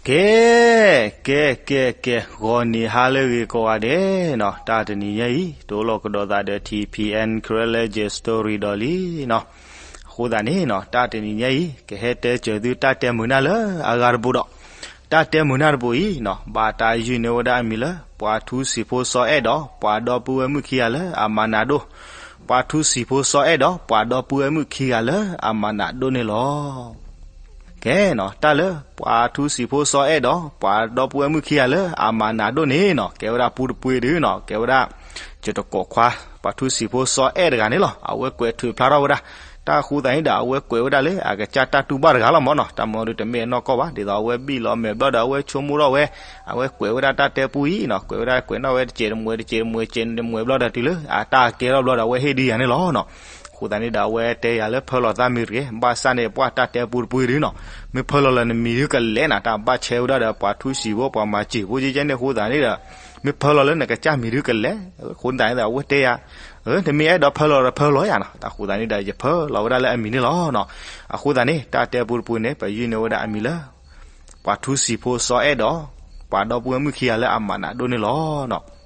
ကဲ, ကဲ, ကဲ, ကဲ, ဂီၤနံၤဟါလၢအဂ့ၤကိးဂၤဒဲးနီၤ, တၢ်တနံၤညါအံၤ တအိၣ်လီၤကဒီးသးဒီး ထံၣ်ဖံးအဲၣ် Karen Legend Story ဒီးလံနီၤ. အဃိသတးန့ၣ်နီၤ, တၢ်တနံၤညါအံၤ ကဟဲတဲစၢၤသုတၢ်တဲမုာ်နၢ်လၢအဂၤတဘိဒီး, တၢ်တဲမုာ်နၢ်တဘိအံၤနီၤ, ဘၣ်တၢ်ယုၢ်န့ၢ်ဝဲဒၣ်အမံၤလၢ ပှၤထူစံာ်ဖိစီၤအဲၣ်ဒီး ပှၤဒီပုၢ်ဝဲၢ်မုၣ်ခံဂၤလၢအမၤနးဒိၣ်, ပှၤထူစံာ်ဖိစီၤအဲၣ်ဒီး ပှၤဒီပုၢ်ဝဲၢ်မုၣ်ခံဂၤလၢအမၤနးဒိၣ်န့ၣ်လီၤ. ကဲနီၤ, တၢ်လၢပှၤထူစံာ်ဖိစီၤအဲၣ်ဒီး ပှၤဒီပုၢ်ဝဲၢ်မုၣ်ခံဂၤလၢအမၤနးဒိၣ်န့ၣ်နီၤ, ကဲဝဲဒၣ်ပူတပှ့ၤဒုနီၤ, ကဲဝဲဒၣ် ကၠတကိးခွါ, ပှၤထူစံာ်ဖိစီၤအဲၣ်တဂၤန့ၣ်လီၤ. အဝဲကွဲးထုးဖျါထီၣ်ဝဲဒၣ်, တၢ်အဃိသတးန့ၣ်ဒီး အဝဲကွဲးဝဲဒၣ်လၢအကစၢ်တၢ်တူၢ်ဘၣ်တဂၤလီၤမ့ၢ်နီၤ. တၢ်မၤဒုးတမ့ၢ်အနီၢ်ကီၢ်ဘၣ်, ဒ်သိးအဝဲဘံၣ်လီၤမဲာ်ဘျီဒီး အဝဲဆိကမိၣ်ထီၣ်ဝဲ, အဝဲကွဲးဝဲဒၣ်တၢ်တဲပူအံၤနီၤ, ကွဲးဝဲဒၣ်ကွဲးနီၣ်ဝဲတစဲးတမှဲး တစဲးတမှဲး တစဲးတမှဲးဘျီဒီး တုၤလၢအတၢ်ကဲထီၣ်ဘျီဒီး အဝဲဟ့ၣ်ဒုးယၤန့ၣ်လီၤနီၤ. အဃိသတးန့ၣ်ဒီး အဝဲတဲယၤလၢ ဖၢလီၤသးမံၤတဂ့ၤ, ဘၣ်ဆၣ်န့ၣ် ပှၢ်တၢ်တဲပူတပှ့ၤဒုနီၤ, မ့ၢ်ဖၢလီၤလၢနမံၤဒုကလဲာ်နီၤ, တၢ်ဘၣ်ဆဲဝဲဒၣ်ဒီး ပှၤထူစံာ်ဖိ ပှၤမၤစၢၤဖိကဲကဲန့ၣ်အဃိသတးန့ၣ်ဒီး, မ့ၢ်ဖၢလီၤလၢနကစၢ်မံၤဒုကလဲာ်. အဃိသတးန့ၣ်ဒီး အဝဲတဲယၤ, နမ့ၢ်အဲၣ်ဒိးဖၢလီၤဒီးဖၢလီၤယၤနီၤ. တၢ်အဃိသတးန့ၣ်ဒီး ယဖၢလီၤဝဲဒၣ်လၢအမံၤန့ၣ်လီၤနီၤ. အဃိသတးန့ၣ် တၢ်တဲပူတပှ့ၤန့ၣ် ပယုၢ်န့ၢ်ဝဲဒၣ်အမံၤလၢ ပှၤထူစံာ်ဖိစီၤအဲၣ်ဒီး ပှၤဒီပုၢ်ဝဲၢ်မုၣ်ခံဂၤလၢအမၤနးဒိၣ်န့ၣ်လီၤနီၤ.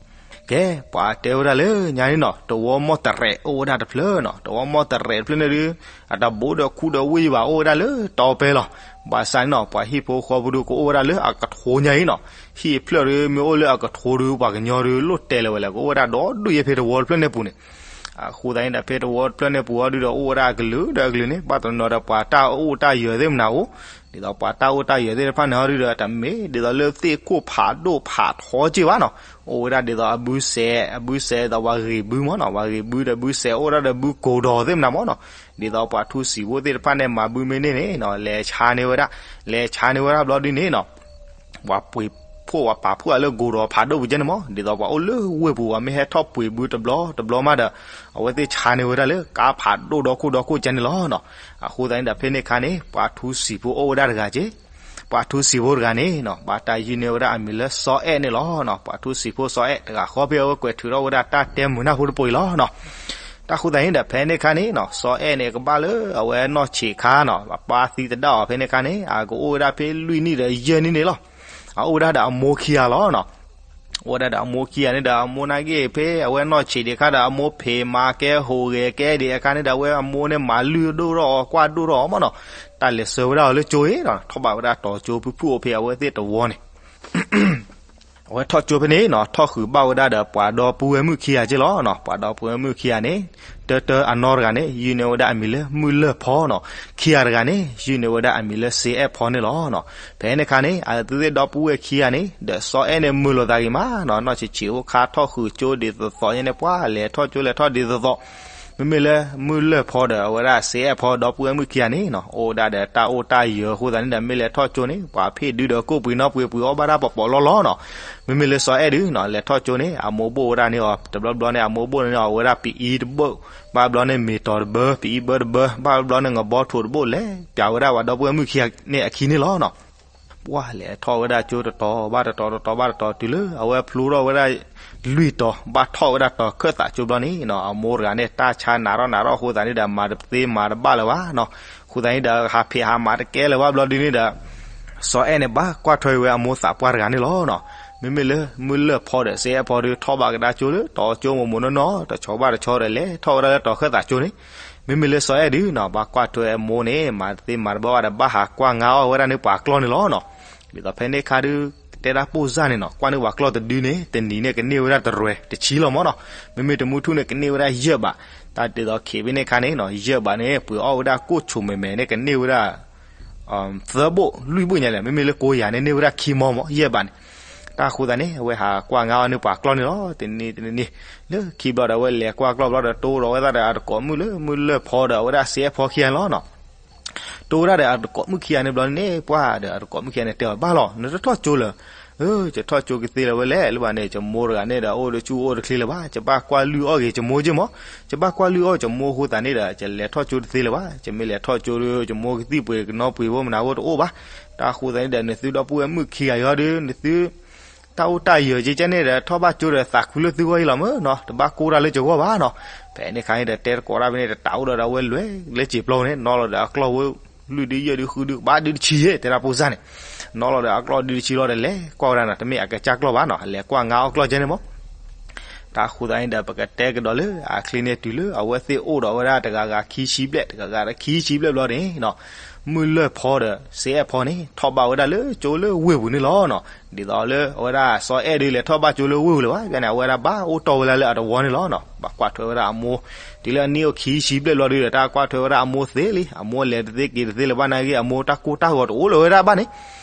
ကဲ, ပှၤတဲဝဲဒၣ်လၢညါန့ၣ်နီၤ, တဝီမီၢ်တရဲးအိၣ်ဝဲဒၣ်တဖျၢၣ်နီၤ, တဝီမီၢ်တရဲးတဖျၢၣ်န့ၣ်ဒုး အတဘူးဒီးခူဒီးဝ့ၢ်ဘၣ် အိၣ်ဝဲဒၣ်လၢတီပၢၤလီၤ. ဘၣ်ဆၣ်န့ၣ်နီၤ, ပှၤဟံၣ်ဖိဃီဖိဒုးကအိၣ်ဝဲဒၣ်လၢအကထိညါအံၤနီၤ. ဟံၣ်အဖျၢၣ်ဒုး မ့ၢ်အိၣ်လၢအကထိဒုး ပှၤကညီဒုး လိၣ်တဲလၢၤဝဲလဲၣ်, ကအိၣ်ဝဲဒၣ်ဒီဒူၣ်ယဲဖဲတဝီတဖျၢၣ်န့ၣ်ပူၤန့ၣ်. အဃိသတးန့ၣ်ဒီး ဖဲတဝီတဖျၢၣ်န့ၣ်ပူၤအီၤဒုးဒီး အိၣ်ဝဲဒၣ်အကလုာ်ဒီးအကလုာ်န့ၣ်, ဘၣ်တနီၤဒီးပှၤတၢ်အိၣ်တၢ်ယၢၤသ့ၣ်မနၤအိၣ်, ဒ်သိးပှၤတၢ်အိၣ်တၢ်ယၢၤသ့ၣ်တဖၣ်န့ၣ်အီၤဒုးဒီး တမ့ၢ်ဒ်သိးလၢသ့ၣ်ခိၣ်ဖးဒိၣ်ဖးထီက့ၢ်ဘၣ်နီၤ. အိၣ်ဝဲဒၣ်ဒ်သိးအဘုစဲး, အဘုစဲးဒ်သိးပှၤဂ့ၤဘုမ့ၢ်နီၤ, ပှၤဂ့ၤဘုဒီးဘုစဲးအိၣ်ဒၣ်ဒီးဘုကိၤဒီးသ့ၣ်မနၤမ့ၢ်နီၤ. ဒ်သိးပှၤထူစံာ်ဖိသ့ၣ်တဖၣ်န့ၣ် မၤဘုမ့ၢ်န့ၢ်န့ၣ်နီၤ, လဲၤဆါန့ၢ်ဝဲဒၣ်, လဲၤဆါန့ၢ်ဝဲဒၣ်ဘျီဒုန့ၣ်နီၤ, ပှၤပှ့ၤဖှိၣ်ပှၤပာ်ဖှိၣ်အလၢကိၤဒီးဖးဒိၣ်ပူၤကဲန့ၣ်မ့ၢ်, ဒ်သိးပှၤအိၣ်လၢဝ့ၢ်ပူၤ ပှၤမ့ၢ်ဟဲထီၣ်ပှ့ၤဘုတဘျီတဘျီမးဒီး အဝဲသ့ၣ်ဆါန့ၢ်ဝဲဒၣ်လၢကါဖးဒိၣ်ဒီခိၣ်ဒီခိၣ်ကဲန့ၣ်လီၤနီၤ. အဃိသတးန့ၣ်ဒီး ဖဲန့ၣ်အခါန့ၣ် ပှၤထူစံာ်ဖိအိၣ်ဝဲဒၣ်တဂၤက့ၢ်, ပှၤထူစံာ်ဖိတဂၤန့ၣ်နီၤ, ဘၣ်တၢ်ယုၢ်န့ၢ်ဝဲဒၣ်အမံၤလၢစီၤအဲၣ်န့ၣ်လီၤနီၤ. ပှၤထူစံာ်ဖိစီၤအဲၣ်တဂၤဃီ ဖဲအဝဲကွဲးထုးထီၣ်ဝဲဒၣ်တၢ်တဲမုာ်နၢ်ဖိတပူၤအံၤလီၤနီၤ. တၢ်ဃိသတးန့ၣ်ဒီး ဖဲန့ၣ်အခါန့ၣ်နီၤ, စီၤအဲၣ်န့ၣ် ကဘၣ်လၢအဝဲနီၢ်ဆံးခါနီၤ, ပှၤပၢ်သံသဒၣ်အီၤဖဲန့ၣ်အခါန့ၣ် အကအိၣ်ဝဲဒၣ်ဖဲလွံၢ်နံၣ်ဒီးယဲၢ်နံၣ်န့ၣ်လီၤ. အအိၣ်ဝဲဒၣ်ဒီးအမိၢ်ခံဂၤလီၤနီၤ. အိၣ်ဝဲဒၣ်ဒီးအမိၢ်ခံဂၤန့ၣ်ဒီး အမိၢ်နာ်က့ၢ် ဖဲအဝဲနီၢ်ဆံးဒံးအခါဒီး အမိၢ်ဖံးမၤကဲ ဟူးဂဲၤကဲဒံးအခါန့ၣ်ဒီး အဝဲအမိၢ်န့ၣ်မၤလုၢ်ဒိၣ်ထီၣ်အီၤ ကွၢ်ဒိၣ်ထီၣ်အီၤမ့ၢ်နီၤ. တၢ်လဲၤဆှၢဝဲဒၣ်အီၤလၢကၠိအံၤဒီး ထီၣ်ဘၣ်ဝဲဒၣ်တီၤကၠိဖုၣ်ဖုၣ်အိၣ်ဖဲအဝဲသ့ၣ်တဝီန့ၣ် အဝဲထီၣ်ကၠိဖဲန့ၣ်နီၤ, ထီၣ်ဃုာ်ဘၣ်ဝဲဒၣ်ဒီးပှၤဒီပုၢ်ဝဲၢ်မုၣ်ခံဂၤက့ၢ်လီၤနီၤ. ပှၤဒီပုၢ်ဝဲၢ်မုၣ်ခံဂၤန့ၣ် တၢတၢအနီၢ်တဂၤန့ၣ် ယုၢ်န့ၢ်ဝဲဒၣ်အမံၤလၢမုၢ်လၢၢ်ဖီနီၤ. ခံဂၤတဂၤန့ၣ် ယုၢ်န့ၢ်ဝဲဒၣ်အမံၤလၢစ့အဲၣ်ဖီန့ၣ်လီၤနီၤ. ဖဲန့ၣ်အခါန့ၣ် အဝဲသ့ၣ်ဒီပုၢ်ဝဲၢ်ခံဂၤန့ၣ် ဒီးစီၤအဲၣ်န့ၣ်မုာ်လိာ်သးဂ့ၤမးနီၤ, နီၢ်ဆံးဆံးအိၣ်ခါထီၣ်ဃုာ်ကၠိဒ်သိးသိးညါန့ၣ် ပှၤလဲၤထီၣ်ကၠိလဲၤထီၣ်ဒ်သိးသိး. မ့မ့ၢ်လၢမုၢ်လၢၢ်ဖီဒီး အဝဲဒၣ်စ့အဲၣ်ဖီဒီပုၢ်ဝဲၢ်မုၣ်ခံဂၤန့ၣ်နီၤ, အိၣ်ဝဲဒၣ်ဒီးတၢ်အိၣ်တၢ်ယၢၤအဃိသတးန့ၣ်ဒီး မ့ၢ်လဲၤထီၣ်ကၠိန့ၣ် ပှၤဖ့ၣ်ဒုဒီးကိၣ်ပှ့ၤနီၣ်ပှ့ၤပှ့ၤအီၣ်ဘၣ်တၢ်ပီးပီးလီလီနီၤ. မ့မ့ၢ်လၢစီၤအဲၣ်ဒုနီၤ လဲၤထီၣ်ကၠိန့ၣ် အမိၢ်ဘိၣ်ဝဲဒၣ်န့ၢ်အီၤ တဘျီဘျီန့ၣ် အမိၢ်ဘိၣ်န့ၢ်အီၤဝဲဒၣ်ပအံတဘိၣ်, ဘၣ်ဘျီန့ၣ်မ့ၤတီၤတဘၢ, ပအံဘၢတဘၢ, ဘၣ်ဘျီန့ၣ်ငဘီထိးတဘိၣ် လဲၤပျးဝဲဒၣ်ပှၤဒီပုၢ်ဝဲၢ်မုၣ်ခံဂၤန့ၣ်အခံန့ၣ်လီၤနီၤ. ပှၤလဲၤထီၣ်ဝဲဒၣ်ကၠိတတီၤဘၣ်တတီၤ တတီၤဘၣ်တတီၤ တုၤလၢအဝဲဖျိထီၣ်ဝဲဒၣ်လွံၢ်တီၤ ဘၣ်ထီၣ်ဝဲဒၣ်တီၤခၢၣ်သးကၠိဘျီန့ၣ်နီၤ, အမိၢ်တဂၤန့ၣ် တၢ်ဆါနးထီၣ်နးထီၣ်အဃိသတးန့ၣ်ဒီး မၤတသ့မၤတဘၣ်လၢၤဘၣ်နီၤ. အဃိသတးန့ၣ်ဒီး ဟးဖံးဟးမၤတကဲလၢၤဘၣ်ဘျီဒုန့ၣ်ဒီး စီၤအဲၣ်န့ၣ် ဘၣ်ကွၢ်ထွဲဝဲအမိၢ်သးပှၢ်တဂၤန့ၣ်လီၤနီၤ. မ့မ့ၢ်လၢမုၢ်လၢၢ်ဖီဒီးစ့အဲၣ်ဖီဒီး ထီၣ်ဘၣ်ကဒါကၠိလၢတီၤကၠိမိၢ်မိၢ်နီၢ်နီၢ် တဆီဘၣ်တဆီဒီး လဲၤထီၣ်ဝဲဒၣ်လၢတီၤခၢၣ်သးကၠိန့ၣ် မ့မ့ၢ်လၢစီၤအဲၣ်ဒုနီၤ ဘၣ်ကွၢ်ထွဲအမိၢ်န့ၣ် မၤတသ့မၤတဘၣ်ဘၣ်ဒီး ဘၣ်ဟးကွၢ်ငါအီၣ်ဝဲဒၣ်န့ၣ်ပှၤကျီၢ်န့ၣ်လီၤနီၤ. ဒ်သိးဖဲန့ၣ်အခါဒု ကတဲဒၣ်ပိၢ်စၢ်န့ၣ်နီၤ ကွၢ်န့ၢ်ပှၤကျီၢ်တဒုန့ၣ် တနံၤန့ၣ်ကန့ၢ်ဝဲဒၣ်တရဲတဆံလီၤမ့ၢ်နီၤ. မ့မ့ၢ်တမူထူၣ်န့ၣ် ကန့ၢ်ဝဲဒၣ်ယဲၢ်ဘး, တၢ်ဒ်သိးခံးဖဲန့ၣ်အခါန့ၣ်နီၤ ယဲၢ်ဘးန့ၣ် ပှ့ၤအီၣ်ဝဲဒၣ်ကိၣ်ဆိးမဲာ်မဲာ်န့ၣ် ကန့ၢ်ဝဲဒၣ် သၢဘိၣ်လွံၢ်ဘိၣ်ညါလဲၣ်, မ့မ့ၢ်လၢကိးယၤန့ၣ် န့ၢ်ဝဲဒၣ်ခံမီမ့ၢ် ယဲၢ်ဘးန့ၣ်. တၢ်အဃိသတးန့ၣ် အဝဲဟးကွၢ်ငါအီၣ်န့ၢ်ပှၤကျီၢ်န့ၣ်လီၤ. တနံၤတနံၤ လၢခံဘျီဒီး အဝဲလဲၤကွၢ်ကျီၢ်ဘျီဒီး တိၢ်ဒီးဝဲဒၣ်ဒီးအတကိးမုၣ်လၢမုၢ်လၢၢ်ဖီဒီး အဝဲဒၣ်စ့အဲၣ်ဖီခံဂၤန့ၣ်လီၤနီၤ. တိၢ်ဝဲဒၣ်ဒီးအတကိးမုၣ်ခံဂၤန့ၣ်ဘျီန့ၣ် ပှၤဒီးအတကိးမုၣ်ခံဂၤန့ၣ် တဲအီၤ ဘၣ်လီၤ နတထီၣ်ကၠိလၢၤ. ယထီၣ်ကၠိကသ့လၢၤဝဲလဲၣ်, လၢဘၣ်န့ၣ် ယမိၢ်တဂၤန့ၣ်ဒီး အိၣ်တဆူၣ်အိၣ်တချ့လၢၤဘၣ်, ယဘၣ်ကွၢ်လုၢ်အီၣ်က့ၤယမိၢ်က့ၢ်မး, ယဘၣ်ကွၢ်လုၢ်အီၣ်ယမိၢ်အဃိသတးန့ၣ်ဒီး ယလဲၤထီၣ်ကၠိတသ့လၢၤဘၣ်. ယမ့ၢ်လဲၤထီၣ်ကၠိဒီး ယမိၢ်ကသံၣ်ပှ့ၤကနီပှ့ၤဖိမနုၤဖိတအိၣ်ဘၣ်. တၢ်အဃိသတးန့ၣ်ဒီး နသုဒီပုၢ်ဝဲၢ်မုၣ်ခံဂၤအံၤဒီး နသု တၢ်အိၣ်တၢ်ယၢၤကဲကဲန့ၣ်ဒီး ထီၣ်ဘၣ်ကၠိဒီးသးခုလၢသုဂီၢ်အံၤလီၤမ့ၢ်နီၤ, တဘၣ်ကိၢ်တၢ်လၢယဂီၢ်ဘၣ်နီၤ. ဖဲန့ၣ်အခါန့ၣ်ဒီး တဲတကိးတၢ်ဖဲန့ၣ် တတးအိၣ်ဒီး အဝဲလဲၤလၢစံာ်ပျီန့ၣ် နီၤလီၤဒီးအကျီၢ်ဝဲ လွံၢ်ဒုယဲၢ်ဒုဃုဒု ဘၣ်ဒုတဆံယဲၢ် တဲဒၣ်ဖိစၢ်န့ၣ်, နီၢ်လီၤဒီးအကျီၢ်ဒုတဆံလီၤဒီး လဲၤကွၢ်ဝဲဒၣ်နီၤ, တမ့ၢ်အကစၢ်ကျီၢ်ဘၣ်နီၤ, လဲၤကွၢ်ငါအီၣ်ကျီၢ်ကဲန့ၣ်မး. တၢ်ဃိသတးန့ၣ်ဒီး ပကတဲကဒီးလၢအချ့န့ၣ် တုၤလၢအဝဲသ့ၣ်အိၣ်ဒီးဝဲဒၣ်တဂၤဂၤခံဆံဘျဲၣ် တဂၤဂၤခံဆံဘျဲၣ်ဘျီန့ၣ်နီၤ, မုၢ်လၢၢ်ဖီဒီးစ့အဲၣ်ဖီန့ၣ် ထီၣ်ဘၣ်ဝဲဒၣ်လၢကၠိလၢဝ့ၢ်ပူၤန့ၣ်လီၤနီၤ. ဒ်သိးလၢအဝဲဒၣ်စီၤအဲၣ်ဒုး လဲၤထီၣ်ဘၣ်ကၠိလၢဝ့ၢ်ပူၤလၢၤဘၣ်, ဘၣ်န့ၣ် အဝဲဒၣ်ဘၣ်အိၣ်တီၢ်ဝဲဒၣ်လၢအတဝီန့ၣ်လီၤနီၤ. ဘၣ်ကွၢ်ထွဲဝဲဒၣ်အမိၢ်, တုၤလၢအနံၣ်အိၣ်ခံဆံဘျဲၣ်ဘျီဒုးဒီး တၢ်ကွၢ်ထွဲဝဲဒၣ်အမိၢ်သ့လံ, အမိၢ်လဲၤတသ့က့ၤတသ့လၢၤဘၣ်နာ်က့ အမိၢ်တၢ်ကိၢ်တၢ်ဂီၤတအိၣ်လၢၤဝဲဒၣ်ဘၣ်န့ၣ်.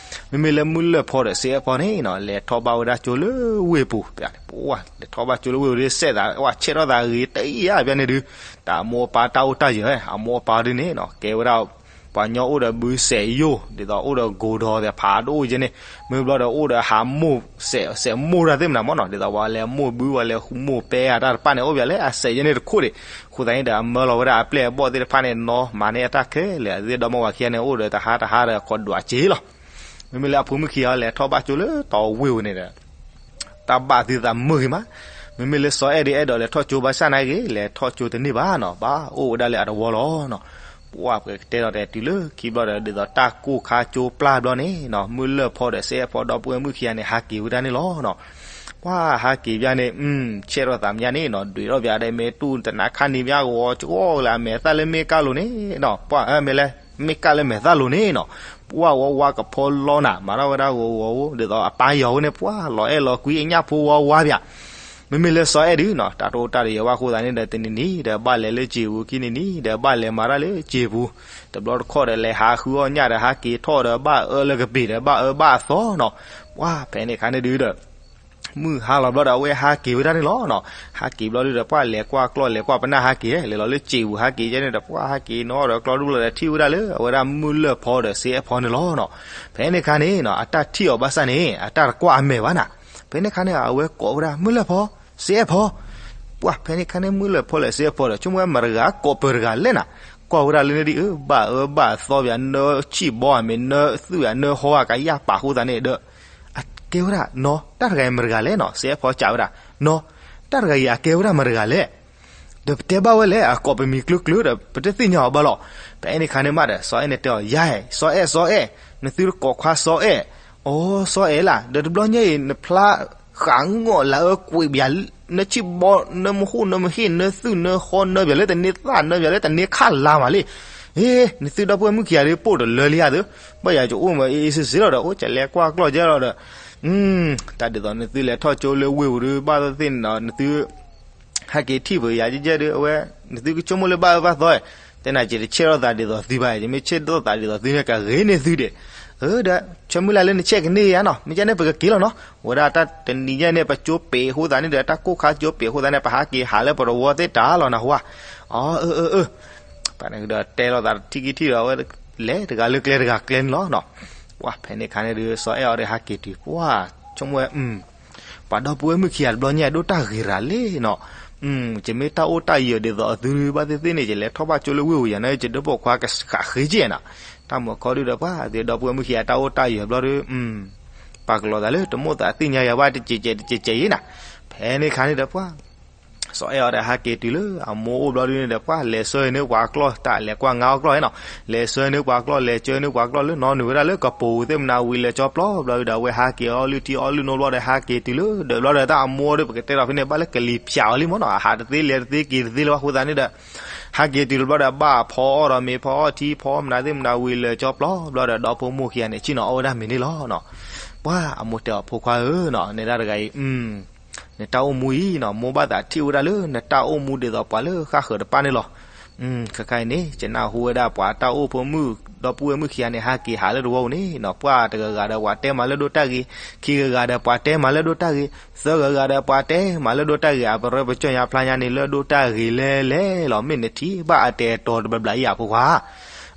မ့မ့ၢ်လၢမုၢ်လၢၢ်ဖီဒီးစ့အဲၣ်ဖီန့ၣ်နီၤ, လဲၤထီၣ်ဘၣ်ဝဲဒၣ်ကၠိလၢဝ့ၢ်ပူၤ, ပှၤလဲၤထီၣ်ဘၣ်ကၠိလၢဝ့ၢ်ပူၤဒီး စဲးသး ဝဲဆဲးထီၣ်သးဂ့ၤတယံာ်ဧါ ဘၣ်န့ၣ်ဒုး, တၢ်အမိၢ်အပၢ်တၢ်အိၣ်တၢ်ယၢၤ, အမိၢ်အပၢ်ဒုးန့ၣ်နီၤ ကဲဝဲဒၣ် ပှၤညီအိၣ်ဒီးဘုစဲးယိၣ် ဒ်သိးအိၣ်ဒီးကိၤဒီးသဲးဖးဒိၣ်အံၤကဲန့ၣ်, မ့ၢ်ဘျီဒီးအိၣ်ဒီးဟးမိၢ်စဲး စဲးမိၢ်တၢ်သ့ၣ်မနၤမးနီၤ, ဒ်သိးပှၤလဲၤမိၢ်ဘု ပှၤလဲၤမိၢ်ပဲအတၢ်တဖၣ်န့ၣ် အိၣ်ပှၤလၢအစဲးယဲန့ၣ်တခိၣ်ဒံး. အဃိသတးန့ၣ်ဒီး အမၢလီၤဝဲဒၣ်အပျဲၢ်အဘီၣ်သ့ၣ်တဖၣ်န့ၣ်နီၤ, မၤန့ၢ်အတၢ်ခဲလၢာ် အသ့ၣ်ဒီမါဝၤခံဂၤန့ၣ် အိၣ်ဒီးတဟါတဟါဒီး ခိးဒွးစ့လီၤ. မ့မ့ၢ်လၢအဖိမုၣ်ခံဂၤလဲၤထီၣ်ဘၣ်ကၠိလၢတီဝ့ၢ်ပူၤန့ၣ်ဒီး တၢ်ဘၣ်သုသးမုာ်ဂ့ၤမး. မ့မ့ၢ်လၢစီၤအဲၣ်ဒုးအဲၣ်ဒိးလဲၤထီၣ်ကၠိဘၣ်ဆၣ်နာ်က့ လဲၤထီၣ်ကၠိတန့ၢ်ဘၣ်နီၤ, ဘၣ်အိၣ်ဝဲဒၣ်လၢအတဝီလီၤနီၤ. ပှၢ်ပကတဲဒီးတဲတုၤလၢခံဘျီဒီး ဒ်သိးတၢ်ကိၢ်ခါကၠိပျၢ်ဘျီန့ၣ်နီၤ, မုၢ်လၢၢ်ဖီဒီးစ့အဲၣ်ဖီဒီပုၢ်ဝဲၢ်မုၣ်ခံဂၤန့ၣ် ဟးက့ၤဝဲဒၣ်န့ၣ်လီၤနီၤ. ပှၢ်ဟးက့ၤဘၣ်န့ၣ် ဆဲးထီၣ်သးမးန့ၣ်နီၤ, ဒွဲၣ်ထီၣ်ဘၣ်ဒီး မ့ၢ်တူၢ်တနါခါန့ၣ်ဘၣ်ဂီၤကီလၢအမဲာ်သၣ်လၢမ့ၢ်ကၢ်လိၤန့ၣ်နီၤ, ပှၢ်မ့ၢ်လဲၣ် မ့ၢ်ကၢ်လၢမဲာ်သၣ်လိၤန့ၣ်နီၤ. ပှၢ်ဝဲဝါကဖီလီနၤ မၤထီၣ်ဝဲဒၣ်ဂီၤဂီၤဧိၤ ဒ်သိးအပၢ်ယီၤဝဲန့ၣ် ပှၢ်လီၤအဲၣ်လီၤကွံအညၣ်ဖိဝဲဝါဘၣ်. မ့မ့ၢ်လၢစီၤအဲၣ်ဒုးနီၤ တၢ်တအိၣ်တၢ်တယၢၤဘၣ်အဃိသတးန့ၣ်ဒီး တနံၤနံၤဒီးဘၣ်လဲၤလၢစံာ်ပူၤ, ခံနံၤနံၤဒီးဘၣ်လဲၤမၤတၢ်လၢစံာ်ပူၤ, တဘျီတခီၣ်ဒီးလဲၤဟးဃုအီၣ်ညၣ်ဒီး ဟးက့ၤထီၣ်ဒီးဘၣ်အၢလၢကပ့ၤဒီး ဘၣ်အၢဘၣ်အသီနီၤ. ပှၢ်ဖဲန့ၣ်အခါန့ၣ်ဒုးဒီး မုၢ်ဟါလီၤဘျီဒီး အဝဲဟးက့ၤဝဲဒၣ်န့ၣ်လီၤနီၤ. ဟးက့ၤဘျီဒုးဒီး ပှၢ်လဲၤကွၢ်ကျီၢ် လဲၤကွၢ်ပနၢ်ဟးက့ၤ, လဲၤလီၤလၢစံာ်ပူၤဟးက့ၤကဲန့ၣ်ဒီး ပှၢ်ဟးက့ၤနီၤဒီးကျီၢ်ဒူၣ်လီၤဒီး ထံၣ်ဝဲဒၣ်လၢအဝဲဒၣ်မုၢ်လၢၢ်ဖီဒီးစ့အဲၣ်ဖီန့ၣ်လီၤနီၤ. ဖဲန့ၣ်အခါန့ၣ်နီၤ အတၢ်ထံၣ်အီၤဘၣ်ဆၣ်န့ၣ် အတၢ်တကွၢ်အမဲာ်ဘၣ်နၤ. ဖဲန့ၣ်အခါန့ၣ် အဝဲကိးဝဲဒၣ် မုၢ်လၢၢ်ဖီ, စ့အဲၣ်ဖီ. ပှၢ်ဖဲန့ၣ်အခါန့ၣ် မုၢ်လၢၢ်ဖီလဲၣ် စ့အဲၣ်ဖီဒီး ဆိကမိၣ်ဝဲမတၤတဂၤကိးပၢၤတဂၤလဲၣ်နၤ. ကွၢ်ဝဲဒၣ်လၢန့ၣ်ဒ်အၢ ဘၣ်အၢဘၣ်သီဘၣ် နၢဆံၣ်ဘီအမ့ၢ် နၢသုၣ်အနၢဟီအကယၢ်ပာ်ဃိသတးန့ၣ်ဒီး အကဲဝဲဒၣ်နီၤ တၢ်တဂၤအံၤမတၤတဂၤလဲၣ်နီၤ. စ့အဲၣ်ဖီစံးဝဲဒၣ် နီၤ တၢ်တဂၤအံၤအကဲဝဲဒၣ်မတၤတဂၤလဲၣ်. ဒီးပတဲဘၣ်ဝဲလဲၣ် အကိးပမံၤကျၢၤကျၢၤဒီး ပတသ့ၣ်ညါအီၤဘၣ်လီၤ. ဖဲန့ၣ်အခါန့ၣ်မးဒီး စီၤအဲၣ်န့ၣ်တဲအီၤ ယၤ စီၤအဲၣ် စီၤအဲၣ်, နသုတကိးခွါစီၤအဲၣ်. အိ စီၤအဲၣ်လၢ ဒီးတဘျီညါအံၤ နဖျါဃးငီၢ်လၢအၢကွံာ်ဘၣ် နဆံၣ်ဘီ နမဟ့ၣ်နမဟ့ၣ် နသုၣ်နၢဟီ နၢပၠးလၢတန့ၢ်သၣ် နၢပၠးလၢတန့ၢ်ခၣ်လါမးလံ. ဟ့ နသုဒီပုၢ်ဝဲၢ်မုၣ်ခံဂၤဒ်ပိၢ်တလၢလံဧါသၢ, ဘၣ်ယၤကအိၣ်မးအ့ၣ်အ့ၣ်စ့စ့လီၤဒီး အိၣ်ကလဲၤကွၢ်ကျီၢ်ကဲလီၤဒီး တၢ်ဒ်သိးနသုလဲၤထီၣ်ကၠိလၢဝ့ၢ်ပူၤဒီး ဘၣ်သ့ၣ်သ့ၣ်န့ၣ်ဒီး နသု ဟဲက့ၤထံၣ်ပယၤကဲကဲဒီး အဝဲ နသုကဆိကမိၣ်လၢဘၣ်အၢဘၣ်သီ, တဲနၤက့ၤတဆဲးထီၣ်သးဒ်သိးသုဘၣ်, ယမ့ၢ်ဆဲးထီၣ်သးဒ်သိးသုန့ၣ် ကဂ့ၤန့ၢ်သုဒံး. အၢ ဒီး ဆၢမုၢ်လၢ်လၢနဆဲးကန့ၢ်ယၤနီၤ, မ့ၢ်ကဲန့ၣ်ပကက့ၤလီၤနီၤ. ဝဲဒၣ်တၢ်တနံၤညါန့ၣ် ပကၠိပ့ၤအဃိသတးန့ၣ်ဒီး တၢ်ကိၢ်ခါကၠိပ့ၤအဃိသတးန့ၣ် ပဟးက့ၤဟးလၢပတဝီသ့ၣ်တၢ်လီၤနဟူဧါ. အၢ အၢ အၢ ပှၤန့ၣ်ဒီးတဲလိာ်သးထံၣ်ခံထံၣ်ဒီး အဝဲလဲၤတဂၤလၢကျဲတဂၤကျဲန့ၣ်လီၤနီၤ. ပှၢ်ဖဲန့ၣ်အခါန့ၣ်ဒီး စီၤအဲၣ်အီၤဒီးဟးက့ၤတုၤ ပှၢ် ဆိကမိၣ်ဝဲ ပှၤဒီပုၢ်ဝဲၢ်မုၣ်ခံဂၤတဘျီညါ ဒိၣ်တၢ်ဂ့ၤရၤလံနီၤ. ယမ့ၢ်တၢ်အိၣ်တၢ်ယၢၤဒ်သိးအသုဘၣ်သ့ၣ်သ့ၣ်န့ၣ် ယလဲၤထီၣ်ဘၣ်ကၠိလၢဝ့ၢ်ပူၤယၤန့ၣ် ယဒုးပိာ်ခွါကဃးဃ့က့နၤ. တၢ်မုာ်ခီဒုဒီး ပှၢ်သ့ၣ်ဒီပုၢ်ဝဲၢ်မုၣ်ခံဂၤတၢ်အိၣ်တၢ်ယၢၤဘျီဒီး ပာ်ကလီၤသးလၢတမိၣ်သးသ့ၣ်ညါယၤဘၣ်တကဲးကဲးတကဲးကဲးအံၤနၤ. ဖဲန့ၣ်အခါန့ၣ်ဒီး ပှၢ် စီၤအဲၣ်အီၤဒီးဟးက့ၤတုၤလၢအမိၢ်အိၣ်ဘျီဒုန့ၣ်ဒီး ပှၢ်လဲၤဆှၢန့ၢ်ပှၤကျီၢ် တၢ်လဲၤကွၢ်ငါအီၣ်ကျီၢ်နီၤ. လဲၤဆှၢန့ၢ်ပှၤကျီၢ် လဲၤဆှၢန့ၢ်ပှၤကျီၢ်လၢနီၢ်နုာ်ဝဲဒၣ်လၢကပိာ်သ့ၣ်မနၤဝံၤလၢာ်ကၠီပျီဘျီဒုဒီး အဝဲဟးက့ၤအီၣ်လုၢ်ထံအီၣ်လုၢ်နိဘျီဒီး ဟးက့ၤတုၤလၢဒီးဘျီဒီး တၢ်အမိၢ်ဒီး ပကတဲထီၣ်ဖဲန့ၣ် ဘၣ်လၢကလံၤဖၠးအီၤလံမ့ၢ်နီၤ. အဟးတသ့လဲၤတသ့က့ၤတသ့လၢၤဘၣ်အဃိသတးန့ၣ်ဒီး ဟးက့ၤတုၤလၢဘျီဒီး ဘၣ်ဖီအီၣ်ဒီးမ့ၤ ဖီအီၣ်ထံ ဖီမနၤသ့ၣ်မနၤဝံၤလၢာ်ကၠီပျီဘျီဒီး ဒီဖိမိၢ်ခံဂၤန့ၣ် ဆ့ၣ်နီၤအီၣ်ဝဲဒၣ်မ့ၤန့ၣ်လီၤနီၤ. ပှၢ်အမိၢ်တဲအီၤ ဖိခွါဧၢနီၤ နဲဒၣ်တဂၤအံၤ နတၢ်အိၣ်မူအံၤနီၤ မိၢ်ဘၣ်သးထံၣ်ဝဲဒၣ်လၢ နတၢ်အိၣ်မူဒ်သိးပှၤလၢဃၣ်ဃၢၤတပၣ်န့ၣ်လီၤ. ခဲခါအံၤန့ၣ် ယနၢ်ဟူဝဲဒၣ်ပှၤတၢ်အိၣ်ဖိမုၣ် ဒီပုၢ်ဝဲၢ်မုၣ်ခံဂၤန့ၣ် ဟးက့ၤဟးလၢတဝီပူၤန့ၣ်နီၤ ပှၢ်တဂၤဂၤဒီးပှၤတဲမၤလၢဒိၣ်တၢ်ဂ့ၤ, ခံဂၤဂၤဒီးပှၤတဲမၤလၢဒိၣ်တၢ်ဂ့ၤ, သၢဂၤဂၤဒီးပှၤတဲမၤလၢဒိၣ်တၢ်ဂ့ၤ, အပရၢပကၠီၣ်ညါဖျါညါန့ၣ် လၢဒိၣ်တၢ်ဂ့ၤလဲၣ်လဲၣ်လီၤ. မ့ၢ်နထံၣ်ဘၣ်အတဲာ်တီၤတဘျီဘျီအံၤဧါ ဖိခွါ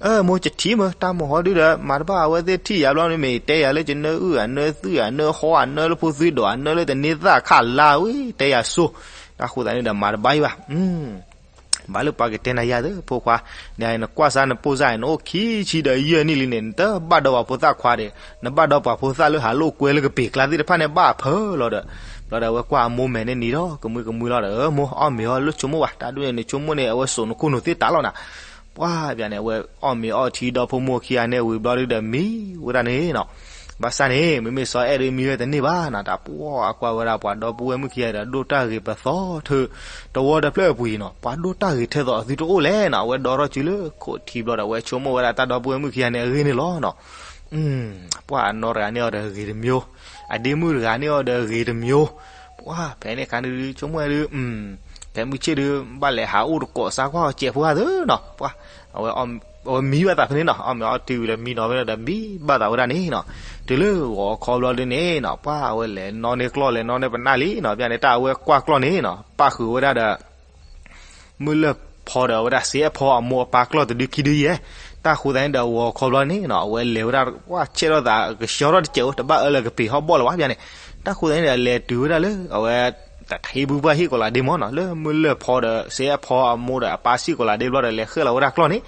အမိၢ်ကထံၣ်မ့ၢ် တၢ်မုာ်ဟီဒုဒီး မၤတဘၣ် အဝဲသ့ၣ်ထံၣ်ယၤဘျီန့ၣ် မ့ၢ်တဲယၤလၢကနၢအုၣ် အနၢသုၣ် အနၢဟီ အနၢလၢဖိသွံဒိး အနၢလၢတန့ၢ်သၣ်ခၣ်လါဝံၤ တဲယၤစိ တၢ်ဃိသတးန့ၣ်ဒီး မၤတဘၣ်အံၤဘၣ်. ဘၣ်လၢပှၤကတဲနၤယၤသ့ ဖိခွါ, နကွၢ်စၢ်နပိၢ်စၢ် နအိၣ်ခံဆံဒီးယဲၢ်နံၣ်လံန့ၣ် နတဘၣ်ဒီးပှၤဖိသၣ်ခွါဒီး နဘၣ်ဒီးပှၤဖိသၣ်လၢဟးလိာ်ကွဲလၢကပ့ၤကျါသ့ၣ်တဖၣ်န့ၣ် ဘၣ်ဖၢလီၤဒီး ဘျီဒီးအဝဲကွၢ်အမိၢ်မဲာ်န့ၣ်နံၤဒီး ကမှံကမှံလီၤဒီး မိၢ်အီၣ်မ့ၤအီၣ်လၢဆိကမိၣ်ဘၣ် တၢ်ဒ်န့ၣ်နဆိကမိၣ်န့ၣ် အဝဲစိာ်နခိၣ်နူာ်သ့တၢ်လီၤနၤ. ပှၢ်ပၠးန့ၣ် အဝဲအီၣ်မ့ၤအီထံဒီဖိမိၢ်ခံဂၤန့ၣ်ဝံၤဘျီဒုဒီးမံဝဲဒၣ်န့ၣ်နီၤ. ဘၣ်ဆၣ်န့ၣ် မ့မ့ၢ်စီၤအဲၣ်ဒုမံဝဲတန့ၢ်ဘၣ်နီၤ, တၢ်ပှၢ်အကွၢ်ဝဲဒၣ်ပှၤဒီပုၢ်ဝဲၢ်မုၣ်ခံဂၤဒီးဒိၣ်တၢ်ဂ့ၤပသီထၢ တဝီတဖျၢၣ်အပူၤအံၤနီၤ, ပှၤဒိၣ်တၢ်ဂ့ၤထဲသိးအသုတအိၣ်လဲၣ်နီၤ. အဝဲဒီထီၣ်စုလၢခိးထံဘျီဒီး အဝဲဆိကမိၣ်ဝဲဒၣ်တၢ်ဒီပုၢ်ဝဲၢ်မုၣ်ခံဂၤန့ၣ်အဂ့ၢ်န့ၣ်လီၤနီၤ. ပှၢ်အနီၢ်တဂၤန့ၢ်အီၤဒီးဂ့ၤတမျိုး, အဒ့မုၣ်တဂၤန့ၢ်အီၤဒီးဂ့ၤတမျိုး, ပှၢ်ဖဲန့ၣ်ခါန့ၣ်ဒု ဆိကမိၣ်ဝဲဒု ဖဲမုၢ်ဆ့ၣ်ဒု ဘၣ်လဲၤဟးအိၣ်တကိးစါကွၢ်အီၤစဲးဖိဂၤသၢနီၤ. ပှၢ် အဝဲမံဘၣ်သးဖဲန့ၣ်နီၤ, အီၣ်မ့ၤအီထံဝံၤဒီးမံနီၤဖဲန့ၣ်ဒီးမံဘၣ်သးဝဲဒၣ်န့ၣ်နီၤ. တုၤလၢဂီၤခီဘျီဒုန့ၣ်နီၤ, ပှၢ်အဝဲလဲၤနီၣ်န့ၢ်ကျီၢ်လဲၤနီၣ်န့ၢ်ပနၢ်လံနီၤ. ပၠးန့ၣ်တၢ်အဝဲကွၢ်ကျီၢ်န့ၣ်နီၤ, ပၣ်ဃုာ်ဝဲဒၣ်ဒီး မုၢ်လၢၢ်ဖီဒီးဝဲဒၣ်စ့အဲၣ်ဖီအမိၢ်အပၢ်ကျီၢ်တဒုခံဒုယဲၢ်. တၢ်ဃိသတးန့ၣ်ဒီးဂီၤခီဘျီန့ၣ်နီၤ, အဝဲလဲၤဝဲဒၣ် ပှၢ်ဆဲးထီၣ်သးကဆှီထီၣ်တစဲးအိၣ် တဘၣ်အၢလၢကပ့ၤဟီၣ်ဘီၣ်လၢၤဘၣ်ပၠးန့ၣ်. တၢ်ဃိသတးန့ၣ်ဒီးလဲၤတုၤဝဲဒၣ်လၢ အဝဲ တၢ်ထံဘူၣ်ပှၢ်ဟံၣ်ကိးလးဒ့မ့ၢ်နီၤ, လၢမုၢ်လၢၢ်ဖီဒီးစ့အဲၣ်ဖီအမိၢ်ဒီးအပၢ်စံၣ်ကိးလးဒ့ဘျီဒီး လဲၤဃဲၣ်လီၤဝဲဒၣ်ကျီၢ်န့ၣ်,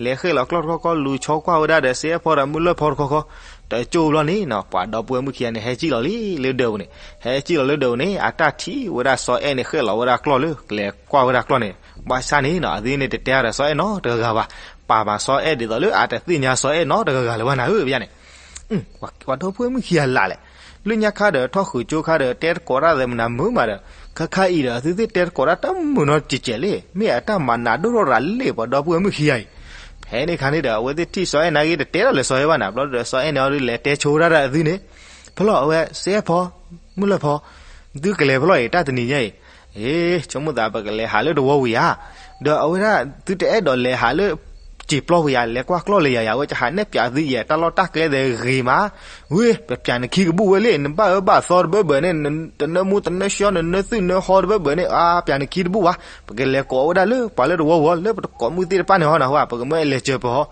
လဲၤဃဲၣ်လီၤကျီၢ်တခီခီ လူၤဆီကွၢ်ဝဲဒၣ်ဒီးစ့အဲၣ်ဖီဒီးမုၢ်လၢၢ်ဖီတခီခီ, တကၠိဘျီန့ၣ်နီၤ, ပှၤဒီပုၢ်ဝဲၢ်မုၣ်ခံဂၤန့ၣ် ဟဲစံၣ်လီၤလံလၢဒၢးပူၤန့ၣ်, ဟဲစံၣ်လီၤလၢဒၢးပူၤန့ၣ် အတၢ်ထံၣ်ဝဲဒၣ်စီၤအဲၣ်န့ၣ် ဃဲၣ်လီၤဝဲဒၣ်ကျီၢ်လၢ ကလဲၤကွၢ်ဝဲဒၣ်ကျီၢ်န့ၣ်. ဘၣ်ဆၣ်န့ၣ်နီၤ, အသ့ၣ်န့ၣ်တတဲအီၤဒီးစီၤအဲၣ်နီတဂၤဂၤဘၣ်, ပာ်မၤစီၤအဲၣ်ဒ်သိးလၢအတသ့ၣ်ညါစီၤအဲၣ်နီတဂၤဂၤလၢၤဘၣ်နၤဧၢပၠးန့ၣ်. ပှၤဒီပုၢ်ဝဲၢ်မုၣ်ခံဂၤလၢ်လဲၣ်, လၢညါခါဒီးထီၣ်ဃုာ်ကၠိခါဒီး တဲတကိးတၢ်သဲးမနၤမုာ်မးဒီး, ခါခါအံၤဒီး အသုသ့ၣ်တဲတကိးတၢ်တမုာ်နီတစဲးစဲးလံ, မ့ၢ်အတၢ်မၤနးဒိၣ်ထီၣ်ရၤလံ ပှၤဒီပုၢ်ဝဲၢ်မုၣ်ခံဂၤအံၤ. ဖဲန့ၣ်ခါန့ၣ်ဒီး အဝဲသ့ၣ်ထံၣ်စီၤအဲၣ်နာ်က့ တတဲထီၣ်လၢၤစီၤအဲၣ်ဘၣ်နၤ, ဘျီဒီးစီၤအဲၣ်န့ၣ်အီၤဒုးလဲၤတဲဆိဝဲဒၣ်ဒီးအသုန့ၣ်, ဖဲလီၤအဝဲစ့အဲၣ်ဖီ, မုၢ်လၢၢ်ဖီ, သုကလဲၤဖဲလီၤအံၤ တၢ်တနံၤညါအံၤ, အ့ ဆိကမိၣ်သးပကလဲၤဟးလၢတဝီဝံၤဧါ, ဒီးအဝဲဒၣ်သုတအဲၣ်ဒိးလဲၤဟးလၢ စံာ်ပျီဝံၤဧါ, လဲၤကွၢ်ကျီၢ်လၢယၤယၤ, အဝဲကဟးနဲၣ်ပၠးသုယဲၢ် တၢ်လီၢ်တၢ်ကျဲသဲးဂ့ၤမး, ဝ့ၢ် ပပၠးနခံကဘူၣ်ဝဲလံ, နဘၣ်အၢဘၣ်သီတဘၢဘၢးန့ၣ်, တနၢမူတနၢဆှီ နနၢသုၣ်နၢဟီတဘၢဘၢးန့ၣ်, အါ ပၠးနခံတဘူၣ်ဘၣ်, ပကလဲၤကိးဝဲဒၣ်လၢပှၤလၢတဝီဝံၤ လၢပတကိးမုၢ်သ့ၣ်တဖၣ်န့ၣ်ဟီနီၤ, ပကမၢလဲၤစၢၤပဟီ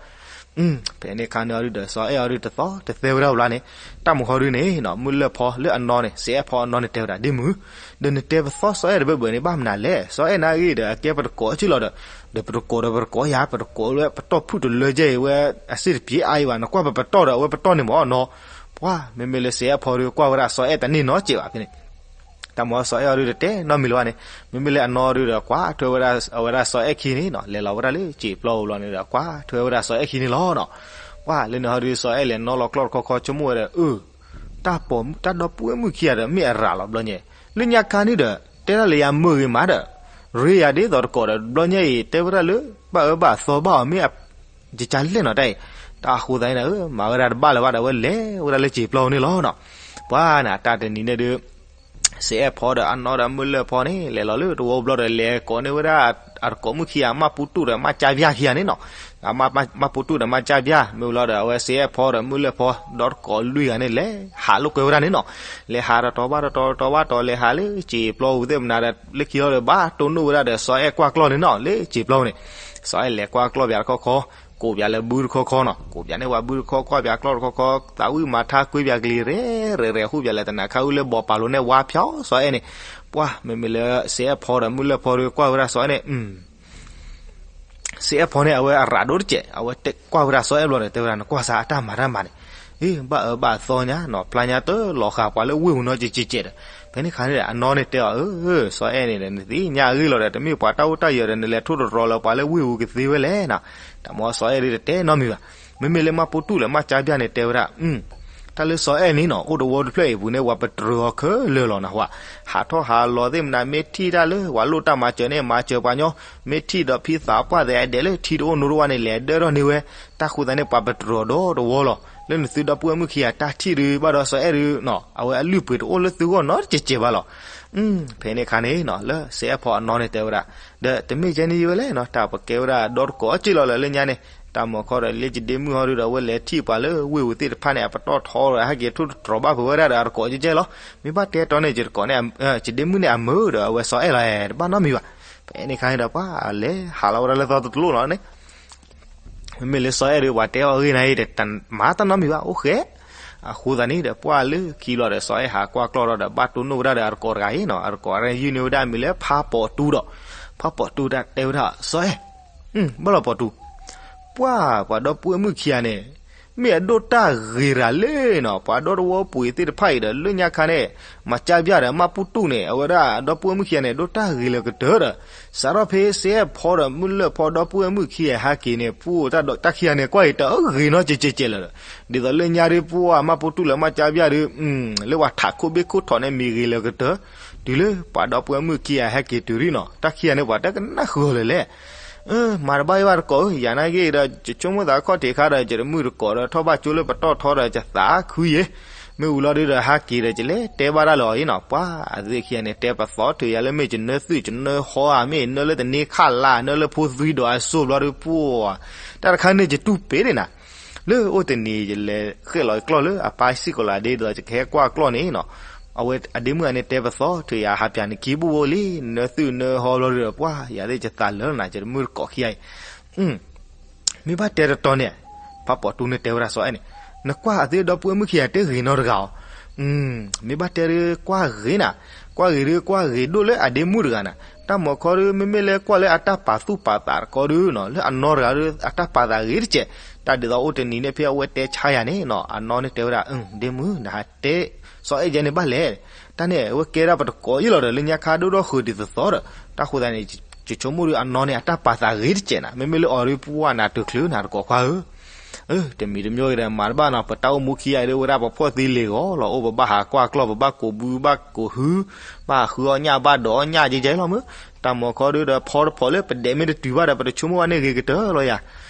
ဖဲန့ၣ်ခါန့ၣ်အီၤဒုးဒီး စီၤအဲၣ်အီၤဒုးတသီတသဲဝဲဒၣ်ဘျီန့ၣ်, တၢ်မုၢ်ဟီဒုးန့ၣ်နီၤ, မုၢ်လၢၢ်ဖီလၢအနီၢ်န့ၣ် စ့အဲၣ်ဖီအနီၢ်န့ၣ်တဲဝဲဒၣ် ဒ့မုၢ်, ဒီးနတဲပသီစီၤအဲၣ်တဘၢဘၢးန့ၣ် ဘၣ်မနုၤလဲၣ်, စီၤအဲၣ်နာ်ဂ့ၤဒီး အကဲပတကိးက့ၢ်လီၤဒီး, ဒီးပတကိးဒီးပတကိးယၤ, ပတကိးလၢပတီၢ်ဖုၣ်တလၢကဲအံၤဝဲ, အစ့ၣ်တပျ့အါအံၤဘၣ်, နကွၢ်ပပတီၢ်ဒီး အဝဲပတီၢ်န့ၣ်မ့ၢ်နီၤ, ပှၤ မ့မ့ၢ်လၢစ့အဲၣ်ဖီဒုးကွၢ်ဝဲဒၣ်စီၤအဲၣ်တန့ၢ်နီတစဲးဘၣ်ဖဲန့ၣ် တၢ်မ့ၢ်စီၤအဲၣ်အီၤဒုးတတဲနီတမံၤလၢၤဘၣ်န့ၣ်, မ့မ့ၢ်လၢအနီၢ်ဒုးဒီးကွၢ်ထွဲဝဲဒၣ်အဝဲဒၣ်စီၤအဲၣ်ခံန့ၣ်နီၤ, လဲၤလီၤဝဲဒၣ်လၢစံာ်ပျီပူၤလီၤန့ၣ်ဒီး ကွၢ်ထွဲဝဲဒၣ်စီၤအဲၣ်ခံန့ၣ်လီၤနီၤ. ပှၤလၢန့ၣ်ဟီဒုး စီၤအဲၣ်လဲၤနီၣ်လီၤကျီၢ်တခီခီ ဆိကမိၣ်ဝဲဒီး အၢ တၢ်ပိာ်မုၣ်တၢ်ဒီပုၢ်ဝဲၢ်မုၣ်ခံဂၤဒီး မ့ၢ်အရၤလီၤဘျီညါ, လၢညါခါန့ၣ်ဒီး တဲဒၣ်လၢယၤမုာ်ဂ့ၤမးဒီး ရ့ယၤဒ်သိးတကိးဒီး ဘျီညါအံၤ တဲဝဲဒၣ်လၢ ဘၣ်အၢဘၣ်သီဘၣ်အီၤ မ့ၢ် ယကလဲၣ်နီၤတၢ်အံၤ, တၢ်အဃိသတးန့ၣ် မၤဝဲဒၣ်တဘၣ်လၢၤဘၣ်ဒီး အဝဲလဲၤဝဲဒၣ်လၢစံာ်ပျီန့ၣ်လီၤနီၤ. ပှၤန့ၣ် တၢ်တနံၤန့ၣ်ဒုး စ့အဲၣ်ဖီဒီးအနီၢ်ဒီးမုၢ်လၢၢ်ဖီန့ၣ် လဲၤလီၤလၢတဝီဘျီဒီး လဲၤကိးန့ၢ်ဝဲဒၣ် အတကိးမုၣ်ခံဂၤ မၢ်ပူတူၣ်ဒီးမၢ်ကၠါပၠါခံဂၤန့ၣ်နီၤ. မၢ်ပူတူၣ်ဒီးမၢ်ကၠါပၠါ မ့ၢ်ဝံၤလီၤဒီး အဝဲစ့အဲၣ်ဖီဒီးမုၢ်လၢၢ်ဖီ ဒီတကိးလွံၢ်ဂၤန့ၣ် လဲၤဟးလိာ်ကွဲဝဲဒၣ်န့ၣ်နီၤ. လဲၤဟးတတီၤဘၣ်တတီၤ တတီၤဘၣ်တတီၤ လဲၤဟးလၢစံာ်ပျီပူၤသ့ၣ်မနၤဒီး လၢခံလီၤဒီး ဘၣ်တိၢ်နီၣ်ဝဲဒၣ်ဒီး စီၤအဲၣ်ကွၢ်ကျီၢ်န့ၣ်နီၤ လၢစံာ်ပျီပူၤန့ၣ်. စီၤအဲၣ်လဲၤကွၢ်ကျီၢ်ပၠးတခီခီ ကိးပၠးလၢဘုတခီခီနီၤ. ကိးပၠးန့ၢ်ဝဲဘုတခီ ကွၢ်ပၠးကျီၢ်တခီခီ သးဝံၣ်မၤထါကွံပၠးကလံၤ ရဲၣ်ရဲၣ်ရဲၣ် ဟူပၠးလၢတနၤခါဝံၤလၢဘီၣ်ပာ်လိၤန့ၣ် ဝါဖျီစီၤအဲၣ်န့ၣ်. ပှၤ မ့မ့ၢ်လၢစ့အဲၣ်ဖီဒီးမုၢ်လၢၢ်ဖီဒီး ကွၢ်ဝဲဒၣ်စီၤအဲၣ်န့ၣ် စ့အဲၣ်ဖီန့ၣ် အဝဲအရၤဒိၣ်တစဲး အဝဲကွၢ်ဝဲဒၣ်စီၤအဲၣ်ဘျီဒီး တဲဝဲဒၣ် နကွၢ်စၢ်အတၢ်မၤတၢ်မၤန့ၣ်, အ့ ဘၣ်အၢဘၣ်သီညါနီၤ ဖျါညါတလီၤဃာ်ပှၤလၢဝ့ၢ်ပူၤနီတစဲးစဲးဒီး. ဖဲန့ၣ်ခါန့ၣ်ဒီး အနီၢ်န့ၣ်တဲအီၤ အၢ စီၤအဲၣ်န့ၣ်ဒီး နသ့ၣ်ညါအဂ့ၢ်လီၤဒီး တမ့ၢ်ပှၤတၢ်အိၣ်တၢ်ယၢၤဒီး နလဲၤထိၣ်တရီၤလၢပှၤလၢဝ့ၢ်ပူၤကသ့ဝဲလဲၣ်နီၤ. တၢ်မ့ၢ်စီၤအဲၣ်ဒုးတတဲနီတမံၤဘၣ်. မ့မ့ၢ်လၢမၢ်ပူတူၣ်လၢမၢ်ကၠါပၠါန့ၣ် တဲဝဲဒၣ် တၢ်လၢစီၤအဲၣ်န့ၣ်နီၤ အိၣ်တဝီတဖျၢၣ်အံၤပူၤန့ၣ် ပှၤပတြၢၤအီၤခဲလၢာ်လီၤနဟူဧါ. ဟးထီၣ်ဟးလီၤသ့ၣ်မနၤ မ့ၢ်ထံၣ်တၢ်လၢပှၤလိၣ်တၢ်မၤစၢၤန့ၣ် မၤစၢၤပှၤညီ, မ့ၢ်ထံၣ်ဒီးဖံသးပှၢ်သဲးအဒဲးလၢထံတအိၣ်နိတအိၣ်ဘၣ်န့ၣ် လဲၤဒၢထီၣ်န့ၢ်ဝဲ. တၢ်ဃိသတးန့ၣ် ပှၤပတြၢၤအီၤဒီတဝီလီၤ. လၢနသုဒီပုၢ်ဝဲၢ်မုၣ်ခံဂၤတၢ်ထံၣ်ဒုးဘၣ်ဒီးစီၤအဲၣ်ဒုး အဝဲအလုၢ်အပှ့ၤတအိၣ်လၢသုဂီၢ်နီတစဲးစဲးဘၣ်လီၤ. ဖဲန့ၣ်ခါန့ၣ်နီၤ လၢစ့အဲၣ်ဖီအနီၢ်န့ၣ်တဲဝဲဒၣ် ဒီးတမ့ၢ်ကဲန့ၣ်ဝဲလဲၣ်နီၤ တၢ်ပကဲဝဲဒၣ်ဒီတကိးအစ့ၢ်လီၤလၢလၢညါန့ၣ် တၢ်မၤခီဒီးလၢယဒ့မုၣ်ဟီဒုးဒီး အဝဲလဲၤထံၣ်ပှၤလၢဝ့ၢ်ပူၤသ့ၣ်တဖၣ်န့ၣ် အပတီၢ်ထီဒီး ဟဲက့ၤထိၣ်တတြီၤဘၣ်ဖုးဝဲဒၣ်ဒီးအတကိးကဲကဲလီၤ. မ့ၢ်ဘၣ်တဲတီန့ၣ် ယတကိးန့ၣ် ယဒ့မုၣ်န့ၣ်အမုာ်ဒီး အဝဲစီၤအဲၣ်လီၤ တဘၣ်နီတမံၤဘၣ်. ဖဲန့ၣ်ခါန့ၣ်ဒီး ပှၤလဲၤဟးလီၤဝဲဒၣ်လၢသီတလိၣ်လီၤန့ၣ် မ့မ့ၢ်လၢစီၤအဲၣ်ဒုး ပှၤတဲအီၤအဂ့ၢ်န့ၣ် တမၤတၢ်နီတမံၤဘၣ် အိၣ်ဃဲ. အဃိသတးန့ၣ်ဒီး ပှၤလၢခံလီၤဒီး စီၤအဲၣ်ဟးကွၢ်ကျီၢ်ထီၣ်ဒီး ဘၣ်တိၢ်နီၣ်ဝဲဒၣ်ဒီးအတကိးတဂၤအံၤနီၤ, အတကိးတဂၤအံၤ ယုၢ်န့ၢ်ဝဲဒၣ်မံၤလၢဖါပိာ်တူဒီး, ဖါပိာ်တူတၢ်တဲဝဲဒၣ် စီၤအဲၣ်, ဘၣ်လီၤပိာ်တူ, ပှၤ ပှၤဒီပုၢ်ဝဲၢ်မုၣ်ခံဂၤန့ၣ် မ့ၢ်အဒိၣ်တၢ်ဂ့ၤရၤလံနီၤ, ပှၤဒီတဝီပှ့ၤသ့ၣ်တဖၣ်အံၤဒီး လၢညါခါန့ၣ် မၤကၢ်ဘၣ်ဒီး မၢ်ပူၣ်တူၣ်န့ၣ် အဝဲဒၣ်ဒီပုၢ်ဝဲၢ်မုၣ်ခံဂၤန့ၣ် ဒိၣ်တၢ်ဂ့ၤလၢကတၢၢ်ဒီး စးထီၣ်ဖဲစဲးဖီဒီးမုၢ်လၢၢ်ဖီဒီပုၢ်ဝဲၢ်မုၣ်ခံဂၤဟဲက့ၤန့ၣ် ပှၤတၢ်ခံဂၤန့ၣ် ကွၢ်အံၤတၢ်ဂ့ၤနီတစဲးစဲးလၢၤဒီး ဒ်သိးလၢညါဒ်ပှၤမၢ်ပူၣ်တူၣ်လၢမၤကၢ်ဘၣ်ဒီး လၢပှၤထးခိၣ်ဘ့ၣ်ခိၣ်ထီးန့ၣ်မံၤဂ့ၤလၢကတၢၢ် တုၤလၢပှၤဒီပုၢ်ဝဲၢ်မုၣ်ခံဂၤဟဲက့ၤတုၤရံနီၤ, တၢ်ခံဂၤန့ၣ် ပှၤတကနၣ်ဃုာ်အီၤလၢၤလဲၣ်. မၤတဘၣ်ယဘၣ်တကိးဧၢ, ယၤနာ်က့ဒီး ယဆိကမိၣ်သးခီၣ်ထံးခါဒီး ယတမုၢ်တကိးဒီး ထီၣ်ဘၣ်ကၠိလၢပတီၢ်ထီဒီး ယသးခုယဲ, မ့ၢ်ဝံၤလီၤဒုဒီး ဟဲက့ၤဒီး ယလဲၤတဲဘၣ်တၢ်လၢအီၤအံၤနီၤ, ပှၤအသ့ၣ်ခံဂၤန့ၣ် တဲပသီၣ်ထုးယၤလၢ မ့ၢ်ယနၢသုၣ်ယနၢဟီဧါ, မ့ၢ်နၢလၢတန့ၢ်ခးလၢ်, နၢလၢဖိသွံဒီးအစိၣ်ဘျီဒုပှၤ, တၢ်တခါန့ၣ် ယတူၢ်ပ့ၤဒံးနၤ လၢအိၣ်တနံၤ ယလဲၤဃဲၣ်လီၤကျီၢ်လၢအပၢ်စံၣ်ကီးလးဒ့ဒီး ယကဟဲကွၢ်ကျီၢ်န့ၣ်နီၤ, အဝဲအဒ့မုၣ်အန့ၣ်တဲပသီၣ်ထုးယၤ ဟးပၠးနခံဘိၣ်ဘိၣ်လံ, နၢသုၣ်နၢဟီဘျီဒုဒီးပှၤ, ယၤသ့ၣ်ယသးလၢနၤ ယတမုၢ်တကိးခံဂၤအံၤ မ့ၢ်ဘၣ်တဲတတီၤန့ၣ်, ဖးပိာ်တူန့ၣ်တဲဝဲဒၣ်စီၤအဲၣ်န့ၣ်, နကွၢ်အသ့ၣ်ဒီပုၢ်ဝဲၢ်မုၣ်ခံဂၤတဲဂ့ၤနီတဂၤအီၤ, မ့ၢ်ဘၣ်တဲဒုးကွၢ်ဂ့ၤနၤ, ကွၢ်ဂ့ၤဒုးကွၢ်ဂ့ၤဒိၣ်လၢအဒ့မုၣ်တဂၤနၤ, တၢ်မၤခီဒုး မ့မ့ၢ်လၢကွၢ်လၢအတၢ်ပာ်သူၣ်ပာ်သးတကိးဒုနီၤ, လၢအနီတဂၤဒုး အတၢ်ပာ်သးဂ့ၤတကဲး, တၢ်ဒ်သိးအိၣ်တနံၤန့ၣ် ဖဲအဝဲတဲဆါယၤန့ၣ်နီၤ, အနီၢ်န့ၣ်တဲဝဲဒၣ်, ဒ့မုၣ် နဟးတဲ စီၤအဲၣ်ယဲန့ၣ်ဘၣ်လဲၣ်, တၢ်န့ၣ် အဝဲကဲဒၣ်ပတကိးယံာ်လီၤဒီး လၢညါခါဒိၣ်ထီၣ်ဃုာ်ဒ်သိးသိးဒီး, တၢ်ဃိသတးန့ၣ် ယဆိကမိၣ်ဒုးအနီၢ်န့ၣ် အတၢ်ပာ်သးဂ့ၤတကဲးနၤ, မ့မ့ၢ်လၢအီၤဒုးပှၤနၤတချုးနၤတကိးခွါဧၢ တမံၤတမံၤဒီး မၤတဘၣ်နီၤ, ပတၢ်အိၣ်မူခံဂၤအံၤဒုး ဝဲဒၣ်ပဖှီၣ်သံလ့ၤဂီၤလီၤ, အိၣ်ပဘၣ်ဟးကွၢ်ကျီၢ် ပဘၣ်ကိးဘု ဘၣ်ကိးဟု, ဘၣ်ဃုအီၣ်ညၣ် ဘၣ်ဒိးအီၣ်ညၣ် ကဲကဲလီၤမုၢ်, တၢ်မၤခီဒုးဒီး ဖီတဖီလၢပဒဲးမ့ၢ်တတုၤဘၣ်ဒီး ပတဆိကမိၣ်ဘၣ်န့ၣ်ဂ့ၤကတၢၢ်လီၤယ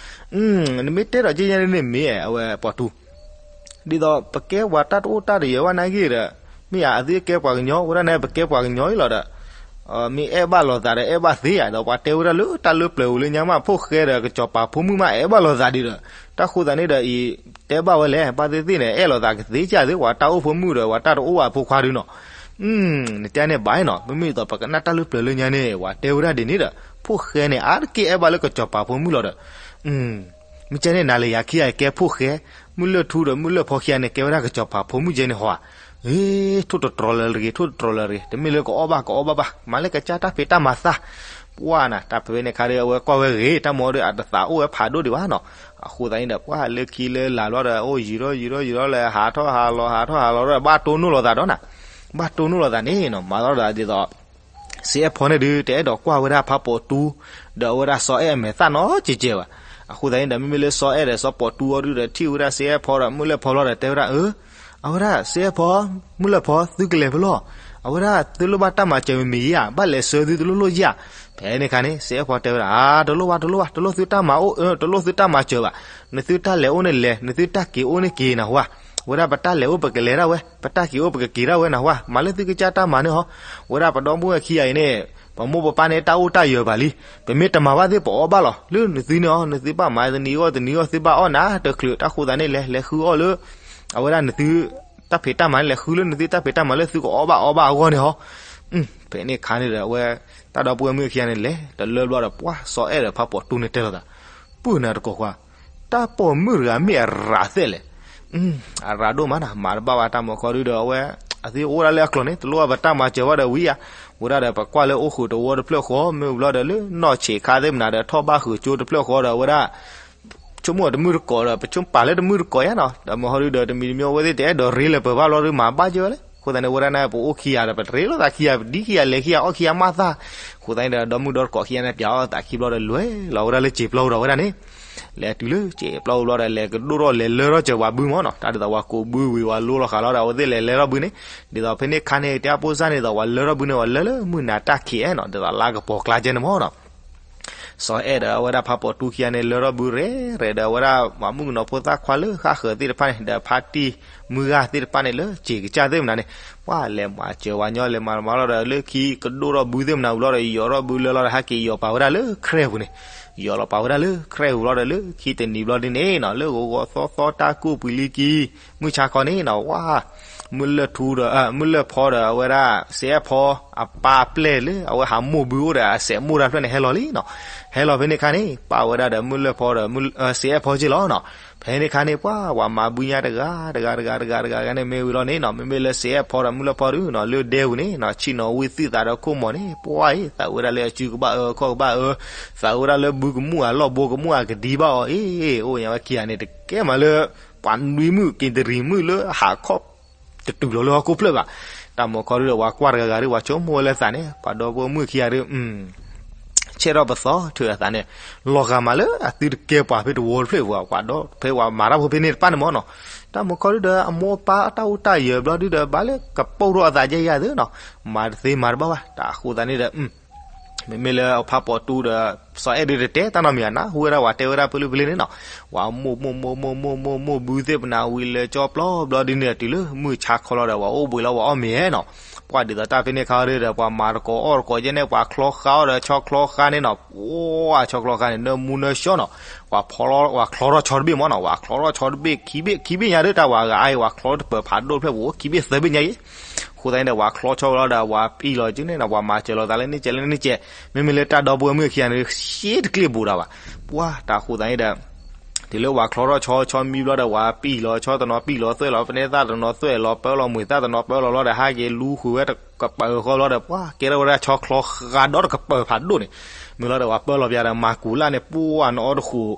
ၤ, နမ့ၢ်တဲဒီးကဲယဲန့ၣ်မ့ၢ် အဝဲပိာ်တူ ဒ်သိးပကဲပှၤတၢ်တအိၣ်တၢ်တယၢၤဘၣ်နာ်ဂ့ၤဒီး, မ့ၢ်ယၤအသ့ၣ်ကဲပှၤကညီ ဝဲဒၣ်န့ၣ် ပကဲပှၤကညီအံၤလီၤဒီး, မ့ၢ်အဲၣ်ဘၣ်လိာ်သးဒီး အဲၣ်ဘၣ်သ့ယၤဒီး ပှၤတဲဝဲဒၣ်လၢတၢ်လၢပျၢၤပူၤလၢညါမး ဖိၣ်ဃဲဒီးကစီၤပၤဖိမုၣ်မး အဲၣ်ဘၣ်လိာ်သးဒံးဒီး, တၢ်ဃိသတးန့ၣ်ဒီးအံၤ, တဲဘၣ်ဝဲလဲၣ် ဘၣ်သ့ၣ်သ့ၣ်န့ၣ် အဲၣ်လိာ်သးကသ့ကၢ်သ့ ပှၤတၢ်အိၣ်ဖိမုၣ်ဒီး ပှၤတၢ်တအိၣ်ဘၣ်ဖိခွါဒုနီၤ နတဲန့ၣ်ဘၣ်နီၤ, မ့မ့ၢ်ဒ်သိးပကနၣ်တၢ်လၢပျၢၤလၢညါန့ၣ် ပှၤတဲဝဲဒၣ်ဒ်န့ၣ်ဒီး, ဖိၣ်ဃဲန့ၣ် အါတက့ၢ်အဲၣ်ဘၣ်လၢကစီၤပၤဖိမုၣ်လီၤဒီး, မ့ၢ်ကဲန့ၣ် နၤလၢယၤခံဂၤအံၤကဲဖိၣ်ဃဲ, မုၢ်လၢၢ်ထူဒီးမုၢ်လၢၢ်ဖီခံဂၤန့ၣ် ကဲဝဲဒၣ်ကစီၤပၤဖိမုၣ်ကဲန့ၣ်ဟီဧါ, ထိၣ်တတြီၤလၢၤတဂ့ၤ ထိၣ်တတြီၤလၢၤတဂ့ၤ တမ့ၢ်လၢကအီၣ်ဘၣ်ကအီဘၣ်ဘၣ် မၤလၢကစၢ်တၢ်ဖံးတၢ်မၤသၣ်, ပှၤနၤ တၢ်ဖဲန့ၣ်ခါဒီး အဝဲကွၢ်ဝဲဂ့ၤ တၢ်မၤဒီးအတသးအိၣ်ဝဲဖးဒိၣ်ဒံးဘၣ်နီၤ, အဃိသတးန့ၣ်ဒီး ပှၤလၢခံလၢလာ်ဘျီဒီး အိၣ်ယံာ်ထီၣ်ယံာ်ထီၣ်ယံာ်ထီၣ်လၢ ဟးထီၣ်ဟးလီၤ ဟးထီၣ်ဟးလီၤဒီး ဘၣ်တိၢ်နီၣ်လိာ်သးဒီးနၤ, ဘၣ်တိၢ်နီၣ်လိာ်သးန့ၣ်နီၤ မၤသီဒီးဒ်သိး စ့အဲၣ်ဖီန့ၣ်ဒုး တအဲၣ်ဒိးကွၢ်ဝဲဒၣ်ဖးပိာ်တူ, ဒီးအဝဲဒၣ်စီၤအဲၣ်အမဲာ်သၣ်နီတစဲးဘၣ်, အဃိသတးန့ၣ်ဒီး မ့မ့ၢ်လၢစီၤအဲၣ်ဒီးစီၤပိာ်တူအီၤဒုးဒီး ထံၣ်ဝဲဒၣ်စ့အဲၣ်ဖီဒီးမုၢ်လၢၢ်ဖီလီၤဒီး တဲဝဲဒၣ်အၢ, အဝဲဒၣ် စ့အဲၣ်ဖီ, မုၢ်လၢၢ်ဖီ သုကလဲၤဖဲလဲၣ်, အဝဲဒၣ်သုလိၣ်ဘၣ်တၢ်မၤစၢၤမ့မ့ၢ်ဧါ, ဘၣ်လဲၤဆှၢသုတလိၣ်လိၣ်ဧါ, ဖဲန့ၣ်ခါန့ၣ် စ့အဲၣ်ဖီတဲဝဲဒၣ် တလိၣ်ဘၣ်တလိၣ်ဘၣ် တလိၣ်သုတၢ်မၤအိၣ်အၢ တလိၣ်သုတၢ်မၤစၢၤဘၣ်, နသုတၢ်လဲၤအိၣ်န့ၣ်လဲၤ နသုတၢ်က့ၤအိၣ်န့ၣ်က့ၤနၢ်ဟူဧါ, ဝဲဒၣ်ပတၢ်လဲၤအိၣ်ပကလဲၤဒၣ်ဝဲ ပတၢ်က့ၤအိၣ်ပကက့ၤဒၣ်ဝဲနၢ်ဟူဧါ, မၤလၢသုကစၢ်တၢ်မၤန့ၣ်ဟီ, ဝဲဒၣ်ပဒီပုၢ်ဝဲၢ်ခံဂၤအံၤန့ၣ်, ပမိၢ်ပပၢ်န့ၣ်တၢ်အိၣ်တၢ်ယၢၤဘၣ်လံ, ပမ့ၢ်တမၤဘၣ်သ့ၣ်ပအီၣ်ဘၣ်လီၤ, လၢနသုန့ၣ်အီၤ နသုဘၣ်မၤတနံၤဂီၢ်တနံၤဂီၢ် သုဘၣ်အီၣ်နၤတချုး တၢ်ဃိသတးန့ၣ်လဲၤ လဲၤဃုအီၣ်လၢ အဝဲဒၣ်နသု တၢ်ဖံးတၢ်မၤန့ၣ် လဲၤဃုလၢနသုတၢ်ဖံးတၢ်မၤလၢသုကအီၣ်ဘၣ်အီဘၣ်အဂီၢ်န့ၣ်ဟီ, ဖဲန့ၣ်ခါန့ၣ်ဒီး အဝဲ တၢ်ဒီပုၢ်ဝဲၢ်မုၣ်ခံဂၤန့ၣ်လဲၤ တလၢဘျီဒီး ပှၤစီၤအဲၣ်ဒီးဖးပိာ်တူန့ၣ်တဲလိာ်သး, ပုၢ်နၤတကိးခွါ, တၢ်ပိာ်မုၣ်တဂၤမ့ၢ်အရၤသဲလဲၣ်, အရၤဒိၣ်မးနၤ မၤတဘၣ်ဘၣ်တၢ်မၤခီဒုဒီး အဝဲ အသ့အိၣ်ဒၣ်လၢအကျိၤန့ၣ် တလိၣ်ဘၣ်ပတၢ်မၤစၢၤဘၣ်ဒီးဝံၤဧါ, ဝဲဒၣ်ဒီးပကွၢ်လၢအိၣ်ဃုာ်တဝီတဖျၢၣ်ဃီ မ့ၢ်ဘျီဒီးလၢနီၢ်ဆံးခါသ့ၣ်မနၤဒီး ထီၣ်ဘၣ်ဃုာ်ကၠိတဖျၢၣ်ဃီဒီး အဝဲဒၣ် ဆိကမိၣ်တမုၢ်တကိးဒီး ပဆိပာ်လၢတမုၢ်တကိးယါနီၤ, ဒီးမဟီဒုဒီး တမံၤတမံၤအဝဲသ့ၣ်တအဲၣ်ဒိးရ့လၢၤပှၤဘၣ်ဘျီဒီး မၤဘၣ်က့ၤဝဲလဲၣ်, အဃိသတးန့ၣ် ဝဲဒၣ်န့ၣ် ပအိၣ်ခံဂၤဒီး ပတရ့လိာ်သးခံဂၤ ပဒံခံဂၤ လဲၤခံဂၤ အီၣ်ခံဂၤ မၤသၣ်, အဃိသတးန့ၣ်ဒီး ဒီမုၢ်ဒီတကိးခံဂၤန့ၣ် ပၠးအီၣ်သးခံဘျီဒီး လဲၤလီၤဝဲဒၣ်လၢစံာ်ပျီပူၤဒီးဝဲဒၣ်န့ၣ်, လဲၤတုၤလၢစံာ်ပျီပူၤဘျီဒီး လဲၤကဒိၣ်ထီၣ်လဲၤလၢထီၣ်စၢၤပှၤဘုမ့ၢ်နီၤ, တၢ်ဒ်သိးပှၤကိးဘုဝံၤ ပှၤလိလီၤဃာ်လီၤဒီး အဝဲသ့ၣ်လဲၤလဲၤထီၣ်ဘုန့ၣ်, ဒ်သိးဖဲန့ၣ်ခါန့ၣ် တဲအဖိစၢ်န့ၣ်ဒီး ပှၤလၢထီၣ်ဘုန့ၣ် ပှၤလၢလၢမုၢ်နၤတၢ်ခံးအဲၣ်နီၤ, ဒ်သိးလါကပီၤကျါကဲန့ၣ်မ့ၢ်နီၤ စီၤအဲၣ်ဒီးအဝဲဒၣ်ဖးပိာ်တူခံဂၤန့ၣ် လၢထီၣ်ဘုရဲၣ်ရဲၣ်ဒီး အဝဲဒၣ်မၤမုၣ်ကနီၤဖိသၣ်ခွါလၢဃၣ်ဃၢၤသ့ၣ်တဖၣ်န့ၣ် ဒီးဖါတံၢ်မုၢ်ဂၢ်သ့ၣ်တဖၣ်န့ၣ် လၢစံာ်ကစၢ်သ့ၣ်မနၤန့ၣ်, ပှၤလဲၤမၤစၢၤဝဲညီ လဲၤမၤမၤလီၤဒီး လၢခံကဒိၣ်ထီၣ်ဘုသ့ၣ်မနၤဝံၤလီၤဒီး ယီၤထီၣ်ဘုလၢလီၤဒီး ဟဲက့ၤယီၤပာ်ဝဲဒၣ်လၢ ခရဲပူၤန့ၣ်, ယီၤလီၤပာ်ဝဲဒၣ်လၢ ခရဲပူၤလီၤဒီး လၢခံတနံၤဘျီဒ်န့ၣ်နီၤ လၢဂီၤဂီၤသီသီတၢ်ကူၣ်ပှံၤလံကံ မုၢ်ဆါခီန့ၣ်နီၤ ဝါ မုၢ်လၢၢ်ထူဒီး မုၢ်လၢၢ်ဖီဒီး အဝဲဒၣ် စ့အဲၣ်ဖီ အပၢ်အပျဲၢ်လၢ အဝဲဟးမိၢ်ဘုအိၣ်ဒီး အစဲးမိၢ်တၢ်ဖျၢၣ်န့ၣ် ဟဲလီၤလံနီၤ. ဟဲလီၤဖဲန့ၣ်ခါန့ၣ် ပာ်ဝဲဒၣ်ဒီးမုၢ်လၢၢ်ဖီဒီး စ့အဲၣ်ဖီက့လီၤနီၤ. ဖဲန့ၣ်ခါန့ၣ် ပှၤဝဲမၤဘုညါတဂၤတဂၤတဂၤတဂၤတဂၤန့ၣ် မ့ၢ်ဝံၤလီၤန့ၣ်နီၤ မ့မ့ၢ်လၢစ့အဲၣ်ဖီဒီးမုၢ်လၢၢ်ဖီဒုးနီၤ လၢဒဲပူၤန့ၣ်နီၤ ဆံၣ်နီၤဝံၣ်သုသးဒီးခိၣ်မီၤန့ၣ် ပှၤအံၤ သးဝဲဒၣ်လၢအစုကဘၣ်အၢ အခီၣ်ကဘၣ်အၢ သးဝဲဒၣ်လၢဘုကမူၣ်အလီၢ်ဘိကမူၣ်အကဒံဘၣ်အီၤ အ့ အိၣ်ညါဝဲခံဂၤန့ၣ် တကဲမးလၢ ပ ပှၤနွံမုၣ်က့ၤတရံးမုၣ်လၢဟးခီၣ် တတုၤလီၤလၢဟီၣ်ခိၣ်ဖျၢၣ်ဘၣ်. တၢ်မၤခီဒုဒီး ပှၤကွၢ်တဂၤဂၤဒီး ပှၤဆိကမိၣ်ဝဲလၢသးန့ၣ် ပှၤဒီပုၢ်ဝဲၢ်မုၣ်ခံဂၤဒီး ဆဲးထီၣ်ပသီထုးအသးန့ၣ် လီၤဂာ်မးလၢအသုတကဲပှၤဖဲတဝီတဖျၢၣ်ပူၤ ပှၤဒီးဖဲပှၤမၤတၢ်ဖိဖဲန့ၣ်တဖၣ်န့ၣ်မ့ၢ်နီၤ. တၢ်မၤခီဒုဒီး အမိၢ်အပၢ်တၢ်အိၣ်တၢ်ယၢၤဘျီဒုဒီး ဘၣ်လၢကပိာ်ထီၣ်အသးယဲယၤသ့နီၤ, မၤတသ့မၤတဘၣ်ဘၣ်. တၢ်အဃိသတးန့ၣ်ဒီး မ့မ့ၢ်လၢဖးပိာ်တူဒီး စီၤအဲၣ်ဒုတတဲတၢ်နီတမံၤဧါ, နၢ်ဟူဝဲဒၣ်ပှၤတဲဝဲဒၣ်ဖဲလၢဖဲလၢန့ၣ်နီၤ, ပှၤမိၢ်မိၢ်မိၢ်မိၢ်မိၢ်မိၢ်ဘုသ့ၣ်ပနၢ်ဝံၤလၢကၠီပျီဘျီဒုန့ၣ် တုၤလၢမုၢ်ဆါခီလီၤဒီး ပှၤအိၣ်ဘှံးလီၤပှၤအီၣ်မ့ၤနီၤ. ပှၤဒ်သိးတၢ်ဖဲန့ၣ်ခါဒီး ပှၤမၤတကိးအီၣ်တကိးကဲန့ၣ် ပှၤချီဃါအီၤဒီးဆီချီဃါန့ၣ်နီၤ, ပှၤဆီချီဃါန့ၣ် နၢမူနၢဆှီနီၤ, ပှၤဖီလီၤ ပှၤချီထီၣ်ဆီတဘ့ၣ်မ့ၢ်နီၤ, ပှၤချီထီၣ်ဆီတဘ့ၣ်ခံဘ့ၣ်ခံဘ့ၣ်ညါဒီး တၢ်ပှၤဂၤအံၤ ပှၤချီတပၢၤဖးဒိၣ်တဖျၢၣ်ပူၤ ခံဘ့ၣ်သၢဘ့ၣ်ညါအံၤ အဃိသတးန့ၣ်ဒီး ပှၤချီဆီဝဲလီၤဒီး ပှၤပံၢ်လီၤက့န့ၣ်နီၤ, ပှၤမၤစၢၤလီၤသးလၢန့ၣ်ကဲလၢန့ၣ်ကဲ, မ့မ့ၢ်လၢတၢ်ဒီပုၢ်ဝဲၢ်မုၣ်ခံဂၤန့ၣ် ရှဲတကျ့ၣ်ဘူးဒီးဘၣ်. ပှၤတၢ်ဃိသတးန့ၣ်ဒီး တုၤလၢပှၤချီထီၣ်ဆီဆီမံဘျီဒီး ပှၤပံၢ်လီၤဆီတနီၤပံၢ်လီၤသွဲၣ်လီၤ ပနဲသၣ်တနီၤသွဲၣ်လီၤ ပၢလီၤမှံၤသၣ်တနီၤပၢလီၤလီၤဒီး ဟးက့ၤလူဃုာ်ဝဲတကပၤဃီဘျီဒီး ပှၤကဲထီၣ်ဝဲဒၣ်ဆီချီဃါဒီတကပၤဖးဒိၣ်န့ၣ်, မ့ၢ်လီၤဒီးပှၤပၢလီၤပျါဒီး မၤကူးလၢ်န့ၣ် ပှၤနအီတဃူး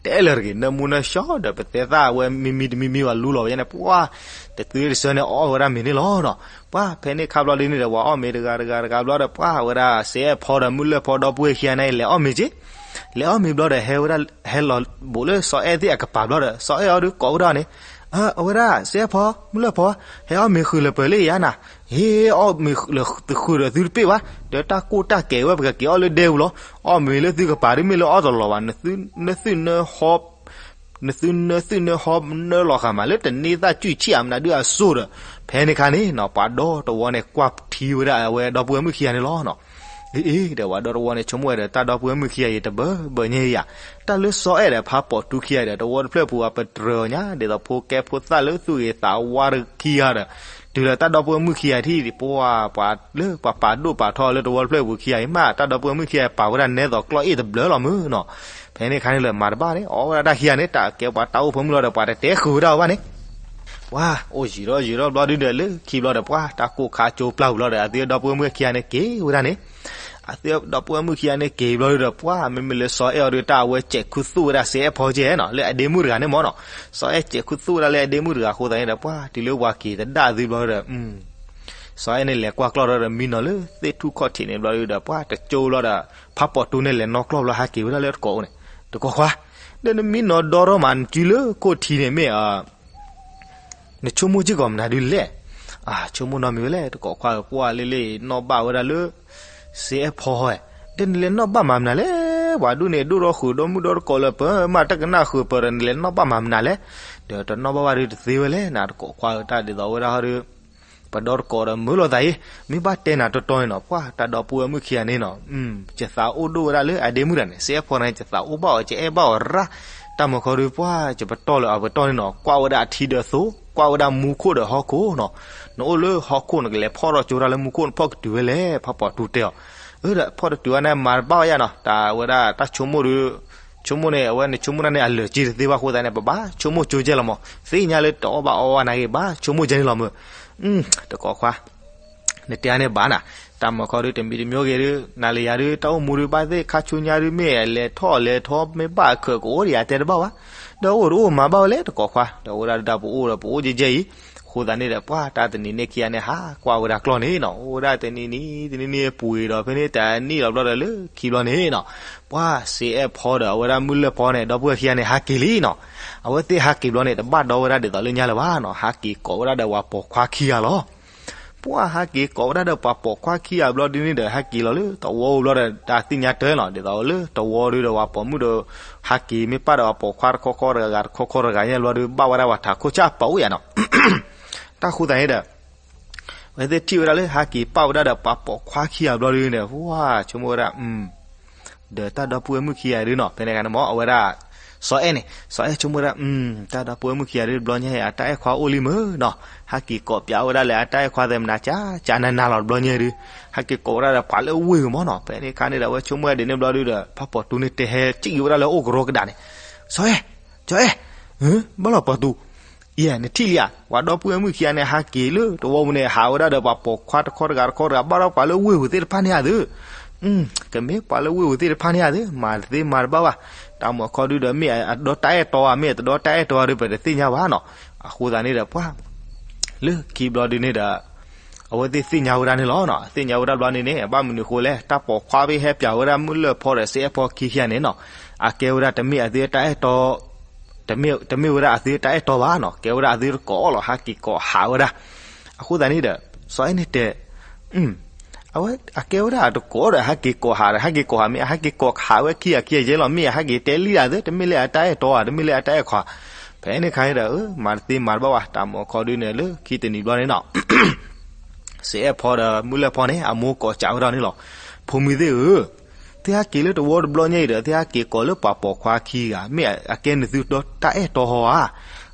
တအဲၣ်လၢၤတဂ့ၤ, နၢမူနၢဆှီဒီး ပတဲသၣ်ဝဲမံမံတမံမံ ပှၤလူလီၤဝဲန့ၣ် ပှၤတသုတဆၢန့ၣ် အီၣ်ဝဲဒၣ်မ့ၤန့ၣ်လီၤနီၤ. ပှၤဖဲန့ၣ်ခါဘျီဒ်န့ၣ်ဒီး ပှၤအီၣ်မ့ၤတဂၤတဂၤတဂၤဘျီဒီး ပှၤဝဲဒၣ်စဲးအဲၣ်ဖီဒီးမုၢ်လၢၢ်ဖီဒီပုၢ်ဝဲၢ်ခံဂၤန့ၣ် လဲၤအီၣ်မ့ၤက့ၤ, လဲၤအီၣ်မ့ၤဘျီဒီး ဟဲဝဲဒၣ် ဟဲလီၤဘူးလၢစီၤအဲၣ်သ့ၣ်အကပၤဘျီဒီး စီၤအဲၣ်အီၤဒုးကိးဝဲဒၣ်န့ၣ် အဝဲဒၣ်စဲးအဲၣ်ဖီ မုၢ်လၢၢ်ဖီ ဟဲအီၣ်မ့ၤဃုာ်လၢပၢၤလၢယၤနၤ, ဟ့ၣ်အီၣ်မ့ၤလၢတဃုာ်ဒီးသုတပ့ၢ်ဘၣ်, ဒီးတၢ်ကိၢ်တၢ်ကဲၤဝဲ ပကက့ၤအီၣ်လၢဒဲပူၤလီၤ. အီၣ်မ့ၤလၢသုကပၤဒ်မ့ၢ်လၢအီၣ်တလီၤဘၣ်, နသုနၢသုနၢဟီ နသုနၢသုနၢဟီနၢလီၤဃာ်မးလၢတန့ၢ်သၣ်ကွံာ်ဆံၣ်အမနုၤဒုအစိၤဒီး ဖဲန့ၣ်ခါန့ၣ်နီၤ ပှၤဒီတဝီန့ၣ် ကွၢ်ထံဝဲဒၣ်အဝဲဒီပုၢ်ဝဲၢ်မုၣ်ခံဂၤန့ၣ်လီၤနီၤ. အ့ အ့ ဒီးပှၤဒီတဝီန့ၣ် ဆိကမိၣ်ဝဲဒီး တၢ်ဒီပုၢ်ဝဲၢ်မုၣ်ခံဂၤအံၤ တဘၢဘၢညါအံၤဧါ, တၢ်လၢစီၤအဲၣ်ဒီးဖးပိာ်တူခံဂၤဒီး တဝီတဖျၢၣ်ပူၤ ပတြၢၤအီၤညါ ဒ်သိးဖိကဲဖိသၣ်လၢသူၣ်ဂ့ၤသးဝါခံဂၤဒီး တုၤလၢတၢ်ဒီပုၢ်ဝဲၢ်မုၣ်ခံဂၤထံၣ် ပှၤပှၤလၢပှၤပာ်ဒိၣ်ပာ်ထီလၢတဝီတဖျၢၣ်ပူၤခံဂၤအံၤမး တၢ်ဒီပုၢ်ဝဲၢ်မုၣ်ခံဂၤပာ်ဝဲဒၣ်နဲသိးကျီၢ်အ့ၣ်တဘျၢလီၤမုၢ်နီၤ. ဖဲန့ၣ်ခါန့ၣ်လၢမၤတဘၣ်န့ၣ် အီၣ်ဝဲဒၣ်တၢ်ခံဂၤန့ၣ် တၢ်ကဲပှၤတၢ်အိၣ်ဖိမုၣ်လီၤဒီး ပှၤတတဲဃုာ်ဝဲဒၣ်အီၤဘၣ်န့ၣ် ပှၤအိၣ်ယံာ်ထီၣ်ယံာ်ထီၣ်ဘျီဒုဒီး လၢခံဘျီဒီး ပှၤတၢ်ကိၢ်ခါကၠိပျၢ်ပူၤလီၤဒီး အသုဒီပုၢ်ဝဲၢ်မုၣ်ခံဂၤန့ၣ်က့ၤဝဲဒၣ်န့ၣ် အသုဒီပုၢ်ဝဲၢ်မုၣ်ခံဂၤန့ၣ်က့ၤဘျီဒုဒီး ပှၤမ့မ့ၢ်လၢစီၤအဲၣ်အီၤဒု တၢ်အဝဲစဲးခုသူၣ်ဝဲဒၣ်စဲးအဲၣ်ဖီကဲနီၤ လၢအဒ့မုၣ်တဂၤန့ၣ်မ့ၢ်နီၤ. စီၤအဲၣ်စဲးခုသူၣ်ဝဲဒၣ်လၢအဒ့မုၣ်တဂၤအဃိသတးန့ၣ်ဒီး ပှၤတုၤလၢပှၤက့ၤတဒၣ်သုဘျီဒီး စီၤအဲၣ်န့ၣ်လဲၤကွၢ်ကျီၢ်ဒီး မံနီၤလၢသ့ၣ်ထူၣ်ခီၣ်ထံးန့ၣ်ဘျီဒုဒီး ပှၤတကၠိဘျီဒီး ဖးပိာ်တူန့ၣ်လဲၤနီၣ်ကျီၢ်ဘျီ ဟးက့ၤဝဲဒၣ်လၢတကိးအိၣ်န့ၣ် တကိးခွါ ဒီးနမံနီၤဒီထီၣ်မး နစုလၢခိၣ်ထံးန့ၣ်မ့ၢ် နဆိကမိၣ်စ့ၢ်ကီးမနုၤဒုလဲၣ်. ဆိကမိၣ်နီတမံၤဝဲလဲၣ် တကိးခွါဧၢ ပှၤလ့လ့နီၣ်ဘၣ်ဝဲဒၣ်လၢ စဲးအဲၣ်ဖီဟဲ ဒီးနလဲၤနီၣ်ဘၣ်မၤမနုၤလဲၣ်. ပှၤဒူၣ်န့ၣ် ဒိၣ်ထီၣ်ဃုာ်ဒီမုၢ်ဒီတကိးလၢပၢၤမး တကနၣ်ဃုာ်ပၢၤဒီး နလဲၤနီၣ်ဘၣ်မၤမနုၤလဲၣ်. ဒီးတနီၣ်ဘၣ်ဘၣ်ဒုတသ့ဝဲလဲၣ် နတကိးခွါဧၢ တၢ်ဒ်သိးဝဲဒၣ်ဟီဒု ပဒီတကိးဒီးမုာ်လိာ်သးအံၤ မ့ၢ်ဘၣ်တဲနၤတီတီန့ၣ်နီၤ ပှၤတၢ်ဒီပုၢ်ဝဲၢ်မုၣ်ခံဂၤန့ၣ်နီၤ ယသးအိၣ်ဒိၣ်ဝဲဒၣ်လၢအဒ့မုၣ်တဂၤန့ၣ် စဲးအဲၣ်ဖီန့ၣ် ယသးအိၣ်ဘၣ်အီၤ ယအဲၣ်ဘၣ်အီၤရၣ်. တၢ်မၤခီဒု ပှၤယပတီၢ်လၢအပတီၢ်န့ၣ်နီၤ ကွၢ်ဝဲဒၣ်အထံဒီးသိ ကွၢ်ဝဲဒၣ်မူခိၣ်ဒီးဟီၣ်ခိၣ်နီၤ. နအိၣ်လၢဟီၣ်ခိၣ် နကလဲၤဖီၣ်ထီၣ်ကၠိတၢ်လၢမူခိၣ် နဖီၣ်ကတုၤဝဲလဲၣ် ဖးပိာ်တူတဲအီၤ. အၢ ဒီးဖီၣ်တတုၤဝဲန့ၣ် မၤတဘၣ်ဝဲယါနီၤ တၢ်ဝဲဒၣ်တၢ်ဆိကမိၣ်ဒု ဆိကမိၣ်န့ၣ် အဝဲန့ၣ်ဆိကမိၣ်တၢ်န့ၣ် အလၢာ်က့တသ့ဘၣ်အဃိသတးန့ၣ် ပဘၣ်ဆိကမိၣ်ကၠိကဲလီၤမး သ့ၣ်ညါလၢတအီၣ်ဘၣ်အီဘၣ်နာ်က့ ဘၣ်ဆိကမိၣ်ကၠိန့ၣ်လီၤမး. တကိးခွါ နတဲန့ၣ်ဘၣ်နၤ တၢ်မၤခီဒု တမံၤတမံၤဂ့ၤဒု နၤလၢယၤဒု တၢ်အိၣ်မူဒု ဘၣ်သ့ၣ်ခါဆူညါဒု မ့ၢ်လဲၤထီၣ်လဲၤထီ မ့ၢ်ဘၣ်အခၢးကအိၣ်ဒီးယၤတဲတဘၣ်ဘၣ်. ဒီးအိၣ်တအိၣ်မၤဘၣ်ဝဲလဲၣ် တကိးခွါ ဒီးဝဲဒၣ်ဒု တၢ်ပအိၣ်ဒီးပအိၣ်ကဲကဲအံၤ အဃိသတးန့ၣ်ဒီး ပှၤတၢ်တနံၤန့ၣ်ခံဂၤန့ၣ် ဟးကွၢ်ဝဲဒၣ်ကျီၢ်န့ၣ်နီၤ အိၣ်ဝဲဒၣ်တနံၤနံၤ တနံၤနံၤပှ့ၤဒီး ဖဲန့ၣ်တနံၣ်လီၤဘျီဒီး လၢခံဘျီန့ၣ်နီၤ ပှၤစဲးအဲၣ်ဖီဒီး အဝဲဒၣ်မုၢ်လၢၢ်ဖီန့ၣ် ဒီပုၢ်ဝဲၢ်ခံဂၤန့ၣ် ဟးက့ၤလံနီၤ. အဝဲသ့ၣ်ဟးက့ၤဘျီန့ၣ် တဘၣ်ဒီဝဲဒၣ်ဒ်သိးလၢညါလၢၤဘၣ်နီၤ ဟးက့ၤကိးဝဲဒၣ်ဒီးပှၤပိာ်ခွါခံဂၤလီၤ. ပှၤဟးက့ၤကိးဝဲဒၣ်ဒီးပှၤပိာ်ခွါခံဂၤဘျီဒုန့ၣ်ဒီး ဟဲက့ၤလီၤလၢတဝီအိၣ်ဘျီဒီး တၢ်သ့ၣ်ညါတၢ်လီၤ ဒ်သိးလၢတဝီဒုဒီးပှၤပိာ်မုၣ်ဒီး ဟးက့ၤမ့ၢ်ပၣ်ဒီးပှၤပိာ်ခွါတခီခီတဂၤဂၤ တခီခီတဂၤဂၤညါဘျီဒု ဘၣ်ဝဲဒၣ်ပှၤထးခိၣ်ဆၣ်ပာ်အိၣ်ယါနီၤ တၢ်ဃိသတးန့ၣ်ဒီး အဝဲသ့ၣ်ထံၣ်ဝဲဒၣ်လၢဟးက့ၤပာ်ဝဲဒၣ်ဒီးပှၤပိာ်ခွါခံဂၤဘျီဒုန့ၣ် ဝၤဆိကမိၣ်ဝဲဒၣ် ဒီးတၢ်ဒီပုၢ်ဝဲၢ်မုၣ်ခံဂၤဒုနီၤ ဖဲန့ၣ်အခါန့ၣ်မ့ၢ် အဝဲဒၣ် စီၤအဲၣ်န့ၣ် စီၤအဲၣ်ဆိကမိၣ်ဝဲဒၣ် တၢ်ဒီပုၢ်ဝဲၢ်မုၣ်ခံဂၤဒုတဘျီညါအံၤ အတၢ်အဲၣ်ခွါအိၣ်လံမ့ၢ်နီၤ ဟဲက့ၤကိးပၠးဝဲဒၣ်လၢအတၢ်အဲၣ်ခွါသဲးမနၤ ကၠးကၠးနၤနၤလီၤတဘျီညါဒု ဟဲက့ၤကိးဝဲဒၣ်ဒီးပှၤလၢဝ့ၢ်ပူၤမ့ၢ်နီၤ ဖဲန့ၣ်အခါန့ၣ်ဒီး အဝဲဆိကမိၣ်ဝဲဒ်န့ၣ်ဘျီဒုဒီး ဖးပိာ်တူန့ၣ် တဲဟဲစံၣ်က့ၤဝဲဒၣ်လၢအိၣ်ကရီကဒါန့ၣ် စီၤအဲၣ် စီၤအဲၣ် ဘၣ်လီၤပိာ်တူ ယဲ နထံၣ်လံဧါ ပှၤဒီပုၢ်ဝဲၢ်မုၣ်ခံဂၤန့ၣ် ဟးက့ၤလၢတဝီပူၤန့ၣ် ဟးဝဲဒၣ်ဒီးပှၤပိာ်ခွါတခီတဂၤတခီတဂၤ ဘၣ်ဒီးပှၤလၢဝ့ၢ်ပူၤသ့ၣ်တဖၣ်န့ၣ်ဧါသု ကမ့ၢ်ပှၤလၢဝ့ၢ်ပူၤသ့ၣ်တဖၣ်န့ၣ်ဧါသု မၤတသ့မၤတဘၣ်ဘၣ် တၢ်မၤခီဒုဒီး မ့ၢ်အဒီတၢ်အဲၣ်တီဧါ မ့ၢ်အတဒီတၢ်အဲၣ်တီဧါဒီး ပတသ့ၣ်ညါဘၣ်နီၤ. အဃိသတးန့ၣ်ဒီး ပှၤ လၢခံဘျီဒုန့ၣ်ဒီး အဝဲသ့ၣ်သ့ၣ်ညါဝဲဒၣ်န့ၣ်လီၤနီၤ. သ့ၣ်ညါဝဲဒၣ်ဘျီန့ၣ်န့ၣ် ဘၣ်မနုၤဃိလဲၣ်, တၢ်ပိာ်ခွါဖဲဟဲပၠးဝဲဒၣ်မုၢ်လၢၢ်ဖီဒီးစ့အဲၣ်ဖီခံခံဂၤန့ၣ်နီၤ, အကဲဝဲဒၣ်တမ့ၢ်အသုတၢ်အဲၣ်တီ တမ့ၢ်ဝဲဒၣ်အသုတၢ်အဲၣ်တီဘၣ်နီၤ, ကဲဝဲဒၣ်အသုတကိးလီၤ, ဟးက့ၤကိးဟးဝဲဒၣ်. အဃိသတးန့ၣ်ဒီး စီၤအဲၣ်န့ၣ်တဲ အဝဲအကဲဝဲဒၣ်အတကိးဒီး ဟးက့ၤကိးဟးဒီး ဟးက့ၤကိးဟး မ့ၢ်အဟးက့ၤကိးဟးဝဲခံဂၤခံဂၤယဲလီၤ, မ့ၢ်အဟးက့ၤတဲလံဒၣ်သ့, တမ့ၢ်လၢအတၢ်အဲၣ်တီဧါ, တမ့ၢ်လၢအတၢ်အဲၣ်ခွါ. ဖဲန့ၣ်ခါန့ၣ်ဒီး မၤတသ့မၤတဘၣ်ဘၣ်, တၢ်မၤခီဒုန့ၣ် လၢခံတနံၤဘျီန့ၣ်နီၤ စ့အဲၣ်ဖီဒီးမုၢ်လၢၢ်ဖီန့ၣ် အမိၢ်ကိးစးဝဲဒၣ်န့ၣ်လီၤ. ဖိမုၣ်သ့ၣ်ဧၢ, သုဟဲက့ၤလၢတဝီတဘျီညါအံၤဒီး သုဟဲက့ၤကိးလၢပှၤပိာ်ခွါခံဂၤ, မ့ၢ်အကဲနသုဒီတၢ်အဲၣ်တီဧါ.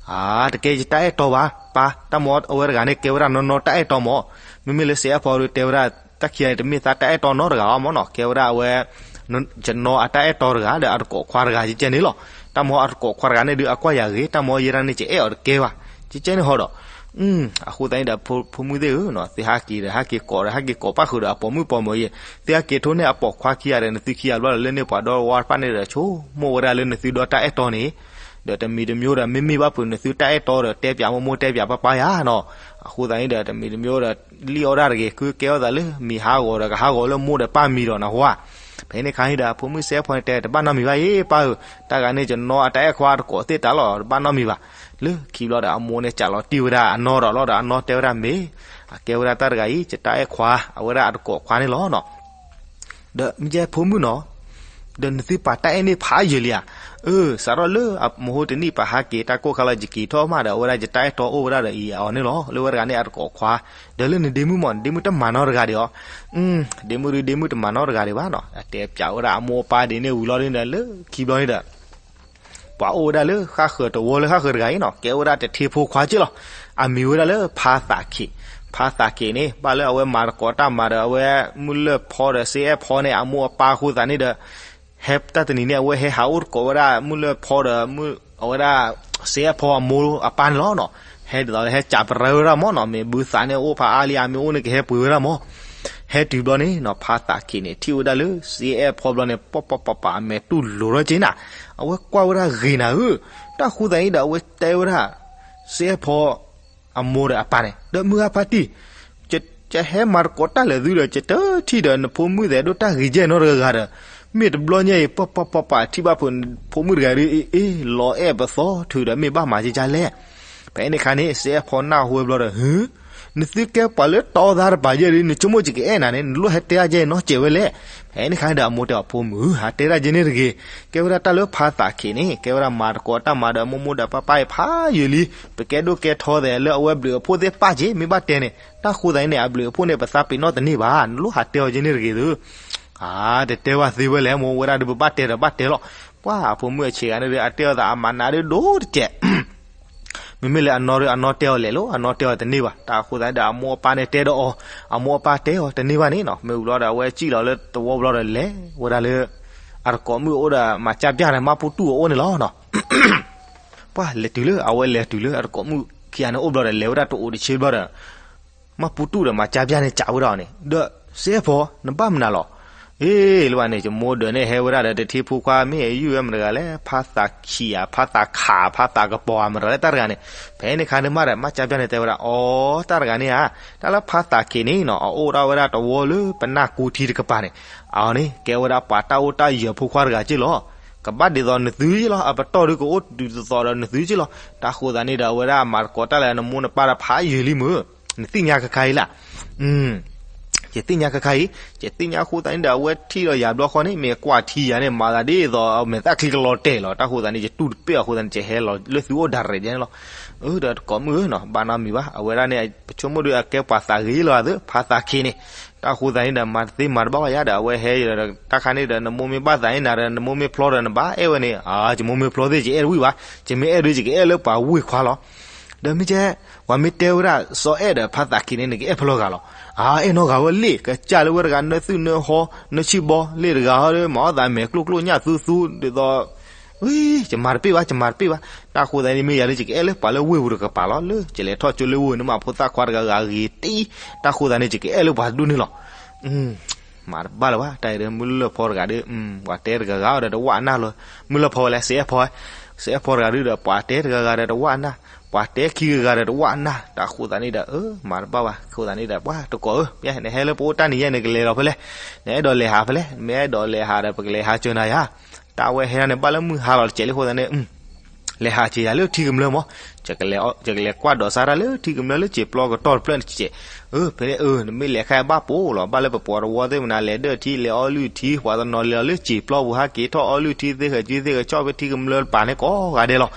တကဲယတၢ်အဲၣ်တီဘၣ်, ပၢ်, တၢ်မၤအဝဲတဂၤန့ၣ် ကဲဝဲဒၣ်နီၢ်နီၢ်တၢ်အဲၣ်တီမး. မ့မ့ၢ်လၢစ့အဲၣ်ဖီဒီး တဲဝဲဒၣ် တၢ်ခံဂၤန့ၣ် တမ့ၢ်သးတၢ်အဲၣ်တီနီတဂၤဘၣ်မးနီၤ, ကဲဝဲဒၣ်အဝဲ ယနီၢ်အတၢ်အဲၣ်တီတဂၤ ဒီးအတကိးခွါတဂၤ ကဲကဲန့ၣ်လီၤ. တၢ်မၤအတကိးခွါတဂၤန့ၣ်ဒုး အကွၢ်ယၤဂ့ၤ, တၢ်မၤယဲဒၣ်န့ၣ် ကအဲၣ်အီၤတကဲဘၣ်, ကဲကဲန့ၣ်ဟီဒီး အဃိသတးန့ၣ်ဒီး ဖိမုၣ်သ့ၣ်ဧၢ, သုဟဲက့ၤဒီး ဟဲက့ၤကိးဒီး ဟဲက့ၤကိးပၣ်ဃုာ်ဒီးအပိာ်မုၣ်ပိာ်မၢၤအံၤ, သုဟဲက့ၤထိန့ၢ်အပိာ်ခွါခံဂၤဒီး နသုခံဂၤဘျီဒီး လၢန့ၣ်ပှၤဒီဝါတဖၣ်န့ၣ်ဒီး ဆိကမိၣ်ဝဲဒၣ်လၢနသုဒီတၢ်အဲၣ်တီန့ၣ်, ဒီးတမံၤတမံၤဒီး မ့မ့ၢ်ဘၣ်ဖုးနသုတၢ်အဲၣ်တီဒီး တဲပၠးမိၢ်မိၢ်တဲပၠးပၢ်ပၢ်ယၤနီၤ. အဃိသတးန့ၣ်ဒီး တမံၤတမံၤဒီး လံၣ်အီၣ်ဒၣ်တဂ့ၤ, ကဲအီၣ်သးလၢမံၤဟးဂီၤဒီး ကဟးဂီၤလၢမိၢ်ဒီးပၢ်မံၤဒီးနဟါ. ဖဲန့ၣ်ခါန့ၣ်ဒီး အဖိမုၣ်စ့အဲၣ်ဖီန့ၣ်တဲ တဘၣ်နီတမံၤဘၣ်အံၤ ပၢ်ဧၢ, တၢ်ဂၤန့ၣ် ယနီၢ်အတၢ်အဲၣ်ခွါတကိးသ့ၣ်တၢ်လီၤ, တဘၣ်နီတမံၤဘၣ်. လၢခံဘျီဒီး အမိၢ်န့ၣ် စးလီၤတံၢ်ဝဲဒၣ်အနီၢ်ဒီးလီၤဒီး အနီၢ်တဲဝဲဒၣ်မ့ၢ် အကဲဝဲဒၣ်တၢ်တဂၤအံၤ ယတၢ်အဲၣ်ခွါ အဝဲဒၣ်အတကိးခွါန့ၣ်လီၤနီၤ. ဒီးမ့ၢ်ကဲဖိမုၣ်နီၤ, ဒီးနသုပာ်တၢ်အဲၣ်န့ၣ်ဖးယံာ်လံဧါ. အၢ စးထီၣ်လၢအမဟိတနံၣ်ပာ်ဟးက့ၤတၢ်ကိၢ်ခါလီၤ ယက့ၤထီၣ်မးဒီး အဝဲဒၣ်ယတၢ်အဲၣ်တီအိၣ်ဝဲဒၣ်ဒီးအံၤအီၤန့ၣ်လီၤ, လၢဝဲတဂၤန့ၣ်အတကိးခွါ, ဒီးလၢနဒ့မုၣ်မး နဒ့မုၣ်တမၤနီတဂၤဒံးဧါ. ဒ့မုၣ်ဒုးဒ့မုၣ်တမၤနီတဂၤဒံးဘၣ်နီၤ, အတဲပၠးဝဲဒၣ်အမိၢ်အပၢ်ဒ်န့ၣ်ဝံၤလီၤဒ်န့ၣ်ဒီး လၢခံဘျီန့ၣ်ဒီး ပှၤအိၣ်ဝဲဒၣ်လၢဃၣ်ဃၢၤတဝီလၢဃၣ်ဃၢၤတဂၤအံၤနီၤ, ကဲဝဲဒၣ်တထ့ဖိခွါက့ၢ်လီၤ. အမံၤဝဲဒၣ်လၢဖါသးခ့ၣ်, ဖါသးခ့ၣ်န့ၣ် ဘၣ်လၢအဝဲမၤတကိးတၢ်မၤဒီး အဝဲမုၢ်လၢၢ်ဖီဒီးစ့အဲၣ်ဖီန့ၣ် အမိၢ်အပၢ်အဃိသတးန့ၣ်ဒီး ဟဲတၢ်တနံၤန့ၣ် အဝဲဟဲဟးအိၣ်တကိးဝဲဒၣ်မုၢ်လၢၢ်ဖီဒီး အဝဲဒၣ်စ့အဲၣ်ဖီအမိၢ်အပၢ်န့ၣ်လီၤနီၤ. ဟဲဒ်သိးလၢဟဲစးပရၢဝဲဒၣ်မးနီၤ, မ့ၢ်ဘုသးန့ၣ်အိၣ်ဖးအါလံ အမ့ၢ်အိၣ်န့ၣ်ကဟဲပှ့ၤဝဲဒၣ်မး. ဟဲတုၤဘျီန့ၣ်နီၤ ဖါသးခ့ၣ်န့ၣ် ထံၣ်ဝဲဒၣ်လၢစ့အဲၣ်ဖီဘျီန့ၣ် ပီၢ်ပီၢ်ပၢ်ပၢ် အမဲာ်တူၢ်လိာ်ထီၣ်က့ၤနၤ, အဝဲကွၢ်ဝဲဒၣ်ဂ့ၤနၤဧၢ. တၢ်ဃိသတးန့ၣ်ဒီး အဝဲတဲဝဲဒၣ် စ့အဲၣ်ဖီ အမိၢ်ဒီးအပၢ်န့ၣ် ဒီးမုၢ်ဂၤဖါတံၢ်, ယဟဲမၤတကိးတၢ်လၢာ်သုဒီး ယတထံၣ်ဒီးနဖိမုၣ်သဲးဒိၣ်တၢ်ဂ့ၤကဲနီတဂၤဒီး, မ့ၢ်တဘျီညါအံၤ ပီၢ်ပီၢ်ပၢ်ပၢ် ထံၣ်ဘၣ်ဖိမုၣ်တဂၤဒီး အ့ၣ် လီၤအဲၣ်ပသီထုးဒီး မ့ၢ်ဘၣ်မၤကကလဲၣ်. ဖဲန့ၣ်ခါန့ၣ် စ့အဲၣ်ဖီနၢ်ဟူဝဲဘျီဒီး ဟ့ နသုကဲပှၤလၢတီသးတပၤယဲၢ်ဒီး နဆိကမိၣ်ယကအဲၣ်နၤန့ၣ် နလိၣ်ဟဲတဲဒ်အံၤနီတစဲးဝဲလဲၣ်. ဖဲန့ၣ်ခါန့ၣ်ဒီး အမိၢ်တဲအီၤ ဖိမုၣ်ဧၢ, ဟးတဲဒ်အံၤန့ၣ်တဂ့ၤ, ကဲဝဲဒၣ်တၢ်လၢဖါသးခ့ၣ်န့ၣ် ကဲဝဲဒၣ်မၤတကိးတၢ်မၤဒီးမိၢ်မိၢ်ဒီးပၢ်ပၢ်အံၤဖးယံာ်လံ, ပကဲဒိၣ်ကဲထီသဲးလၢအဝဲဘျုးအဖှိၣ်သ့ၣ်ပၣ်က့ၤ မ့ၢ်ဘၣ်တဲန့ၣ် တၢ်ဃိသတးန့ၣ် အဘျုးအဖှိၣ်န့ၣ် ပသးပ့ၤနီၣ်တန့ၢ်ဘၣ်, နလိၣ်ဟးတဲအီၤက့ၤန့ၣ်တဂ့ၤသု. အါ တတဲဘၣ်သ့ဝဲလဲၣ်, မိၢ်ဝဲဒၣ်ဒီး ပဘၣ်တဲဒီးဘၣ်တဲလီၤ. ပှၤအဖိမုၣ်အဆံးဂၤန့ၣ်ဒီး အတဲအီၤသးအမၤနးဒိၣ်ဒိၣ်တကဲး မ့မ့ၢ်လၢအနီၢ်ဒီး အနီၢ်တဲအီၤလဲၤလီၤ, အနီၢ်တဲအီၤတန့ၢ်ဘၣ်. တၢ်အဃိသတးဒီး အမိၢ်အပၢ်န့ၣ်တဲဒီးအီၤ, အမိၢ်အပၢ်တဲအီၤတန့ၢ်ဘၣ်န့ၣ်နီၤ. မ့ၢ်ဝံၤလီၤဒီး အဝဲစံၣ်လီၤလၢတဝီဘျီဒီး လဲၤဝဲဒၣ်လၢ အတကိးမုၣ်အိၣ်ဒီး မၤကၢ်ပျၢ်ဒီး မၢ်ပူတူၣ်အအိၣ်န့ၣ်လီၤနီၤ. ပှၤလဲၤတုၤလၢ အဝဲလဲၤတုၤလၢအတကိးမုၣ်ခံဂၤန့ၣ်အိၣ်ဘျီဒီး လဲၤဝဲဒၣ်တအိၣ်တဆ့ဘျီဒီး မၢ်ပူတူၣ်ဒီးမၤကၢ်ပျၢ်န့ၣ် စံးဝဲဒၣ်အီၤန့ၣ် ဒီး စ့အဲၣ်ဖီ နဘၣ်မနုၤလီၤ. အ့ လၢဘၣ်န့ၣ် ယမိၢ်ဒၢးန့ၣ်ဟဲဝဲဒၣ်ဒီး တထံဖိခွါ မ့ၢ်အယုၢ်ဝဲမတၤတဂၤလဲၣ်, ဖါသးခ့ၣ်ဧါ ဖါသးခး ဖါသးကပီၤဧါ မတၤတဂၤလဲၣ် တၢ်တဂၤန့ၣ်. ဖဲန့ၣ်ခါန့ၣ်မးဒီး မၢ်ကၢ်ပျၢ်န့ၣ်တဲဝဲဒၣ် အီ တၢ်တဂၤန့ၣ်ဧါ, တၢ်လၢဖါသးခ့ၣ်န့ၣ်နီၤ အအိၣ်ဒၣ်ဝဲဒၣ်တဝီလၢပနၢ်ကူထံတကပၤန့ၣ်, အီၤန့ၣ် ကဲဝဲဒၣ်ပှၤတၢ်အိၣ်တၢ်ယၢၤဖိခွါတဂၤက့ၢ်လီၤ. ကဘၣ်ဒ်သိးနသုက့ၢ်လီၤ, အပတီၢ်ဒုးကအိၣ်တုၤတသိးဒီးနသုက့ၢ်လီၤ. တၢ်ဃိသတးန့ၣ်ဒီး အဝဲဒၣ်မၤသကိးတၢ်လၢနမိၢ်နပၢ်ဒီးဖးယံာ်လံမုၢ်, နသ့ၣ်ညါခဲခါအံၤလၢ ယသ့ၣ်ညါခဲခါအံၤ, ယသ့ၣ်ညါအဃိသတးန့ၣ်ဒီး အဝဲထံၣ်လီၤယၤဘျီဃီန့ၣ် မ့ၢ်ကွၢ်ထံယၤန့ၣ် မၤသးဒ်သိးမဲာ်သၣ်ချံကလီၤတဲာ်လီၤ. တၢ်ဃိသတးန့ၣ် ယတူၢ်တပ့ၢ်အဃိသတးန့ၣ် ယဟဲလီၤလၢသုအိၣ်ဒၣ်ရဲၣ်ဒ်န့ၣ်လီၤ. အၢ ဒီးတကိးမုၣ်ဧၢနီၤ ဘၣ်နီတမံၤဘၣ်, အဝဲဒၣ်န့ၣ် ပဆိကမိၣ်ဒီးအကဲပှၤသးဂ့ၤလီၤသ့ ဖါသးခ့ၣ်န့ၣ်. တၢ်ဃိသတးန့ၣ်ဒီး မၤတသ့မၤတဘၣ်ဘၣ်ယါဒီး အဝဲဟဲဒီး တၢ်ခါန့ၣ်ဒီး နမိၢ်မ့ၢ်ဘၣ်သးန့ၣ်နၤဒီး နမိၢ်မ့ၢ်ဖျီဒီးနဘၣ်အဲၣ်ဝဲန့ၣ်, ယမိၢ်မ့ၢ်ဖျီသ့ ယအဲၣ်တဝံၣ်ဘၣ်, ယမ့ၢ်အဲၣ်ဒီး ယကအဲၣ်လၢပှၤဝ့ၢ်ခွါလီၤ. ဒီးမ့ၢ်ကဲ ပှၤမ့ၢ်တဲဝဲဒၣ် စီၤအဲၣ်ဒီးဖါသးခ့ၣ်န့ၣ် နကအဲၣ်ဖဲလဲၣ်ဂၤလီၤ. အါ အဲၣ်နီတဂၤဝဲလံ, ကစၢ်လၢဝဲတဂၤ နသုနဟီ နဆံၣ်ဘီ လ့ၣ်တဂၤဟီဒီး မၤအီၣ်သးမဲာ်ကျိၣ်ကျိၣ်ညၣ်သူသူ ဒ်သိး ယမၤတပ့ၢ်ဘၣ် ယမၤတပ့ၢ်ဘၣ်. တၢ်ဃိသတးန့ၣ် မ့ၢ်ယၤလၢယကအဲၣ်လၢပှၤလၢဝ့ၢ်ပူၤတကပၤလီၤ, လၢယလဲၤထီၣ်ကၠိလၢဝ့ၢ်န့ၣ် မ့ၢ်ဖိသၣ်ခွါတဂၤဂၤဂ့ၤတံၢ်, တၢ်ဃိသတးန့ၣ် ယကအဲၣ်လၢပှၤတဒူၣ်န့ၣ်လီၤ. မၤတဘၣ်လၢၤဘၣ်, တၢ်အံၤဒီး မုၢ်လၢၢ်ဖီတဂၤဒီး ပှၤတဲတဂၤဂၤဒီးတဝၣ်နၢ်လီၤ. မုၢ်လၢၢ်ဖီဝဲလဲၣ်, စဲးဖီဝဲ, စဲးဖီတဂၤဒီး ပှၤတဲတဂၤဂၤဒီးတဝၣ်နၢ်, ပှၤတဲခံဂၤဂၤဒီးတဝၣ်နၢ်, တၢ်အဃိသတးန့ၣ်ဒီး အၢ မၤတဘၣ်ဘၣ်, အဃိသတးန့ၣ်ဒီး ပှၤတကိးဧၢ, နဟဲလၢပအိၣ်တၢ်နံၤယဲၢ် နကလဲၤလီၤဖဲလဲၣ်, နအဲၣ်ဒိးလဲၤဟးဖဲလဲၣ်, နမ့ၢ်အဲၣ်ဒိးလဲၤဟးဒီး ပကလဲၤဟးစၢၤနၤယၤ တၢ်ဝဲဟဲဒၣ်န့ၣ် ဘၣ်လၢမုၢ်ဟါလီၤတစဲးလံအဃိသတးန့ၣ် လဲၤဟးစဲးယၤလၢထံကမျၢၢ်မး, ယကလဲၤကွၢ်ဒိးစၢ်တၢ်လၢထံကမျၢၢ်လၢစဲးပျီကတီၢ်တဖျၢၣ်န့ၣ်စဲး, အၢ ဖဲန့ၣ်အၢ နမ့ၢ်လဲၤခါအံၤဘၣ်ပိာ်လီၤ, ဘၣ်လၢပပှၤတဝီသ့ၣ်မနၤ လဲၤဒၢၣ်ထံ လဲၤအီလုၢ်ထံ ပှၤတနီၤလဲၤလီၤလၢစဲးပျီပူၤ ဟးက့ၤထီၣ်အီလုၢ်ထံ သ့ဃဲၤစုသ့ဃဲၤဆီၣ်ဖဲထံကမျၢၢ်တပၤန့ၣ်ကိးဂၤဒဲးလီၤ.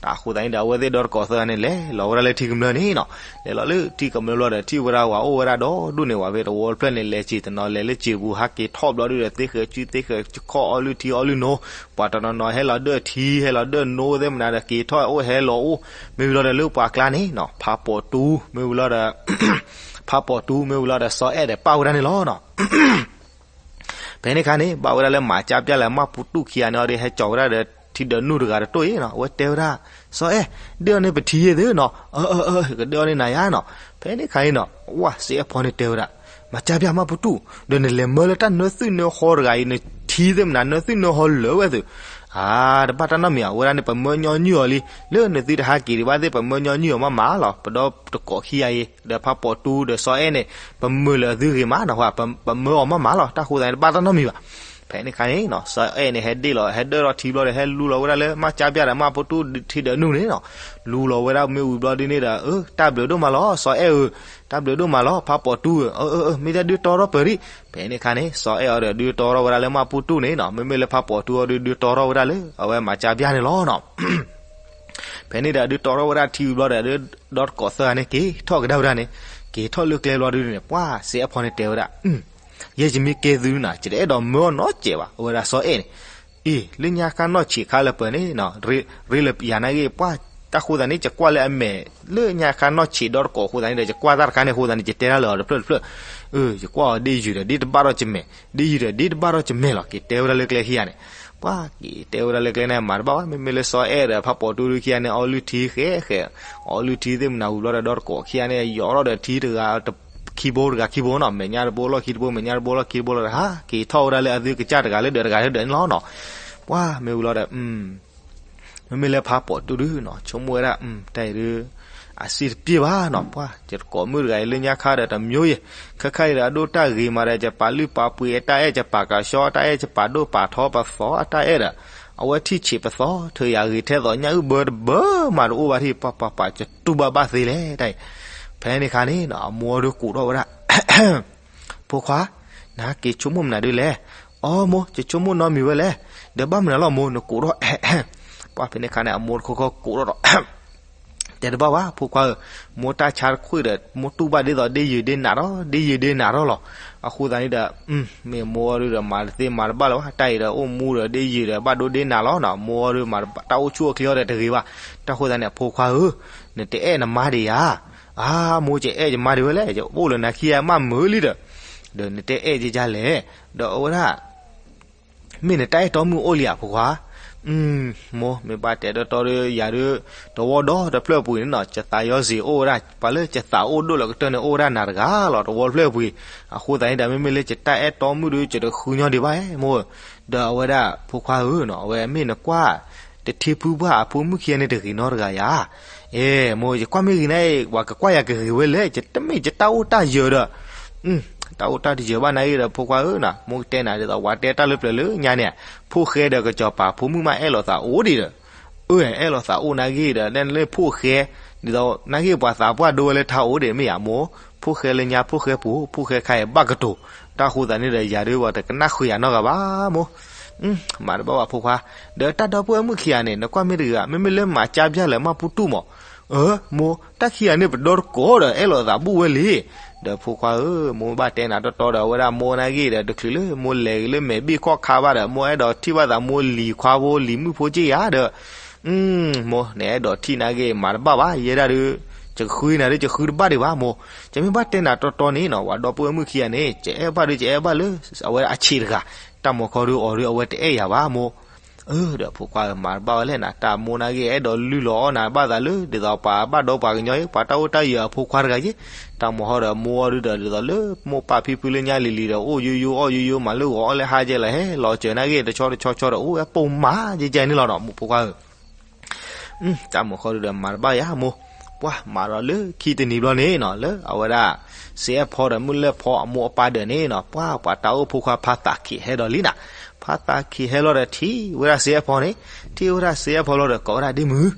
တၢ်အဃိသတးန့ၣ်ဒီး အဝဲသ့ၣ်ဒီတကိးသၢဂၤန့ၣ် လဲၤလီၤဝဲဒၣ်လၢထံကမျၢၢ်န့ၣ်နီၤ, လဲၤလီၤလၢထံကမျၢၢ်ဘျီဒီး ထံၣ်ဝဲဒၣ်ဝဲအိၣ်ဝဲဒၣ်ဒီဒူၣ်န့ၣ် ဝဲဖဲတဝီတဖျၢၣ်န့ၣ် လဲၤစဲးတနီၤ လဲၤလၢစဲးပူၤ ဟးက့ၤထီၣ်ဘျီဒုဒီး သ့ဃဲၤစုသ့ဃဲၤဆီၣ် အီလုၢ်ထံအီလုၢ်နိ, ပှၤတနီၤနီၤဟဲလီၤဒၢၣ်ထံ ဟဲလီၤဒၢၣ်နိသ့ၣ်မနၤဒီး က့ၤထီၣ်အိၣ်ဟဲလီၤအိၣ်, မ့ၢ်ဝံၤလီၤဒီးလၢပှၤကျါန့ၣ်နီၤ ဖးပိာ်တူ မ့ၢ်ဝံၤလီၤဒီး ဖးပိာ်တူ မ့ၢ်ဝံၤလီၤဒီး စီၤအဲၣ်ဒီးပၣ်ဝဲဒၣ်န့ၣ်လီၤနီၤ. ဖဲန့ၣ်အခါန့ၣ် ဘၣ်ဝဲဒၣ်လၢမၤကၢ်ပျၢ်လၢမၢ်ပူၤတူၣ်ခံဂၤန့ၣ်အီၤဒီး ဟဲကၠီၤဝဲဒၣ်ဒီးထံဒၢးနုၢ်တဂၤတတိၢ်အံၤနီၤ, အဝဲတဲဝဲဒၣ် စီၤအဲၣ် ဒ့ၣ်အီၤန့ၣ်ပထံယဲၢ်သုနီၤ, အၢ အၢ အၢ ကဒ့ၣ်အီၤန့ၣ်နၤယါနီၤ. ဖဲန့ၣ်အခါအံၤနီၤ ဝဲစဲးအဲၣ်ဖီန့ၣ်တဲဝဲဒၣ် မၤကၢ်ပျၢ်မၢ်ပူၤတူၣ်, ဒီးနလဲၤမၢလၢတၢ်နၢသုၣ်နၢဟီတဂၤအံၤ နထံသ့ၣ်မနၤ နၢသုၣ်နၢဟီလၢာ်ဝဲသုး, အါ တဘၣ်တၢ်နီတမံၤဧါ, အဝဲဒၣ်န့ၣ် ပမၢညီနုၢ်အီၤလံ, လၢနသုတဟးက့ၤဒံးဘၣ်သ့ၣ် ပမၢညီနုၢ်အီၤမးမးလီၤ, ပဒီတကိးခံဂၤအံၤ ဒီးဖးပိာ်တူဒီးစီၤအဲၣ်န့ၣ် ပမၢလၢအသုဂ့ၤမးနီၤ, ပမၢအီၤမးမးလီၤ, တၢ်ဃိသတးန့ၣ် တဘၣ်တၢ်နီတမံၤဘၣ်. ဖဲန့ၣ်အခါန့ၣ်နီၤ စီၤအဲၣ်န့ၣ် ဟဲဒ့ၣ်လီၤ ဟဲဒၢၣ်ထီၣ်ထံဘျီဒီး ဟဲလူလီၤဝဲဒၣ်လၢမၢ်ကၢ်ပျၢ်ဒီးမၢ်ပူၤတူၣ်ထံဒၢးနုၢ်န့ၣ်နီၤ, လူလီၤဝဲဒၣ်မ့ၢ်ဝံၤဘျီဒ်န့ၣ်ဒီး အၢ တၢ်ဘျုးဒိၣ်မးလီၤ စီၤအဲၣ်ဧၢ, တၢ်ဘျုးဒိၣ်မးလီၤ ဖးပိာ်တူဧၢ, အၢ အၢ အၢ မ့ၢ်တၢ်ဒုးတီထီၣ်ပၢၤဒံး. ဖဲန့ၣ်အခါန့ၣ် စီၤအဲၣ်အီၤဒီးဒုးတီထီၣ်ဝဲဒၣ်လၢမၢ်ပူၤတူၣ်န့ၣ်နီၤ, မ့မ့ၢ်လၢဖးပိာ်တူအီၤဒီး ဒုးတီထီၣ်ဝဲဒၣ်လၢ အဝဲမၤကၢ်ပျၢ်န့ၣ်လီၤနီၤ. ဖဲန့ၣ်ဒီးဒုးတီထီၣ်ဝဲဒၣ်ထံဝံၤဘျီဒီး ဒီတကိးသၢဂၤန့ၣ် က့ၤထီၣ်ကဒါဝဲဒၣ်န့ၣ်, က့ၤထီၣ်လၢကျဲဘျီဒုန့ၣ် ပှၤစဲးအဲၣ်ဖီန့ၣ်တဲဝဲဒၣ် ယဲယမ့ၢ်ကဲသုနီၤ ယတအဲၣ်ဒိးမၢအီၤနီတစဲးဘၣ် အဝဲဒၣ်စီၤအဲၣ်န့ၣ်, အ့ လၢညါခါနီၢ်ဆံးခါလၢပှဲၤန့ၣ်နီၤ, ရ့လၢယၤနာ်ဂ့ၤ ပှၤ တၢ်ဃိသတးန့ၣ် ယကွၢ်လၢအမဲာ် လၢညါခါနီၢ်ဆံးဒီတကိးအဃိသတးန့ၣ်ဒီး ယကွၢ်တၢ်တခါန့ၣ်အဃိသတးန့ၣ် ယတဲတၢ်လၢအီၤတဖျၢၣ်တဖျၢၣ်, အၢ ယကွၢ်အီၤဒ့ယုာ်ဒီး ဒ့တဘၣ်ထီၣ်ယမဲာ်, ဒ့ယုာ်ဒီး ဒ့တဘၣ်ထီၣ်ယမဲာ်လီၤ က့ၤတဲဝဲဒၣ်လၢကျဲခံဂၤန့ၣ်, ပှၤက့ၤတဲဝဲဒၣ်လၢကျဲန့ၣ် မၤတဘၣ်ဘၣ် မ့မ့ၢ်လၢစီၤအဲၣ်ဒီးဖးပိာ်တူခံဂၤန့ၣ် အီလုၢ်ထံဃဲဃဲ, အီလုၢ်ထံသ့ၣ်မနၤဝံၤဘျီဒီး ဒီတကိးခံဂၤန့ၣ် ယီၤထီၣ်ဒီးထံတဂၤ ခံဘိတဂၤခံဘိနီၤ, မဲာ်ညါတဘိလီၢ်ခံတဘိ မဲာ်ညါတဘိလီၢ်ခံတဘိလီၤတဂၤ က့ၤထီၣ်ဝဲဒၣ်လၢအသုကစၢ်တဂၤလၢဒၢးတဂၤလၢဒၢးန့ၣ်လီၤနီၤ. ပှၤမ့ၢ်ဝံၤလီၤဒီး မ့မ့ၢ်လၢဖးပိာ်တူဒုနီၤ ဆိကမိၣ်ဝဲဒၣ် တၢ်အံၤဒု အစ့တပျဲၢ်ဘၣ်နီၤ, ပှၤ ယတကိးမုၣ်တဂၤအံၤလၢညါခါဒီးတမံၤယဲၢ်, ခဲခါအံၤဒီးအဒိၣ်တၢ်ဂ့ၤမးဒီး ယပာ်လုၢ်ပာ်ပှ့ၤအတၢ်အဲၣ် ယပာ်ကဆှီအတၢ်အဲၣ် ယပာ်ဒိၣ်ပာ်ထီပသီအတၢ်အဲၣ်ဒီး အဝဲထံၣ်ဆံးပသီ ထုးယၤဂ့ၤထဲသိးညၣ်အုၣ်ဘၢတဘၢမးတအိၣ်ဘၣ်ထံၣ် ပှၤပှၤပှၤ ယတူၢ်ဘၣ်ဘၣ်သ့လဲၣ်တၢ်အံၤ. ဖဲန့ၣ်အခါန့ၣ်နီၤ အမိၢ်ဒုကိးထီၣ်ဝဲဒၣ် ဖိခွါ, နက့ၤဆိကမိၣ်မနုၤဒုလဲၣ်. အိ မိၢ် ယဆိကမိၣ်နီတမံၤဝဲလဲၣ်. ဒီးဘၣ်မနုၤလီၤမိၢ် နကိးထီၣ်, ပှၤဖဲန့ၣ်အခါန့ၣ် အမိၢ်တခီခီကိးထီၣ်ဒီး တဲတဘၣ်ဘၣ် ဖိခွါဧၢ, မိၢ်တၢ်ဆါတခွံၣ်ဒီး မိၢ်တူၢ်ဘၣ်ဒ်သိးဒ့ယုာ်ဒ့နးထီၣ် ဒ့ယုာ်ဒ့နးထီၣ်လီၤ. အဃိသတးန့ၣ်ဒီး မ့ၢ်မိၢ်အီၤဒုဒီးမၤတသ့မၤတဘၣ်လၢၤဘၣ် တၢ်အံၤဒီးအိၣ်မူဒီးဒ့ယုာ်ဒီးဘၣ်ဒိဒ့နးလီၤနီၤ မိၢ်အီၤဒုမၤတဘၣ် တၢ်အိၣ်ဆူၣ်အိၣ်ချ့အီၤဒီးတဂ့ၤဘၣ်. တၢ်ဃိသတးန့ၣ် အဖိခွါဧၢ, နတအဲၣ်နမါဒံးဧါ. အါ မိၢ် ယအဲၣ်ယမါဒံးဝဲလဲၣ် ယအိၣ်လၢနၤခံဂၤမးမုာ်လံဒီး, ဒီးနတအဲၣ်ယဲယါလဲၣ်. ဒီးအဝဲဒၣ် မ့ၢ်နတၢ်အဲၣ်တီမုၣ်အိၣ်လံဧါ ဖိခွါ. မိၢ် မ့ၢ်ဘၣ်တဲတီတီဒီးယၤဒုး တဝီဒီတဖျၢၣ်ပူၤန့ၣ်နီၤ ယသးယီၤစ့ၤအိၣ်ဝဲဒၣ် ပှၤလၢယသးအိၣ်ဒိၣ်လၢကတၢၢ်န့ၣ် အိၣ်ဝဲဒၣ်နၤတဂၤလီၤ တဝီတဖျၢၣ်ပူၤ. အဃိသတးန့ၣ်ဒီး မ့မ့ၢ်လၢယတၢ်အဲၣ်တီမုၣ်ဒုး ယတဃုညီဒံးဘၣ် မိၢ်. ဒီးအဝဲဒၣ် ဖိခွါဧၢနီၤ အဝဲမ့ၢ်နကွၢ် တထံဖုပှၢ်အဖိမုၣ်ခံဂၤန့ၣ်တဂ့ၤနီတဂၤယၤ. အဲ မိၢ် ယကွၢ်မ့ၢ်ဂ့ၤန့ၣ် ပှၤကကွၢ်ယၤကဂ့ၤဝဲလဲၣ် ယတမ့ၢ်ယတၢ်အိၣ်တၢ်ယၢၤဒီး တၢ်အိၣ်တၢ်ယၢၤဘၣ်နာ်ဂ့ၤဒီး ဖိခွါဧၢနီၤ မိၢ်ကတဲနၤဒ်သိး ပှၤတဲတၢ်လၢပျၢၤလၢညါန့ၣ် ဖိၣ်ဃဲဒီးကစီၤပၤဖိမုၣ်မးအဲၣ်လိာ်သးအိၣ်ဒံးဒီး အၢ အဲၣ်လိာ်သးအိၣ်နာ်ဂ့ၤဒီး လၢဖိၣ်ဃဲ ဒ်သိး နာ်ဂ့ၤပှၤသးပှၢ်ဒိဝဲလၢထါအိၣ်ဒံးမ့ၢ်ယၤမိၢ်. ဖိၣ်ဃဲလၢညါဖိၣ်ဃဲပူၤ ဖိၣ်ဃဲခါအံၤဘၣ်ကတိၤ တၢ်ဃိသတးန့ၣ်ဒီး ယၤဒုးပှၤတကနၣ်ဃုာ်ယၤနီတဂၤဘၣ်မိၢ်. မၤတဘၣ်ဘၣ်ဖိခွါ, ဒီးတၢ်ဒီပုၢ်ဝဲၢ်မုၣ်ခံဂၤန့ၣ် နကွၢ်မ့ၢ်တဂ့ၤဧါ မ့မ့ၢ်လၢမၤကၢ်ပျၢ်လၢမၢ်ပူၤတူၣ်မး. အၢ မိၢ် တၢ်ခံဂၤန့ၣ်ပဒီတကိးဒီး အဲၣ်လိာ်သးဘူၣ်ဝဲလံ. ဒီးဖိခွါဧၢ, မိၢ်ဘၣ်တဲနၤတီတီဒီး အဝဲဒၣ်မိၢ်နာ်ဂ့ၤဒီး တချုးလၢမိၢ်လဲၤဂ့ၤလၢမဲာ်ဘ့ၣ်ခီၣ်ခါဘၣ်ဒီး မိၢ်အဲၣ်ဒိးထံၣ်ဘၣ်သးမိၢ်လံၤခွါဖိလံၤမုၣ်ဖိက့ယၤဒီး မိၢ် နအဲၣ်ဒိးထံၣ်နာ်ဂ့ၤ မၤတဘၣ်ဘၣ် ယဲဒၣ်ဒုး ယကဃုနၤဒုး ယဃုတဘၣ်ဒံးဘၣ်မိၢ်. ယမ့ၢ်ဘၣ်တဲနၤတီတီန့ၣ်နီၤ ပှၤဒီပုၢ်ဝဲၢ်မုၣ်ခံဂၤန့ၣ် ယအဲၣ်ဘၣ်ဒုး ယအဲၣ်ဘၣ်လၢ အဝဲဒၣ်အဆံးတဂၤ, တၢ်မီၤခီဒုးအီၤဒုး အဝဲတအဲၣ်ယၤဘၣ်မိၢ်. အၢ ဒီးဖိခွါဧၢ မၤတဘၣ်ဝဲလဲၣ်နၤ, တၢ်မိၢ်နၤဂ့ၢ် အဲၣ်ဒိးလုၢ်လီၤအီၣ်နၤဘၣ်သးလၢ ဒ်သိးပှၤဘၣ်ဒိပှၤကညီအံၤ ပှၤတၢ်အိၣ်တၢ်ယၢၤအဖိခွါတဂၤယ့ၢ်, တၢ်မိၢ်ဟီဒီးမိၢ်အီၤဒုဒီး ဒ်သိးလၢမိၢ်ပၢ်ဖံဖုလၢညါလံၤလံၤဒီး အိၣ်ယိယိအီၣ်ယိယိ မၤလၢဂီၤအီၣ်လၢဟါကဲလီၤ ဟဲလီၤစၢၤနၤဂ့ၢ် တဆီတဆီဆီဒီး အိၣ်ဝဲပိာ်မၤကဲကဲန့ၣ်လီၤနီၤ မိၢ်ဖိခွါဧၢ တၢ်မိၢ်ဃီဒုဒီး မၤတဘၣ်ယၤမိၢ်, ပှၢ်မၤဒီးလၢခံတနံၤဘျီန့ၣ်နီၤ လၢအဝဲဒၣ် စ့အဲၣ်ဖီဒီးမုၢ်လၢၢ်ဖီအမိၢ်အပၢ်ဒၢးန့ၣ်နီၤ ပှၢ်ပှၤတၢ်အိၣ်ဖိခွါဖါသးခံးဟဲဒီးလံနၤ, ဖါသးခံးဟဲလီၤဒီး ထံၣ်ဝဲဒၣ်စ့အဲၣ်ဖီန့ၣ်, ထံၣ်ဝဲဒၣ်စ့အဲၣ်ဖီလီၤဒီး ကိးဝဲဒၣ်ဒ့မုၢ်,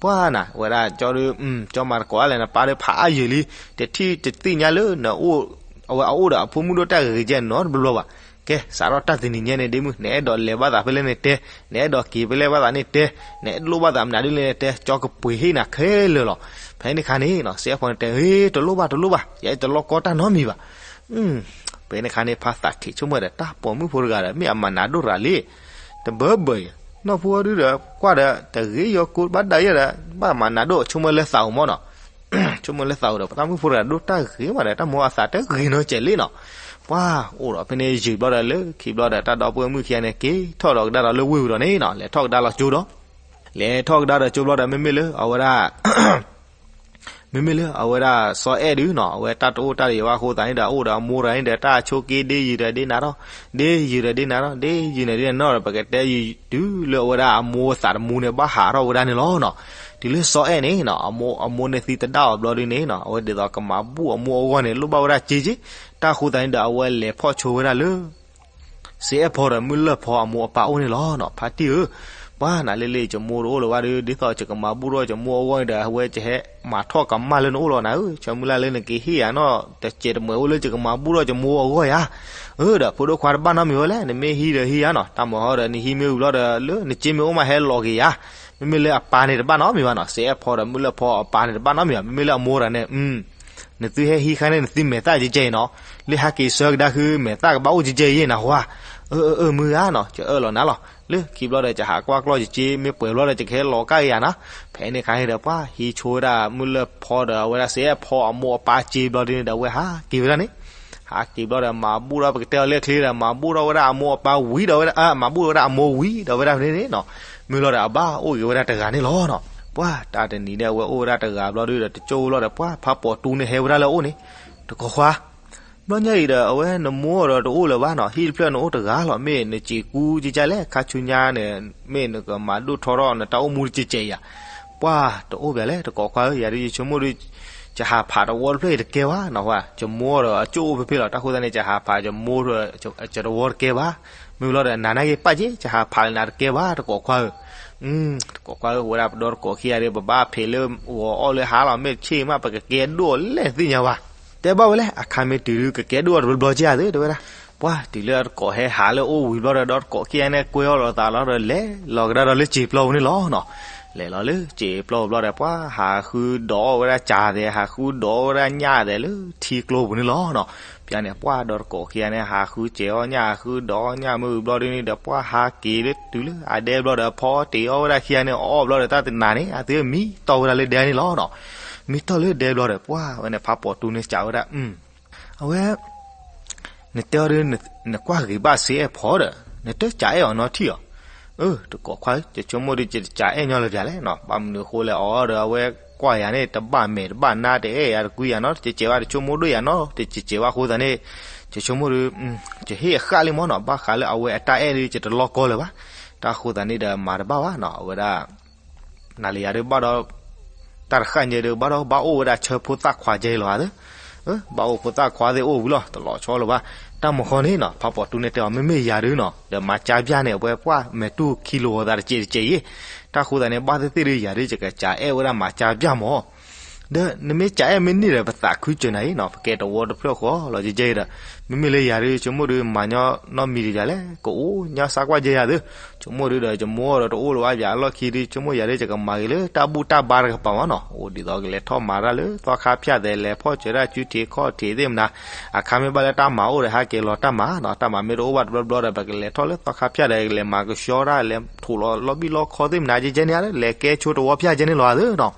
ပှၢ်နၤ ဝဲဒၣ်ကၠီဒု ကၠီမၤသကိးအါလဲၣ် နပၢ်ဒုဖးအါယံာ်လံ, တထံၣ်တသ့ၣ်ညါလၢနအိၣ်, အဝဲအအိၣ်ဒီးအဖိမုၣ်ဒိၣ်တၢ်ဂ့ၤဂ့ၤကဲနီတဘျီဘၣ် ကဲ စးထီၣ်တၢ်တနံၤညါန့ၣ် ဒ့မုၣ် နအဲၣ်ဒိးလဲၤဘၣ်သးဖဲလဲၣ်န့ၣ်တဲ, နအဲၣ်ဒိးက့ၤဖဲလဲၣ်ဘၣ်သးန့ၣ်တဲ, နအဲၣ်ဒိးလိၣ်ဘၣ်သးမနုၤဒ်လဲၣ်န့ၣ်တဲ, ကၠီကပှ့ၤဟ့ၣ်နၤခဲလၢာ်လီၤ. ဖဲန့ၣ်ခါန့ၣ်နီၤ စ့အဲၣ်ဖီန့ၣ်တဲ ဟ့ တလိၣ်ဘၣ်တလိၣ်ဘၣ် ယအဲၣ်တလိၣ်ကီတၢ်နီတမံၤဘၣ်. ဖဲန့ၣ်ခါန့ၣ် ဖါသးခံးဆိကမိၣ်ဒီး တၢ်ပိာ်မုၣ်ဖိတဂၤဒီး မ့ၢ်အမၤနးဒိၣ်ရၤလံ, တဘၢဘၢအံၤ, နီၢ်ဖိဒုဒီး ကွၢ်ဒီး တဂ့ၤယီၤကိးဘၣ်ဒၣ်ယဲဒီး ဘၣ်မၤနးဒိၣ် ဆိကမိၣ်လၢသးဧိၤမၢ်နီၤ ဆိကမိၣ်လၢသးဧိၤဒီး ပတၢ်မုၣ်ဖိတဂၤဒိၣ်တၢ်ဂ့ၤမးဒီး တၢ်မိၢ်အသးတဂ့ၤနီတစဲးလံနီၤ. ပှၢ်အိၣ်ဒီးဖဲန့ၣ်ယံာ်ဘျီဒီး လၢခံဘျီဒီး တၢ်ဒီပုၢ်ဝဲၢ်မုၣ်ခံဂၤန့ၣ် က့ၤထီၣ်ဒီးကဒါဒီးလၢဝ့ၢ်ပူၤဒီးန့ၣ်နီၤ လဲၤထီၣ်ကဒါလီၤကၠိဒီး, လဲၤထီၣ်ကဒါဒီးကၠိဘျီဒီး မ့မ့ၢ်လၢအဝဲဒၣ် မ့မ့ၢ်လၢအဝဲဒၣ်စီၤအဲၣ်ဒုနီၤ အဝဲတၢ်တအိၣ်တၢ်တယၢၤဘၣ်အဃိသတးန့ၣ်ဒီး အအိၣ်ဒီးအမိၢ်တဂၤန့ၣ်ဒီး တၢ်ဆိးက့ဒ့ယုာ်ဒီးဒ့နၤထီၣ်, ဒ့ယုာ်ဒီးဒ့နၤထီၣ် ဒ့ယုာ်န့ၣ်ဒ့နၤနီၤဒီး ပကတဲယုာ်တုၤလၢအဝဲဒၣ်အမိၢ်သးတမူန့ၣ် ဘၣ်ဟးထီၣ်ဝဲဒၣ်န့ၣ်လီၤနီၤ. တုၤလၢစီၤအဲၣ်န့ၣ်နီၤ အမိၢ်န့ၣ်သံသဒၣ်အီၤဘျီဒုန့ၣ်နီၤ အဝဲဒ်သိးကမၤဘူၣ်အမိၢ်အဂီၢ်န့ၣ် လိၣ်ဘၣ်ဝဲဒၣ်စ့က့, တၢ်အဃိသတးန့ၣ်ဒီး အဝဲလဲၤဖီၣ်ဆိဝဲဒၣ်လၢ စ့အဲၣ်ဖီဒီးမုၢ်လၢၢ်ဖီအမိၢ်အပၢ်အိၣ်န့ၣ်လီၤနီၤ. ဖါတံၢ်ဧၢ, ပှၢ်နၤလ့လ့ ယမိၢ်တအိၣ်လၢၤဘၣ်ဒီး ဒ်သိးယကမၤဘူၣ်ထီၣ်ယမိၢ်အဂီၢ်န့ၣ်ဒီး အဝဲယဟဲမၤထီၣ်ကမၣ်လၢနအိၣ်လီၤနၤဧၢ, ဆၢမုၢ်လၢ်လၢနကဟ့ၣ်ယၤနီၤ တစဲးတမှဲးအိၣ်လၢယကမၤဘူၣ်ထီၣ်ယမိၢ်အဂီၢ်ယၤ. အၢ ဒီးဖိဒိၣ်ခွါတဘၣ်နီတမံၤဝဲလဲၣ်, နမ့ၢ်ဟံးဒီးဟံးယၤနီၤ, တၢ်မၤဟီဒီး နဟံးမ့ၢ်ဝံၤဘျီဒီး လၢနစ့မ့ၢ်အိၣ်မးဟဲလီၤက့ၤယၤ. မ့မ့ၢ်လၢအပၢ်န့ၣ်တဘၣ်နီတမံၤဘၣ်နီၤ, စ့အဲၣ်ဖီဒီးမုၢ်လၢၢ်ဖီအပၢ်န့ၣ်တဘၣ်နီတမံၤဘၣ်, မ့မ့ၢ်လၢအမိၢ်တဂၤန့ၣ် နသုဟဲဟံးခါန့ၣ် နသုမဲာ်သၣ်ကဲကဲအံၤနီၤ, လၢဟဲက့ၤဆၢကဒါဃု မဲာ်သၣ်ကဘၣ်အိၣ်ကဲကဲအံၤနဟါ. အၢ အၢ အၢ မုၢ်ဂၤနီၤ, ယအၢၣ်လီၤနၤလီၤ, လၢခံဘျီဒီး ယဟးကွၢ်ကျီၢ်ယစ့ မ့ၢ်ပှဲၤဘျီဒီး ယကဟဲလီၤကၣ်က့ၤယၤနၤ. ဖဲန့ၣ်ခါဟ့ၣ်ဒီး ပှၢ်ဟံးဆိဝဲဒၣ်မုၢ်လၢၢ်ဖီဒီး အဝဲဒၣ်စ့အဲၣ်ဖီအမိၢ်အပၢ်စ့ဘျီဒုန့ၣ်ဒီး အဝဲဟးက့ၤဝဲဒၣ်န့ၣ် ဟးက့ၤဘျီဒီး မၤဘူၣ်ထီၣ် ပကတဲအီၤလၢချ့ဒီး မၤဘူၣ်ထီၣ်ဝဲဒၣ်အမိၢ်အပၢ်ဝံၤဒီးဝဲဒၣ်, မၤဘူၣ်ထီၣ်ဝဲဒၣ်အမိၢ်ဝံၤဒီးဝဲဒၣ်ဖဲန့ၣ်နီၤ, မုၢ်လီၤဒီးအဘၣ်အိၣ်ဂ့ၤဝဲဒၣ်တဂၤန့ၣ်လီၤနီၤ. ပှၢ်တၢ်တနံၤန့ၣ် အဝဲအိၣ်ဝဲဒၣ်တဂၤဘျီဒုဒီး တကၠိဘျီဒီး ပှၢ်ဖးပိာ်တူန့ၣ်ဟဲဝဲဒၣ်လၢအအိၣ်န့ၣ်, တကိးခွါ ဘျီညါအံၤဒီး အဝဲနမိၢ်ဒီးတအိၣ်လၢၤဘၣ်နီၤ, ဟံၣ်တဖျၢၣ်နအိၣ်တဂၤလီၤ, မ့ၢ်နစံးကူကကလဲၣ်, ခါဆူညါန့ၣ် မ့ၢ်နကမၤဒိၣ်ထီထီၣ်နတၢ်အိၣ်မူတကဲကဲအံၤဧါ. ပှၢ်တအိၣ်ဘၣ်လဲၣ် တကိးခွါဧၢ, ယၤဒုးယဆိကမိၣ်ဒုး ယဟးဖးတဝီတဖျၢၣ်အံၤတကဲဘၣ်နီၤ, ယမိၢ်ဒီးအကၠိအိၣ်ဖဲဖဲလီၤ, တၢ်ဃိသတးန့ၣ် ယဟးဖးယမိၢ်ဒီး ယတဝီတကဲဘၣ်, မ့ၢ်လီၤဒီးနၤနာ်က့ၤပာ်က့ၤ ယဟးဖးလၢနၤတကဲဘၣ် တကိးခွါဧၢ. တကိးခွါဧၢ, ဝဲဒၣ်ပဒီတကိးခံဂၤဒီး ပဘၣ်ဖံးလၢဂီၤအီၣ်လၢဟါလီၤ, မ့ၢ်ဆ့ၣ်မး ပကကဲဒိၣ်လဲၣ်သ့ၣ်ညါဘၣ်. တဲဘၣ်ဝဲလဲၣ်, အခါမ့ၢ်တုၤဒုး ကကဲဒိၣ်အီၤတဘျီဘျီကဲဧါသ့ တဲဝဲဒၣ်. ပှၢ်တုၤလၢအတကိးဟဲဟးလၢအအိၣ်ဝံၤဘျီဒီး ဒီတကိးခံဂၤန့ၣ် ကွဲအီၣ်လိာ်သးလီၤဒီး လဲၤလီၤကဒါဒီးလၢစံာ်ပျီပူၤန့ၣ်လီၤနီၤ. လဲၤလီၤလၢစံာ်ပျီပူၤဘျီဒီး ပှၢ်ဟးဃုဒီးအီၣ်ဝဲဒၣ်စၢ်သဲး ဟးဃုဒီးအီၣ်ဝဲဒၣ်ညၣ်သဲးလၢထံကျိပူၤန့ၣ်လီၤနီၤ. ပျၢန့ၣ် ပှၢ်ဒီတကိးခံဂၤန့ၣ် ဟးဃုစဲးအီၣ်ညၣ် ဟးဃုဒီးအီၣ်ညၣ်မ့ၢ်ဝံၤဘျီဒုန့ၣ်ဒီး ပှၢ်ဟးက့ၤလၢတုၤလၢအဒဲဘျီဒီး ဖီတ့ၢ်အီၣ်ဝဲဒၣ်ခံဂၤန့ၣ် အီၣ်ဘျီဒီး တၢ်တနၤန့ၣ် အသုမံတီၢ်ဝဲဒၣ်လၢဒဲန့ၣ်လီၤနီၤ. မံတီၢ်လၢဒဲဘျီဒီး ပှၢ်ဝဲန့ၣ် ဖးပိာ်တူန့ၣ်စံးဝဲဒၣ် အဝဲ နတဲအီၤဒီး နကွၢ်ဂ့ၤဘၣ်စ့အဲၣ်ဖီဒီး နတစံးအဲၣ်အီၤနီတထံၣ်ဧါ. အၢ တကိးခွါဧၢ, ယဆိကမိၣ်ဒီး ယတစံးအဲၣ်ညီလၢၤဘၣ်လဲၣ်နီၤ, ဘၣ်မနုၤအဃိလဲၣ် အီၤဒီး အဝဲကွၢ်ယၤန့ၣ် တဘၣ်မဲာ်တဘၣ်နါ တအဲၣ်ယၤတကွံယၤနီတစဲးဘၣ်, တဆိကမိၣ်ဒိၣ်ယၤနီတစဲးဘၣ်အဃိသတးန့ၣ် ယဆိကမိၣ်ဒီး ယဟ့ၣ်အဃၣ်လံမၢ်နီၤ, ဘၣ်ဃးလၢအဝဲအတၢ်အဲၣ်ဒီး ယတလီၢ်ကီလၢၤဘၣ်. တၢ်အဃိသတးန့ၣ်ဒီး မၤတဘၣ်ဘၣ်နီၤ, အဝဲဒၣ် နၤလၢယၤဒုးဘၣ်ဒီး တၢ်တဃၣ်ညါဒုး ဘၣ်ဒီးဘၣ်အိၣ်ဝဲဒၣ်ဆၢဖိသၣ်ခွါကဲလီၤဧါသ့ၣ်, ဘၣ်အိၣ်ဖိသၣ်ခွါသ့ၣ်အိၣ်ဝံၤလီၤ တလီၤဆီလၢၤဘၣ်. တၢ်မုၢ်ဃီန့ၣ်နီၤ ဖးပိာ်တူန့ၣ်တဲအီၤ မ့မ့ၢ်ယၤဒုးနီၤ ဒီးမၤစၢ်ပျၢ်န့ၣ် အဝဲပှၢ်မဲာ်တူၢ်ခံလိာ်အသးတစဲးတစဲးအံၤ, တၢ်ဃိသတးန့ၣ် ဘၣ်သ့ၣ်သ့ၣ်ဒုး ယၤဒုး ယကစံးအဲၣ်ဝဲဒၣ်မၤစၢ်ပျၢ်မၢ် ဒီးနမ့ၢ်စံးအဲၣ်မ့ၢ်န့ၢ်ဒီး ပသးခုစၢၤနၤအံၤနီၤ ပကဲတဝီတဖျၢၣ်ဃီလီၤ ယဲယဲဒီး မ့မ့ၢ်လၢယၤဒုး ဆိကမိၣ်ဒုး မၤညီနီတမံၤဒံးယၤလဲၣ် ကအိၣ်ညီစၢ်ကွၢ်ယဲယၤသ့ၣ်, ဆိကမိၣ်ဒုးဒီး ယမိၢ်ဒီးတအိၣ်လၢၤဘၣ်ယၤအလီၢ်ခံဒုး ဆိကမိၣ်ယၤဒုး ယကမၤဂ့ၤလၢတၢ်ဘူၣ်တၢ်ဘါတကပၤမၢ်နီၤ, အိၣ်ဒ်သိးကလဲၤထီၣ်မၤတၢ်လၢသီခါဖၠၣ်သဲး လဲၤဖီၣ်စၢၤတၢ်စုထံးခီၣ်ထံးသ့ၣ်မနၤ, အခါမ့ၢ်ဘၣ်လၢတၢ်မၤအိၣ်ဒီး ဟးက့ၤလီၤတၢ်မၤနီၤ, တၢ်မၤမ့ၢ်တအိၣ်ဘၣ်တဘျီဘျီဒီး ပကလဲၤထီၣ်လၢသီခါဖၠၣ်ဒီး ကလဲၤမၤကဆှီတၢ် လဲၤထိးလီၤလီၢ်ဘံၣ်လီၢ်ခီသ့ၣ်မနၤ ယဲယဲန့ၣ် လဲၤကဲဆိတဝီဖၠၣ်ယဲန့ၣ်လီၤသ့ၣ်နီၤ.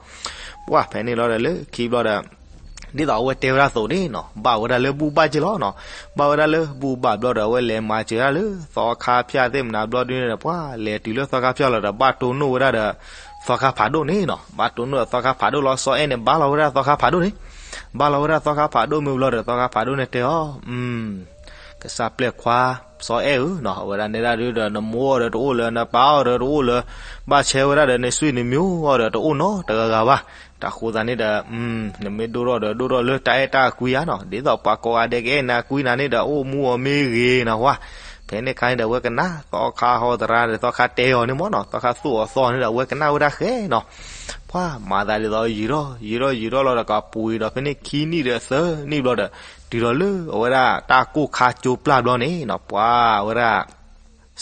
ပှၢ်ဖဲန့ၣ်လီၤဒီး လၢခံဘျီဒီး ဒ်သိးအဝဲတဲဝဲဒၣ်အသိးန့ၣ်နီၤ ဘၣ်ဝဲဒၣ်လၢဘူၣ်ဘၣ်က့ၢ်လီၤနီၤ. ဘၣ်ဝဲဒၣ်လၢဘူၣ်ဘၣ်ဘျီဒီး အဝဲလဲၤမၤစၢၤဒၣ်လၢသီခါဖၠၣ်သ့ၣ်မနၤဘျီဒုန့ၣ်ဒီး ပှၤလဲၤတုၤလၢသီခါဖၠၣ်လီၤဒီး ဘၣ်တိၢ်နီၣ်ဝဲဒၣ်ဒီး သီခါဖးဒိၣ်န့ၣ်နီၤ. ဘၣ်တိၢ်နီၣ်ဒီးသီခါဖးဒိၣ်လီၤ. စီၤအဲၣ်န့ၣ် ဘါလီၤဝဲဒၣ်သီခါဖးဒိၣ်န့ၣ်, ဘါလီၤဝဲဒၣ်သီခါဖးဒိၣ်မ့ၢ်ဘျီဒီး သီခါဖးဒိၣ်န့ၣ်တဲအီၤ, ကစၢ်ပျဲၢ်ခွါ စီၤအဲၣ်ဧၢနီၤ, အဝဲဒၣ်နဲဒၣ်ဒုဒီး နမိၢ်အီၤဒီးတအိၣ်လၢၤ, နပၢ်အီၤဒီးတအိၣ်လၢၤ, ဘၣ်ဆဲဝဲဒၣ်ဒီး နဆွေနမျိုးအီၤဒီးတအိၣ်နီတဂၤဂၤဘၣ်. တၢ်ဃိသတးန့ၣ်ဒီး နမ့ၢ်ဒိၣ်ထီၣ်ဒီး ဒိၣ်ထီၣ်လၢတၢ်အဲၣ်တၢ်ကွံဧါနီၤ, ဒ်သိးပှၤကိးဂၤဒဲးကအဲၣ်နၤကွံနၤန့ၣ်ဒီး အိၣ်မူအီၤမ့ၢ်ဂ့ၤနီၤဝဲ. ဖဲန့ၣ်အခါန့ၣ်ဒီး အဝဲကနၣ်သီခါဟီသရၣ်ဒီး သီခါတဲအီၤန့ၣ်မ့ၢ်နီၤ, သီခါသူၣ်အီၤသီန့ၣ်ဒီး အဝဲကနၣ်ဝဲဒၣ်ဃဲနီၤ. ပှၤမၤသးဒ်သိးယံာ်ထီၣ်ယံာ်ထီၣ်ယံာ်ထီၣ်လီၤဒီး ကပူၤဒီး ဖဲန့ၣ်ခံနံၣ်ဒီးသၢနံၣ်ဘျီဒီး တုၤဒီးလၢအဝဲဒၣ်တၢ်ကိၢ်ခါကၠိပျၢ်ဘျီန့ၣ်နီၤ, ပှၤဝဲဒၣ်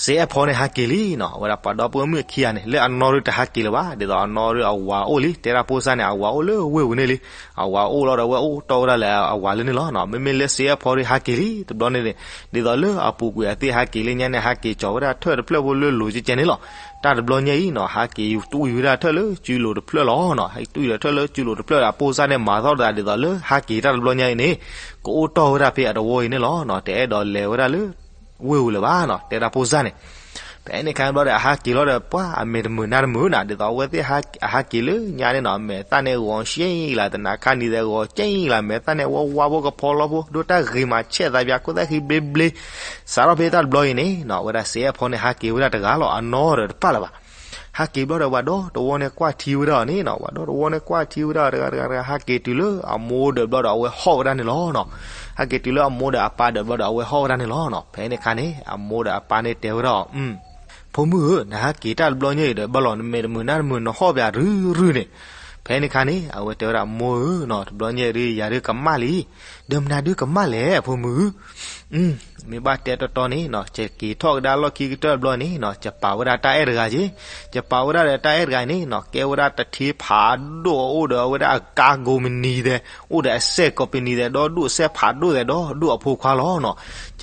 စ့အဲၣ်ဖီန့ၣ်ဟးက့ၤလံနီၤ. အဝဲဒၣ်ပှၤဒီပုၢ်ဝဲၢ်မုၣ်အခံဂၤန့ၣ် လၢအနီၢ်ဒုတဟးက့ၤလၢၤဘၣ်, ဒ်သိးအနီၢ်ဒုအဝၤအိၣ်လံ, တဲဒၣ်ဖိစၢ်န့ၣ် အဝၤအိၣ်လၢဝ့ၢ်ပူၤန့ၣ်လံ. အဝၤအိၣ်လီၤဒီး အဝဲအိၣ်တီၢ်ဝဲဒၣ်လၢအဝၤလၢန့ၣ်လီၤ. မ့မ့ၢ်လၢစ့အဲၣ်ဖီဒုဟးက့ၤလံတဘျီန့ၣ်န့ၣ်, ဒ်သိးလၢအပူၤကွံာ်အသ့ၣ်ဟးက့ၤလၢညါန့ၣ် ဟးက့ၤကၠီၤဝဲဒၣ်ထၢၣ်တဖျၢၣ်ဖိလၢလိၤကဲကဲန့ၣ်လီၤ. တၢ်တဘျီညါအံၤနီၤ ဟးက့ၤယူၤတွံၢ်ဝဲဒၣ်ထၢၣ်လၢစုလိၤတဖျၢၣ်လီၤနီၤ. ဟးက့ၤတွံၢ်ဒီးထၢၣ်လၢစုလိၤတဖျၢၣ်ဒီး အဖိစၢ်န့ၣ် မၤသီၣ်သးဒ်သိးလၢဟးက့ၤတၢ်တဘျီညါအံၤန့ၣ် ကအိၣ်တီၢ်ဝဲဒၣ်ဖဲအတဝီအံၤန့ၣ်လီၤနီၤ. တအဲၣ်ဒိးလဲၤဝဲဒၣ်လၢ ဝ့ၢ်ပူၤလၢၤဘၣ်နီၤ, တဲဒၣ်ဖိစၢ်န့ၣ်. ဖဲန့ၣ်အခါဘျီဒီး အဟးက့ၤလီၤဒီး ပှၤအမဲာ်တမုာ်နါတမုာ်နီၤ, ဒ်သိးအဝဲသ့ၣ်အဟးက့ၤလၢညါန့ၣ်နီၤ အမဲာ်သၣ်န့ၣ်ဂီၤကဲအံၤလၢ သနာ်ခါနံၤသဲးဂီၤကဲအံၤလၢ အမဲာ်သၣ်န့ၣ်ဝါဝါဖိကဖီလီဖိ ဒိၣ်တၢ်ဂ့ၤမး ဆဲးသးပၠး ခိၣ်သၣ်ဃံဘျ့ဘျ့ စးထီၣ်ဖဲတၢ်တဘျီအံၤန့ၣ်နီၤ အဝဲဒၣ်စ့အဲၣ်ဖီန့ၣ် ဟးက့ၤဝဲဒၣ်တဂၤလီၤ, အနီၢ်ဒီးတပၢ်လၢၤဘၣ်. ဟးက့ၤဘျီဒီး ပှၤဒီတဝီန့ၣ်ကွၢ်ထံဝဲဒၣ်အီၤန့ၣ်နီၤ, ပှၤဒီတဝီန့ၣ်ကွၢ်ထံဝဲဒၣ်တဂၤတဂၤတဂၤ ဟးက့ၤတုၤလၢအမိၢ်ဒီးဘျီဒီး အဝဲဟီၣ်ဝဲဒၣ်န့ၣ်လီၤနီၤ. ဟဲက့ၤတုၤလၢအမိၢ်ဒီးအပၢ်ဒီးဘျီဒီး အဝဲဟီၣ်ဝဲဒၣ်န့ၣ်လီၤနီၤ. ဖဲန့ၣ်အခါန့ၣ် အမိၢ်ဒီးအပၢ်န့ၣ်တဲဝဲဒၣ်အီၤ, ဖိမုၣ်ဧၢ, နဟးက့ၤတၢ်တဘျီညါအံၤဒီး ဘၣ်လီၤနမဲာ်တမုာ်နါတမုာ် နဟီၣ်ပၠးရုရုန့ၣ်. ဖဲန့ၣ်အခါန့ၣ် အဝဲတဲဝဲဒၣ် မိၢ်ဧၢနီၤ, တဘျီညါအံၤဒုး ယၤဒုးကမၣ်လံ. ဒီးမနုၤဒုးကမၣ်လဲၣ် ဖိမုၣ်ဧၢ. မ့ၢ်ဘၣ်တဲတီတီန့ၣ်နီၤ, ယက့ၤထီၣ်ကဒါလီၢ်ခံကတၢၢ်တဘျီန့ၣ်နီၤ, ယပာ်ဝဲဒၣ်တၢ်အဲၣ်တဂၤက့ၤ. ယပာ်ဝဲဒၣ်ဒီးတၢ်အဲၣ်တဂၤန့ၣ်နီၤ, ကဲဝဲဒၣ်တထ့ဖးဒိၣ် အိၣ်ဒီးအဝဲဒၣ်အကါကိးမနံၤသဲး, အိၣ်ဒီးအစဲးကိးပနံၤသဲး ဒီဒူၣ်အစဲးဖးဒိၣ်သဲး ဒီဒူၣ်အဖိခွါလီၤနီၤ.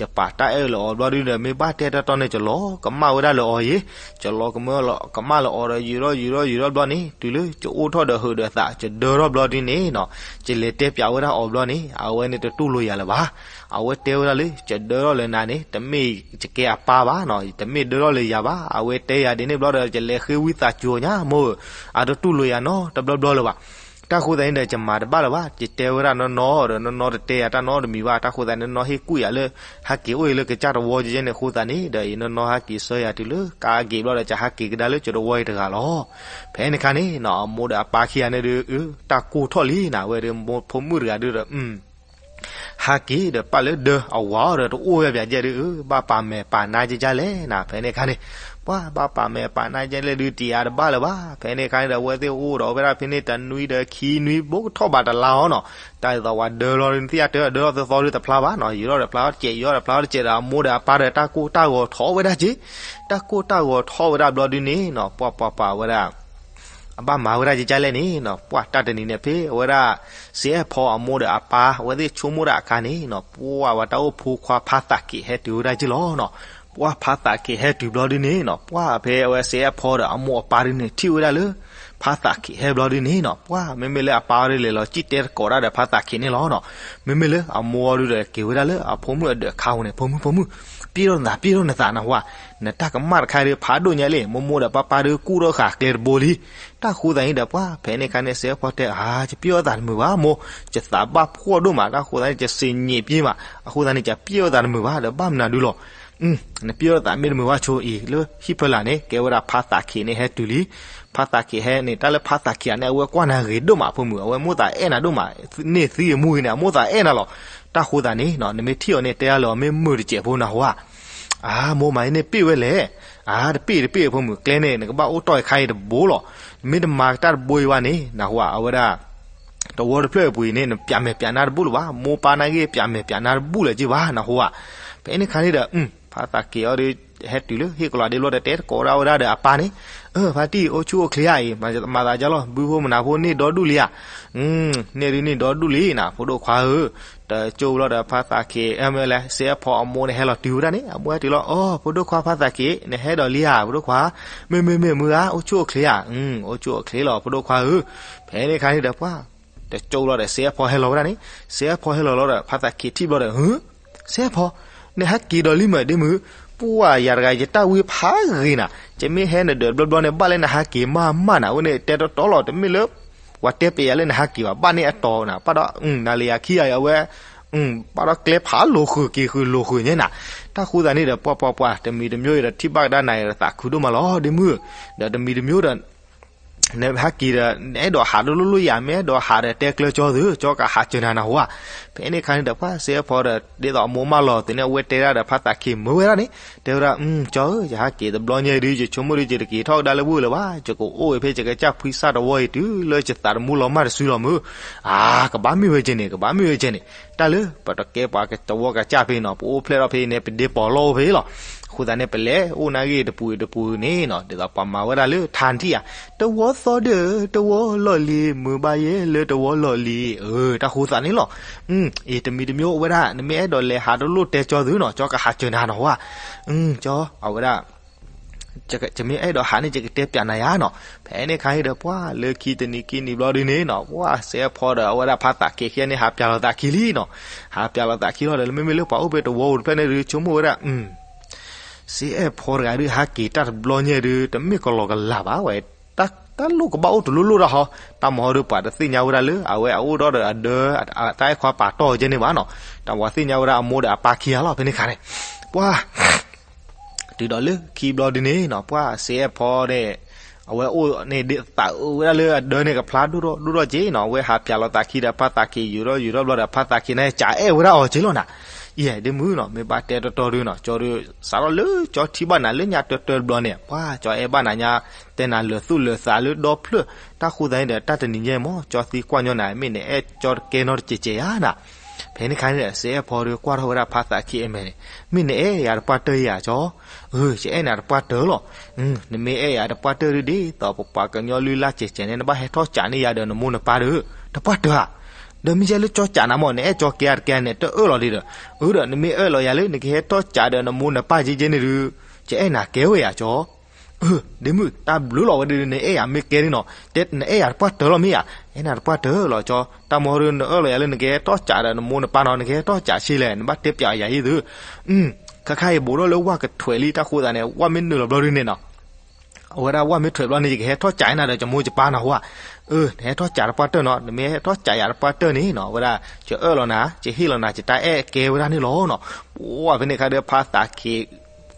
ယပာ်တၢ်အဲၣ်လၢအီၤဘျီဒုဒီး မ့ၢ်ဘၣ်တဲတီတီန့ၣ် ယလီၤကမၣ်ဝဲဒၣ်လၢအီၤယ့ၤ. ယလီၤကမၣ်လၢအီၤဒီး ယံာ်ထီၣ်ယံာ်ထီၣ်ယံာ်ထီၣ်ဘျီန့ၣ် တုၤလၢယအိၣ်ထီၣ်ဒီးဟုးဒီးသး ယဒၢထီၣ်ဘျီဒုန့ၣ်နီၤ, ယလဲၤတဲပၠးဝဲဒၣ်အီၤဘျီန့ၣ် အဝဲန့ၣ်တတူၢ်လိာ်ယၤလၢၤဘၣ်. အဝဲတဲဝဲဒၣ်လၢ ယဒၢထီၣ်လၢနၤန့ၣ် တမ့ၢ်ယကဲအပၢ်ဘၣ်နီၤ, တမ့ၢ်ဒၢထီၣ်လၢယၤဘၣ်. အဝဲတဲယၤဒ်န့ၣ်ဘျီဒီး ယလဲၤဃ့ဝံသးစူၤအီၤညါ မိၢ်ဧၢ, အတတူၢ်လိာ်ယၤနီတဘျီဘျီလၢၤဘၣ်. တၢ်ဃိသတးန့ၣ်ဒီး ယမၤတဘၣ်လၢၤဘၣ်, ယတဲဝဲဒၣ်နီၢ်နီၢ်ဒီး နီၢ်နီၢ်တတဲယၤတၢ်နီတမံၤဘၣ်. တၢ်ဃိသတးန့ၣ် နီၢ်နီၢ်ဟ့ၣ်ကူၣ်ယၤလၢ ဟဲက့ၤအိၣ်အံၤလၢကစၢ်တဝီကဲန့ၣ်အဃိသတးန့ၣ်ဒီး အံၤနီၢ်နီၢ်ဟဲက့ၤဆှၢယၤတုၤလၢကါဂ့ၤဘျီဒီး ယဟဲက့ၤကဒါလၢကၠိတဝီအံၤတဂၤလီၤ. ဖဲန့ၣ်အခါန့ၣ်နီၤ အမိၢ်ဒီးအပၢ်ခံဂၤန့ၣ်ဒုး တၢ်ကိၢ်ထီၣ်လံနီၤ, အဝဲဒုးဖိမုၣ်တဂၤဒုးဒီး ဟဲက့ၤဒီးပာ်လၢဒၢအဝၤအီၤဒီးတအိၣ်ဝဲပၠးကဲဒုး ဘၣ်ပာ်မဲာ်ပာ်နါကဲကဲလဲၣ်နီၤ. ဖဲန့ၣ်အခါန့ၣ် ပှၤဘၣ်ပာ်မဲာ်ပာ်နါကဲလဲၣ်ဒုး တယၤတဘၣ်လၢၤဘၣ်. ဖဲန့ၣ်အခါန့ၣ်ဒီး အဝဲသ့ၣ်အိၣ်ဒီးဝဲဒၣ်ဖဲန့ၣ်တနွံဒီးခံနွံ ဘူးကထီၣ်ဘးတလါအီၤနီၤ. တၢ်ဒ်သိးပှၤဒၢလီၤဒုး နသ့ၣ်ညါတၢ်ဒၢလီၤသီသီဒုးတဖျါဘၣ်နီၤ, ယံာ်ထီၣ်တဖျါအီၤတစဲး ယံာ်ထီၣ်တဖျါအီၤတစဲးဒီး အမိၢ်ဒီးအပၢ်ဒီးတၢ်ကိၢ်တၢ်ဂီၤထီၣ်ဝဲဒၣ်က့ၤ, တၢ်ကိၢ်တၢ်ဂီၤထီၣ်ဝဲဒၣ်ဘျီဒုးန့ၣ်နီၤ ပှၤပှၤပှၤဝဲဒၣ် အဘၣ်မၤဝဲဒၣ်ကဲကဲလဲၣ်န့ၣ်နီၤ, ပှၤတၢ်တနံၤန့ၣ် ဖဲအဝဲဒၣ် စ့အဲၣ်ဖီအမိၢ်ဒီးအပၢ် အဝဲသ့ၣ်ဆိကမိၣ်ဒၣ်အခါန့ၣ်နီၤ ပှၤဝဲတၢ်အိၣ်ဖိခွါဖါသးက့ၤဟဲတုၤဝဲဒၣ်က့ၤလီၤနီၤ. ပှၤဖါသးက့ၤဟဲတုၤဘျီဒုးန့ၣ်နီၤ ပှၤဖဲအဝဲစ့အဲၣ်ဖီဒီးအမိၢ်အပၢ်ဒုးန့ၣ် ထံၣ်ဝဲဒၣ်လၢ ဖါသးက့ၤဟဲဘျီဒုးန့ၣ်နီၤ ပှၤမ့မ့ၢ်လၢအပၢ်အီၤဒုးလဲၤလီၤစံၣ်တဲသကိးဒၣ်ဒီးဖါသးက့ၤန့ၣ်လီၤနီၤ. မ့မ့ၢ်လၢအမိၢ်အီၤဒုးဒီးက့ၤဝဲဒၣ်လၢအဖိမုၣ်အဒၢးခါပူၤန့ၣ် ဖိမုၣ်ဖိမုၣ် ပျဲၢ်ထီၣ်နသး ပျဲၢ်ထီၣ်နသးနဟူဧါ, နတၢ်ကမၣ်တခါဒုးဖးဒိၣ်ညါလံ မိၢ်မိၢ်ဒီးပၢ်ပၢ်ဒုးကူၣ်ထီၣ်ဃာ်ကျဲတဘိလံ. တၢ်ဃိသတးန့ၣ်ဒီး ပှၤဖဲန့ၣ်အခါန့ၣ် စ့အဲၣ်ဖီတဲ အါ ယပျဲၢ်ထီၣ်သးတမုာ်ဘၣ်မိၢ်, ယသးဘၣ်ဖှီၣ်ဒိၣ်မး တၢ်ဃိသတးန့ၣ် ယစ့ညံးပျဲၢ်မး အဃိသတးန့ၣ် ယပျဲၢ်ထီၣ်သးတမုာ်ဘၣ်ဒီး ဘၣ်မနုၤဒုးလီၤ. နပျဲၢ်ထီၣ်သးမ့ၢ်တမုာ်ဘၣ်ဆိအံၤ လၢဟံၣ်ဖီလာ်န့ၣ် ကဲဝဲဒၣ်ဖါသးက့ၤန့ၣ်ဟဲတုၤလံ. ဖါသးက့ၤဟဲန့ၣ် တၢ်လၢဖါသးက့ၤဧါန့ၣ် အဝဲကွၢ်နၤဂ့ၤဒိၣ်မး ဖိမုၣ် အဝဲမိၣ်သးအဲၣ်နၤဒိၣ်မး, န့ၢ်သံအမူဂ့ၤန့ၣ် အမိၣ်သးအဲၣ်နၤလီၤ. တၢ်ဃိသတးန့ၣ်နီၤ နမ့ၢ်ထံၣ်အီၤန့ၣ် တဲဒၣ်လၢအီၤမ့ၢ်မုာ်တစဲးဖိနဟူဧါ. အါ မိၢ်မၤအံၤန့ၣ်ပ့ၢ်ဝဲလဲၣ်. အါ တပ့ၢ်တပ့ၢ်ဖိမုၣ် ကျဲန့ၣ် နကဘၣ်အိၣ်တီၢ်အံၤခါအံၤတဘိလီၤ. နမ့ၢ်တမၤတၢ်တဘိအံၤဘၣ်န့ၣ် နဟူဧါ အဝဲဒၣ် တဝီတဖျၢၣ်အပူၤအံၤန့ၣ် နပျးမဲာ်ပျးနါတဘူၣ်လၢၤဘၣ်, မိၢ်ပၢ်နာ်က့ ပျးမဲာ်ပျးနါတဘူၣ်လၢၤက့ဘၣ် နဟူဧါ. ဖဲန့ၣ်ခါန့ၣ်ဒီး ဖါသးက့ၤအီၤဒီး ဟဲတုၤလၢဟ့ၣ်ကလီၤဒ့ဘျီဒီး တဲသကိးဒၣ်ဝဲဒၣ်ဒီးအပၢ်န့ၣ်, အၢ ဖါတံၢ် အိၣ်ဆူၣ်အိၣ်ချ့ဧါအံၤ မၤသးဒ်လီၤ ဘုဖိမနၤဖိန့ၢ်ဒီဒူၣ်လံဧါ. န့ၢ်ဒုးန့ၢ်ဒီဒူၣ်လံနၤ ဖိဒိၣ်ခွါဧၢ. တကၠိဘျီဒီးဖါသးက့ၤ မ့ၢ်လဲၣ် စ့အဲၣ်ဖီအမိၢ်န့ၣ်ဟဲလီၤတုၤဝဲဒၣ်န့ၣ် အမိၢ်ဟဲတုၤလီၤ အိ ဖိဒိၣ်ခွါဖါသးက့ၤ နဟဲဒီးလံဧါ ဖိဒိၣ်ခွါ. မ့မ့မ့ၢ်မုၢ်ဧါ အိၣ်ဆူၣ်အိၣ်ချ့ဧါ. အိၣ်ဆူၣ်အိၣ်ချ့လီၤ ဖိဒိၣ်ခွါဧၢ. ဖဲန့ၣ်ခါန့ၣ်ဒီးပှၤ တကၠိဘျီဒီး စဲးဖီဟဲလီၤဝဲဒၣ်န့ၣ်, စဲးဖီဟဲလီၤလီၤဒီး ဖါသးခ့ထံၣ်ဘျီဒီး, စဲးဖီ, နဟဲက့ၤဒီးလံမ့ၢ်ဒ့မုၣ်, ပှၢ်ယၤတဂၤယတၢ်ဝံဖးဂ့ၤနၤ, ယမ့ၢ်ဟဲနဒၢးဘျီဘျီန့ၣ် ဘၣ်လၢနဟးက့ၤမးမးနၤ, အဝဲန့ၣ်တဲတီတီလီၤ, တမ့ၢ်လၢ ပှၤတဲပျဲယၤလၢနဟးက့ၤဘၣ်, ဘၣ်န့ၣ်အတီၤနၤ, ဘၣ်ဒီး နၤလၢယၤခံဂၤအံၤ အဝဲ ဘၣ်ဒီးကျဲဖးလိာ်ဃုာ်က့ၤဃုာ်လိာ်ဃုာ်ညါနၤ, တၢ်ဃိသးန့ၣ်ဒီး ပှၢ်ပှၢ်ပှၢ် တမံၤတမံၤဒီး ထံၣ်ဘၣ်ကဒါနၤဒီးသးခုဒိၣ်မးလီၤ ဒ့မုၣ်, ဒီးတမံၤတမံၤဒီး နဟဲက့ၤဒီး နအဲၣ်ဒိးဟးတလိၣ်လိၣ်ယၤ, မ့ၢ်အဲၣ်ဒိးဟးဒီးတဲကျၢၤကၠီသု, ကၠီကဟးစၢၤနၤနဟါ, ဖဲန့ၣ်အခါန့ၣ်ဒီး ပှၢ်စဲးဖီဒီး ဒ်သိးအမိၢ်မၢလီၤသ့န့ၣ် အဝဲတဲဒၣ်ဒီးဖါသးခ့မၢဝဲဒၣ်န့ၣ်, တဲဝဲဒၣ်, ကၠီဧၢ, ယဟးက့ၤတဘျီညါအံၤဒုး ယဆိကမိၣ်ဒုး ယတက့ၤထီၣ်ကဒါလၢဝ့ၢ်လၢၤဘၣ်, ယကအိၣ်ဝဲဖဲယကစၢ်ဖှံစၢ်တဝီအံၤ တုၤလၢယသးတမူလီၤမၢ်တစုလီၤမုၢ်, အါ, ကဘၣ်မ့ၢ်ဝဲကဲန့ၣ်, ကဘၣ်မ့ၢ်ဝဲကဲန့ၣ်, တၢ်လၢပတကဲပှၤကတဝီကစၢ်ဖဲနီၤ, ပအိၣ်ဖျဲၣ်ထီၣ်ဖဲအံၤန့ၣ် ပဒ့ပီၤလီၢ်အိၣ်ဖဲအံၤလီၤ, အဃိသတးန့ၣ် ပလဲၤအိၣ်နာ်ဂ့ၢ်တပူၤတပူၤန့ၣ်နီၤ, ဒ်သိးပှၤမၤဝဲဒၣ်လၢထါနထံၣ်ဧါ, တဝီသီဒီး တဝီလီၢ်လံၤ မုာ်ဘၣ်ယဲလၢတဝီလီၢ်လံၤ, တၢ်ဃိသးန့ၣ်လီၤ, အံၤတမံၤတမံၤအိၣ်ဝဲဒၣ်, နမ့ၢ်အဲၣ်ဒိးလဲၤဟးတလိၣ်တဲကၠီသုနီၤ, ကၠီကဟးစၢၤနၤနီၤဟါ, ကၠီ, အဝဲဒၣ် ယမ့ၢ်အဲၣ်ဒိးဟးန့ၣ် ယကတဲပျးနၤယါနီၤ, ဖဲန့ၣ်ခါဟ့ၣ်ဒီးပှၢ်လၢခံတနံၤခံနံၤဘျီဒုန့ၣ်နီၤ, ပှၢ်စဲးဖီဒီးအဝဲဒၣ်ဖါသးခ့ခံဂၤန့ၣ် ဟးပျးလီၤသးခံလံနီၤ, ဟးပျးလီၤသးခံလီၤဒီး လၢမ့မ့ၢ်လၢပှၤအိၣ်ဖဲတဝီအိၣ်တဖျၢၣ်န့ၣ်ဒုး ဆိကမိၣ်ဝဲဒၣ်, စဲးဖီတဂၤဒုး ဟးက့ၤတၢ်တဘျီညါဒုး တမ့ၢ်ကလီကလးဘၣ်ဝဲ, တၢ်လိၣ်ကဘၣ်အိၣ်တလိၣ်လိၣ်တၢ်ဟီ, တၢ်မၤဟီဒုးပှၤတသ့ၣ်ညါဝဲဒၣ်လၢ အဝဲအအိၣ်ဒီးအဒၢ, တၢ်အဲၣ်ခွါပာ်တီၢ်ကဲန့ၣ်ဘၣ်နီၤ, တၢ်ပှၤသ့ၣ်ညါဝဲဒၣ်အမိၢ်ဒီးအပၢ်ခံဂၤလီၤ, ဖဲန့ၣ်ခါန့ၣ်, ပှၢ် တုၤဒီးလၢခံဘျီဒုန့ၣ်နီၤ, ပှၢ်စဲးဖီန့ၣ်, အဝဲအိၣ်န့ၣ်ဒ်သးအုးဝဲဒၣ်လၢအဒၢန့ၣ်ကဖျါဒိၣ်ထီၣ်ဒိၣ်ထီၣ်က့နီၤ, အဝဲဟးပျးလီၤသးခံဒီးဖါသးခ့ ယူၤထီၣ်ယူၤထီၣ်ဘျီဒီး ဖါသးခ့န့ၣ် ကးအဲၣ်ဝဲဒၣ်အီၤက့လီၤနၤ, ယဲဒ့မုၣ်နီၤ, မ့ၢ်ဘၣ်တဲတီတီဒုနီၤ, ကၠီဒုး စးထီၣ်လၢကၠီထံၣ်ဘၣ်နၤလၢညါတၢတၢတဘျီန့ၣ်, ပှၢ်ကၠီအဲၣ်ဘၣ်နၤညါ, တဲနၤလၢာ်သူၣ်လၢာ်သးလၢဒီဖျၢၣ်, တၢ်ဃိသတးန့ၣ်ဒီး တၢ်တနံၤညါမ့ၢ် ကၠီသံကွၢ်ညီနၤ မ့ၢ်နအဲၣ်ကၠီတကဲနီတစဲးစဲးဧါနၤ, ဖဲန့ၣ်ခါန့ၣ်ဒီး စဲးဖီဒုးကွၢ်ထီၣ်ဝဲဒၣ်ဖါသးခ့အမဲာ်န့ၣ်, မ့ၢ်နအဲၣ်ယၤတပှၢ်တၢၢ်ဧါကၠီ, အၢ ယအဲၣ်နၤတပှၢ်တၢၢ်လီၤ, နမ့ၢ်အဲၣ်ယၤတပှၢ်တၢၢ်ဒုးဒ်သိးပပှၤကညီလုၢ်လၢ်စဲးစဲးန့ၣ် နဘၣ်ဟဲထီၣ်ကးန့ၢ်ယၤဒီးနမိၢ်နပၢ်ဒီး, တပှၢ်တၢၢ်ဧါ, ဒီးမ့ၢ်ယဲလၢကၠီကးနၤမ့ၢ် နအဲၣ်ကၠီကဲဧါတကဲန့ၣ် တအၢၣ်လီၤဒံးဒီး, အၢ ဒီးနမ့ၢ်အၢၣ်လီၤယၤလၢနကဟဲထီၣ်ကးဒီးနမိၢ်နပၢ်ကဲကဲန့ၣ်ဒုး, ယအဲၣ်နၤကဲဝဲယၤကၠီ အၢ ဒ့မုၣ် တၢ်ဘျုးလီၤဝဲဒုး နအဲၣ်ယၤမ့ၢ်ကဲဒ်နီၤ, နအဲၣ်ယၤတပှၢ်တၢၢ်လီၤမ့ၢ်ဧါ, အဲၣ်နၤတပှၢ်တၢၢ်လီၤကၠီ, တၢ်မဟီဒုး နအၢၣ်လီၤယၤလၢနကဟဲထီၣ်ကးဒီးနမိၢ်နပၢ်နီၤ, နကဟဲထီၣ်ကးဆ့လဲၣ်, နဘၣ်တဲပျးယၤအံၤသု, ခါခါအံၤဘူးထီၣ်လၢဝၣ်ကထွဲးလံ တၢ်ဃိသတးန့ၣ် ဝၣ်မ့ၢ်နုာ်လီၤဘျီဒုးန့ၣ်နီၤ, အဝဲဒၣ်ဝၣ်မ့ၢ်ထွဲးဘျီန့ၣ် ယကဟဲထီၣ်ကးနၤဒီးယမိၢ်ယပၢ်နီၤဟါ, အၢ နဟဲထီၣ်ကးတပှၢ်တၢၢ်နီၤ, နမ့ၢ်ဟဲထီၣ်ကးယၤတပှၢ်တၢၢ်န့ၣ်နီၤ အဝဲဒၣ် ယအၢၣ်လီၤနၤ ယဟ့ၣ်လီၤနၤ ယတၢ်အဲၣ်ကဲဝဲဒၣ်န့ၣ်လီၤနီၤ, ပှၢ်ဖဲန့ၣ်ခါဒီး ဖါသးခ့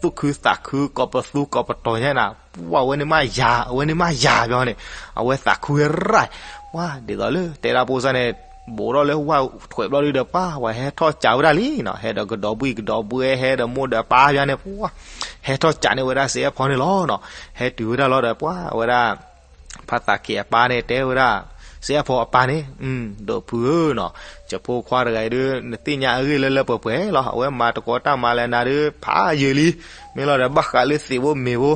သူၣ်ခုသးခု ကိးပသူကိးပတီၤညါနၤ, ပှၢ်အဝဲန့ၣ်မးယၤ အဝဲန့ၣ်မးယၤဘျီန့ၣ်, အဝဲသးခုဝဲရၣ်, ပှၢ်ဒ်သိးလၢ တဲဒၣ်ဖိစၢ်န့ၣ် ဘူးထီၣ်လၢဝၣ်ထွဲးဘျီဒုးဒီး ပှၢ်ဝဲဟဲထီၣ်ကးဝဲဒၣ်လံနီၤ, ဟဲဒီးကဒီးဘှံးကဒီးဘှဲ ဟဲဒီးမိၢ်ဒီးပၢ်ဘျီန့ၣ် ပှၢ် ဟဲထီၣ်ကးန့ၢ်ဝဲဒၣ်စဲးဖီန့ၣ်လီၤနီၤ, ဟဲတုၤဝဲဒၣ်လီၤဒီး ပှၢ်ဝဲဒၣ် ဖါသးခ့အပၢ်န့ၣ် တဲဝဲဒၣ် စဲးဖီအပၢ်န့ၣ်, ဒီးဖုဧၢနီၤ, ယဖိခွါတဂၤအံၤဒုး နသ့ၣ်ညါအဂ့ၢ်လၢလၢပှဲၤပှဲၤလီၤ, အဝဲမၤတကိးတၢ်မၤလဲၣ်နၤဒုး ဖးယံာ်လံ, မ့ၢ်လီၤဒီး ဘၣ်ဃးလၢသ့ၣ်ဖိမ့ၢ်ဖိ,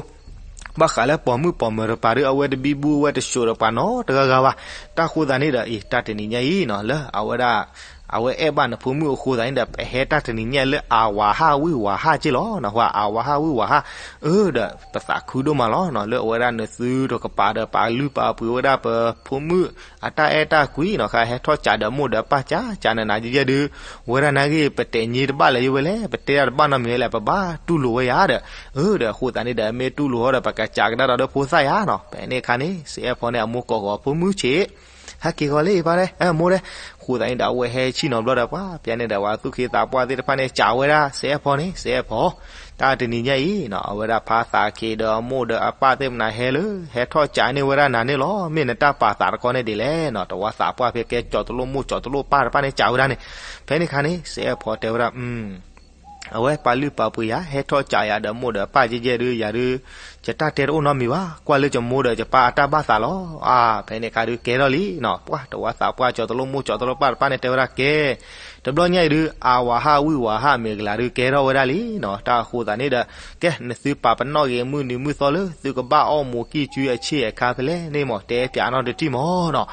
ဘၣ်ဃးလၢပိာ်မုၣ်ပိာ်မၢၤတပၤဒုး အဝဲတဘံဘူအဝဲတဆှိးဒီးပှၤနီတဂၤဂၤဘၣ်, တၢ်ဃိသတးန့ၣ်ဒီး အံၤ တၢ်တနံၤညါအံၤနီၤ လၢအဝဲဒၣ် အဝဲအဲၣ်ဘၣ်နဖိမုၣ်အဃိသတးန့ၣ်ဒီး ပဟဲတၢ်တနံၤညါလၢအဝၤဟၣ်ဝံၣ်ဝၤဟၣ်က့လီၤ, နၢ်ဟူဧါ, အဝၤဟၣ်ဝံၣ်ဝၤဟၣ်, အၢ ဒီးပသးခုဒိၣ်မးလီၤနီၤ လၢအဝဲဒၣ်နသုတကပၤဒီး ပာ်လုၢ်ပာ်ပှ့ၤဝဲဒၣ်ပဖိမုၣ်အတၢ်အဲၣ်တၢ်ကွံနီၤ, ခါဟဲထီၣ်ကးဒီးမိၢ်ဒီးပၢ်ကးကးနးနးယဲၢ်ယဲၢ်ဒုး, ဝဲဒၣ်နာ်က့ ပတဲာ်ညါတဘၣ်လၢၤယဲၢ်ဝဲလဲၣ်, ပတဲတၢ်တဘၣ်နီတမံၤဝဲလဲၣ်, ပဘၣ်တူၢ်လိာ်ဝဲယၤဒီး, အၢ ဒီးအဃိသတးန့ၣ်ဒီး မ့ၢ်တူၢ်လိာ်ဟီဒီး ပကစးကဒါဒီးဖိသၣ်ယၤနီၤ, ဖဲန့ၣ်အခါန့ၣ် စဲးဖီန့ၣ် အမိၢ်ကိးဂီၤဖိမုၣ်ဆ့း ဟဲက့ၤဃီလံ ဖါဒဲး မိၢ်ဒဲး, အဃိသတးန့ၣ်ဒီး အဝဲဟဲဆ့ၣ်နီၤဘျီဒီး ပှၤဖဲန့ၣ်ဒီး ပှၤသူၣ်က့သးပှၢ်သ့ၣ်တဖၣ်န့ၣ် ကးဝဲဒၣ် စဲးဖီန့ၣ် စဲးဖီ, တၢ်တနံၤညါအံၤနီၤ အဝဲဒၣ်ဖါသးခ့ဒီးအမိၢ်ဒီးအပၢ်သ့ၣ်မနုၤဟဲလၢ ဟဲထီၣ်ကးန့ၢ်ဝဲဒၣ်နၤန့ၣ်လီၤ, မ့ၢ်နတၢ်ပာ်သးတခီန့ၣ်ဒ်လဲၣ်နီၤ, တဝီသးပှၢ်ဖဲကဲကၠီၤတလိၣ်မိၢ်ကၠီၤတလိၣ်ပၢ်တဖၣ်န့ၣ် ကးဝဲဒၣ်န့ၣ်, ဖဲန့ၣ်အခါန့ၣ် စဲးဖီတဲဝဲဒၣ် အဝဲပာ်လုၢ်ပာ်ပှ့ၤယၤ ဟဲထီၣ်ကးယၤဒီးမိၢ်ဒီးပၢ်ယဲၢ်ယဲၢ်ဒုး ယၤဒုး ယတၢ်တဲတအိၣ်နီတမံၤဘၣ်, ကွၢ်လၢယမိၢ်ဒီးယပၢ်အတၢ်ဘၣ်သးလီၤ, အါ ဖဲန့ၣ်အခါဒုးကဲထီၣ်လံနီၤ, ပှၤတဝီသးပှၢ်ကၠီၤတလိၣ်မိၢ်ကၠီၤတလိၣ်ပၢ်တဖၣ်န့ၣ် တဲဝဲဒၣ်ကဲ, တဘျီညါအံၤဒုး အဝၤဟၣ်ဝံၣ်ဝၤဟၣ်မ့ၢ်ကလၤဒုး ကဲထီၣ်ဝဲဒၣ်လံနီၤ, တၢ်အဃိသတးန့ၣ်ဒီး ကဲ နသုပာ်ပနီၣ်ဂ့ၤမုၢ်နံၤမုၢ်သီလၢ သုကဘၣ်အီၣ်မူးကံၢ်ကုအဆ့ၣ်အခါဖဲလဲၣ်န့ၣ်မး တဲပၠးနီတထံၣ်မးနီၤ,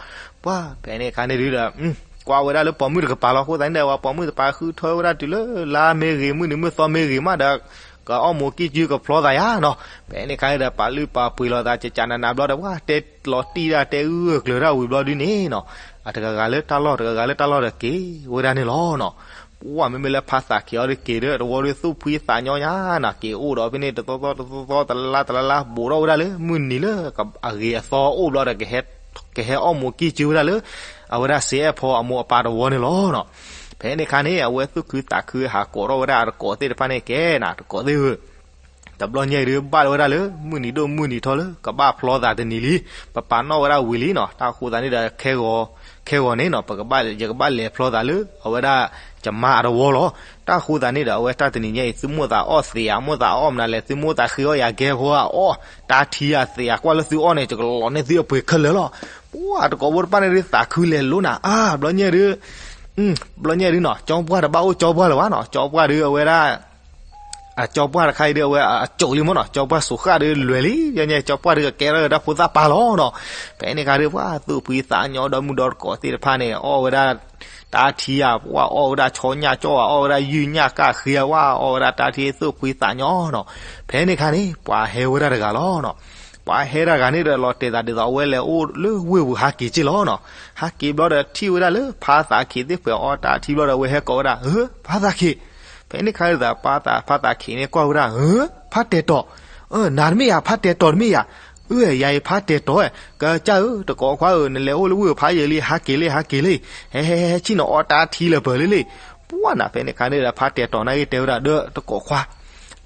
ပှၤဖဲန့ၣ်အခါန့ၣ်ဒုးဒီး ကွၢ်ဝဲဒၣ်လၢပိာ်မုၣ်တကပၤလီၤ, အဃိသတးန့ၣ်ဒီး ပှၤပိာ်မုၣ်တပၤဃုထၢဝဲဒၣ်တုၤလၢလါမ့ၢ်ဂ့ၤ မုၢ်နံၤမုၢ်သီမ့ၢ်ဂ့ၤမးဒီး ကအီၣ်မူးကံၢ်ကုကဖျီသးယၤနီၤ, ဖဲန့ၣ်အခါန့ၣ်ဒီး ပာ်လုၢ်ပာ်ပှ့ၤလိာ်သး ကကးနးနးဘျီဒီး ပှၤတဲလီၤတံၢ်ဒၣ်တဲဂုၢ်ဂၢၢ်ကျၢၤဒၣ်ဝံၤဘျီဒုးန့ၣ်နီၤ အတဂၤဂၤလၢတၢ်လီၢ် တဂၤဂၤလၢတၢ်လီၢ်ဒီးက့ၤဝဲဒၣ်န့ၣ်လီၤနီၤ. ပှၢ်မ့မ့ၢ်လၢဖါသးခံးအီၤဒီးက့ၤဒီး တဝီဒီးသူၣ်ဖှံသးညီညါနီၤ က့ၤအိၣ်ဒီးဖဲန့ၣ် တသီသီတသီသီ တလါလါတလါလါ ဘူးထီၣ်ဝဲဒၣ်လၢမုၢ်နံၤလၢအဂ့ၤအသီအိၣ်ဘျီဒီး ကဟဲအီၣ်မူးကံၢ်စုဝဲဒၣ်လၢ အဝဲဒၣ်စ့အဲၣ်ဖီအမိၢ်အပၢ်တဝီန့ၣ်လီၤနီၤ. ဖဲန့ၣ်အခါန့ၣ် အဝဲသူၣ်ခုသးခုဟးကိးထီၣ်ဝဲဒၣ်အတကိးသ့ၣ်တဖၣ်န့ၣ်ကဲနီၤ တကိးသ့ၣ်ဧၢ တဘျီညါအံၤဒုး ဘၣ်ဝဲဒၣ်လၢ မုၢ်နံၤဒိၣ်မုၢ်နံၤထီလၢ ကဘၣ်ဖျီသးတနံၤလံ, ပပာ်နီၣ်ဝဲဒၣ်ဝံၤလံနီၤ. တၢ်ဃိသးန့ၣ်ဒီး ခဲဂီၤ ခဲဂီၤန့ၣ်နီၤ ပကဘၣ် ယကဘၣ်လဲၤဖျီသးလၢ အဝဲဒၣ် ယမါအတဝီလီၤ. တၢ်ဃိသးန့ၣ်ဒီး အဝဲတၢ်တနံၤညါအံၤ သုမိၣ်သးအီၣ်သ့ဧါ, မိၣ်သးအီၣ်မနုၤလဲၣ်, သုမိၣ်သးဃ့အီၣ်ယၤကဲဖိအီၣ်, တၢ်ထံအသ့ဧါ, ကွၢ်လၢသုအီၣ်န့ၣ် ယကလီၤန့ၢ်သုအပှ့ၤခဲလၢာ်လီၤ. ပှၢ်တကိးဖိတဖၣ်န့ၣ်ဒုး သးခုလဲၤလိၤနၤ, အါ ဘျီညါဒုး ဘျီညါဒုးနီၤ ကၠီပှၢ်တဘၣ်အိၣ်ကၠီပှၢ်လၢၤဘၣ်နီၤ, ကၠီပှၢ်ဒုးအဝဲဒၣ် အကၠီပှၢ်တခါအံၤဒုး အဝဲအကၠိးလံမ့ၢ်နီၤ, ကၠီပှၢ်စိာ်ဃၣ်ဒုးလွဲၤလံ, ယညါကၠီပှၢ်ဒုးကကဲထီၣ်တၢ်ဖိသၣ်ပာ်လီၤနီၤ. ဖဲန့ၣ်ခါဒုး ပှၢ်သူၣ်ဖှံသးညီဒီးမုၢ်ဒီတကိးသ့ၣ်တဖၣ်န့ၣ် အီၣ်ဝဲဒၣ် တၢ်ထံဧါ, ပှၢ်အီၣ်ဝဲဒၣ်ဆီညၣ်ကၠီဧါ, အီၣ်ဝဲဒၣ်ယုၢ်ညၣ်ကၣ်ဃ့ဧါ, ပှၢ်အီၣ်ဝဲဒၣ်တၢ်ထံသူၣ်ဖှံသးညီနီၤ. ဖဲန့ၣ်ခါန့ၣ် ပှၤဟဲဝဲဒၣ်တဂၤလီၤနီၤ. ပှၤဟဲဒၣ်တဂၤန့ၣ်ဒီး လီၤတဲာ်သးဒ်သိးအဝဲလဲၤအိၣ်လၢဝ့ၢ်ပူၤဟးက့ၤက့ၢ်လီၤနီၤ. ဟးက့ၤဘျီဒီးထံၣ်ဝဲဒၣ်လၢဖါသးခံးသ့ၣ်ဖှဲးအီၣ်တၢ်ထံဘျီဒီး အဝဲဟဲကိးဝဲဒၣ် ဧၢ ဖါသးခံး. ဖဲန့ၣ်ခါဒ်သိး ဖါသး ဖါသးခံးန့ၣ်ကွၢ်ဝဲဒၣ် ဧၢ ဖါတဲာ်တီၤ, နၤတမ့ၢ်ယၤ ဖါတဲာ်တီၤတမ့ၢ်ယၤ. အၢ ယၤအံၤဖါတဲာ်တီၤ, ကစၢ်ဧၢ တကိးခွါဧၢ နလဲၤအိၣ်လၢဝ့ၢ်ဖးယံာ်လံ ဟးက့ၤလံ ဟးက့ၤလံ, ဟဲဟဲဟဲ ဆ့ၣ်နီၤအီၣ်တၢ်ထံလၢၤပၢၢ်လံလံ. ပှၢ်နၤ ဖဲန့ၣ်ခါန့ၣ်ဒီး ဖါတဲာ်တီၤန့ၣ်က့ၤတဲဝဲဒၣ်ဒီးတကိးခွါ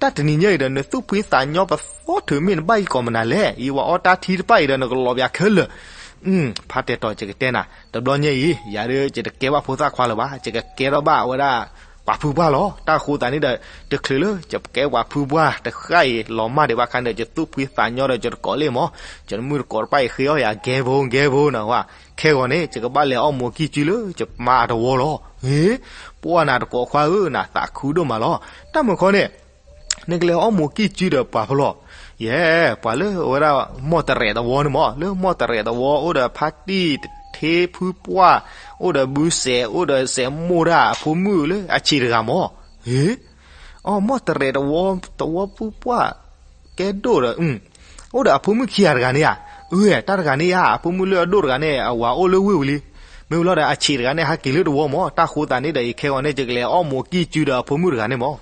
တၢ်တနံၤညါအံၤဒီး နသူၣ်ဖှံသးညီပသီ ထုးမ့ၢ်နဘၣ်ယကီးမနုၤလဲၣ်, ယဝၤအီၣ်တၢ်ထံတဖၣ်အံၤဒီး နကလီၤပၠးခဲလၢာ်. ဖါတဲာ်တီၤ ယကတဲနၤ တဘျီညါအံၤ ယၤဒုး ယတကဲဘၣ်ဖိသၣ်ခွါလၢၤဘၣ်, ယကကဲထီၣ်ဘၣ်ဝဲဒၣ်ပှၤဖုပှၢ်လီၤ. တၢ်ဃိသးန့ၣ်ဒီး တချုးလၢယကဲပှၤဖုပှၢ်တဃၣ်အံၤ လီၤမၢ်ဒံးဘၣ်ခါန့ၣ်ဒီး ယသူၣ်ဖှံသးညီဒီး ယတကိးလံမး, ယတမုၣ်တကိးတဖၣ်အံၤ ဃ့အီၣ်ယၤ ကဲဖိ ကဲဖိ နဝဲ, ခဲဂီၤန့ၣ် ယကဘၣ်လဲၤအီၣ်မူးကံၢ်စုလၢယမါအတဝီလီၤ. ဟ့ ပှၢ်နၤ တကိးခွါဧၢ နသးခုဒိၣ်မးလီၤ. တၢ်မုၢ်ခီန့ၣ် နကလဲၤအီၣ်မူးကံၢ်စုဒီးပှၤဖဲလဲၣ်. ယဲ ပှၤလၢအဝဲဒၣ် မီၢ်တရဲးတဝီန့ၣ်မး, လၢမီၢ်တရဲးတဝီ အိၣ်ဒီးဖါတံၢ် တထ့ဖုပှၢ်, အိၣ်ဒီးဘုစဲး, အိၣ်ဒီးစဲးမိၢ်တၢ်အဖိမုၣ်လၢအဆံးတဂၤမး. ဟ့ အီ မီၢ်တရဲးတဝီ တဝီဖုပှၢ် ကဲဒိၣ်ဒီး အိၣ်ဒီးအဖိမုၣ်ခံဂၤတဂၤန့ၣ်ဧါ. အၢ တၢ်တဂၤန့ၣ်ဧါ အဖိမုၣ်လၢအဒိၣ်တဂၤန့ၣ် အဝၤအိၣ်လၢဝ့ၢ်ဝံၤလံ. မ့ၢ်ဝံၤလီၤဒီး အဆံးတဂၤန့ၣ် ဟးက့ၤလၢတဝီမး. တၢ်ဃိသးန့ၣ်ဒီး အံၤခဲဂီၤန့ၣ် ယကလဲၤအီၣ်မူးကံၢ်စုဒီးအဖိမုၣ်တဂၤန့ၣ်မး.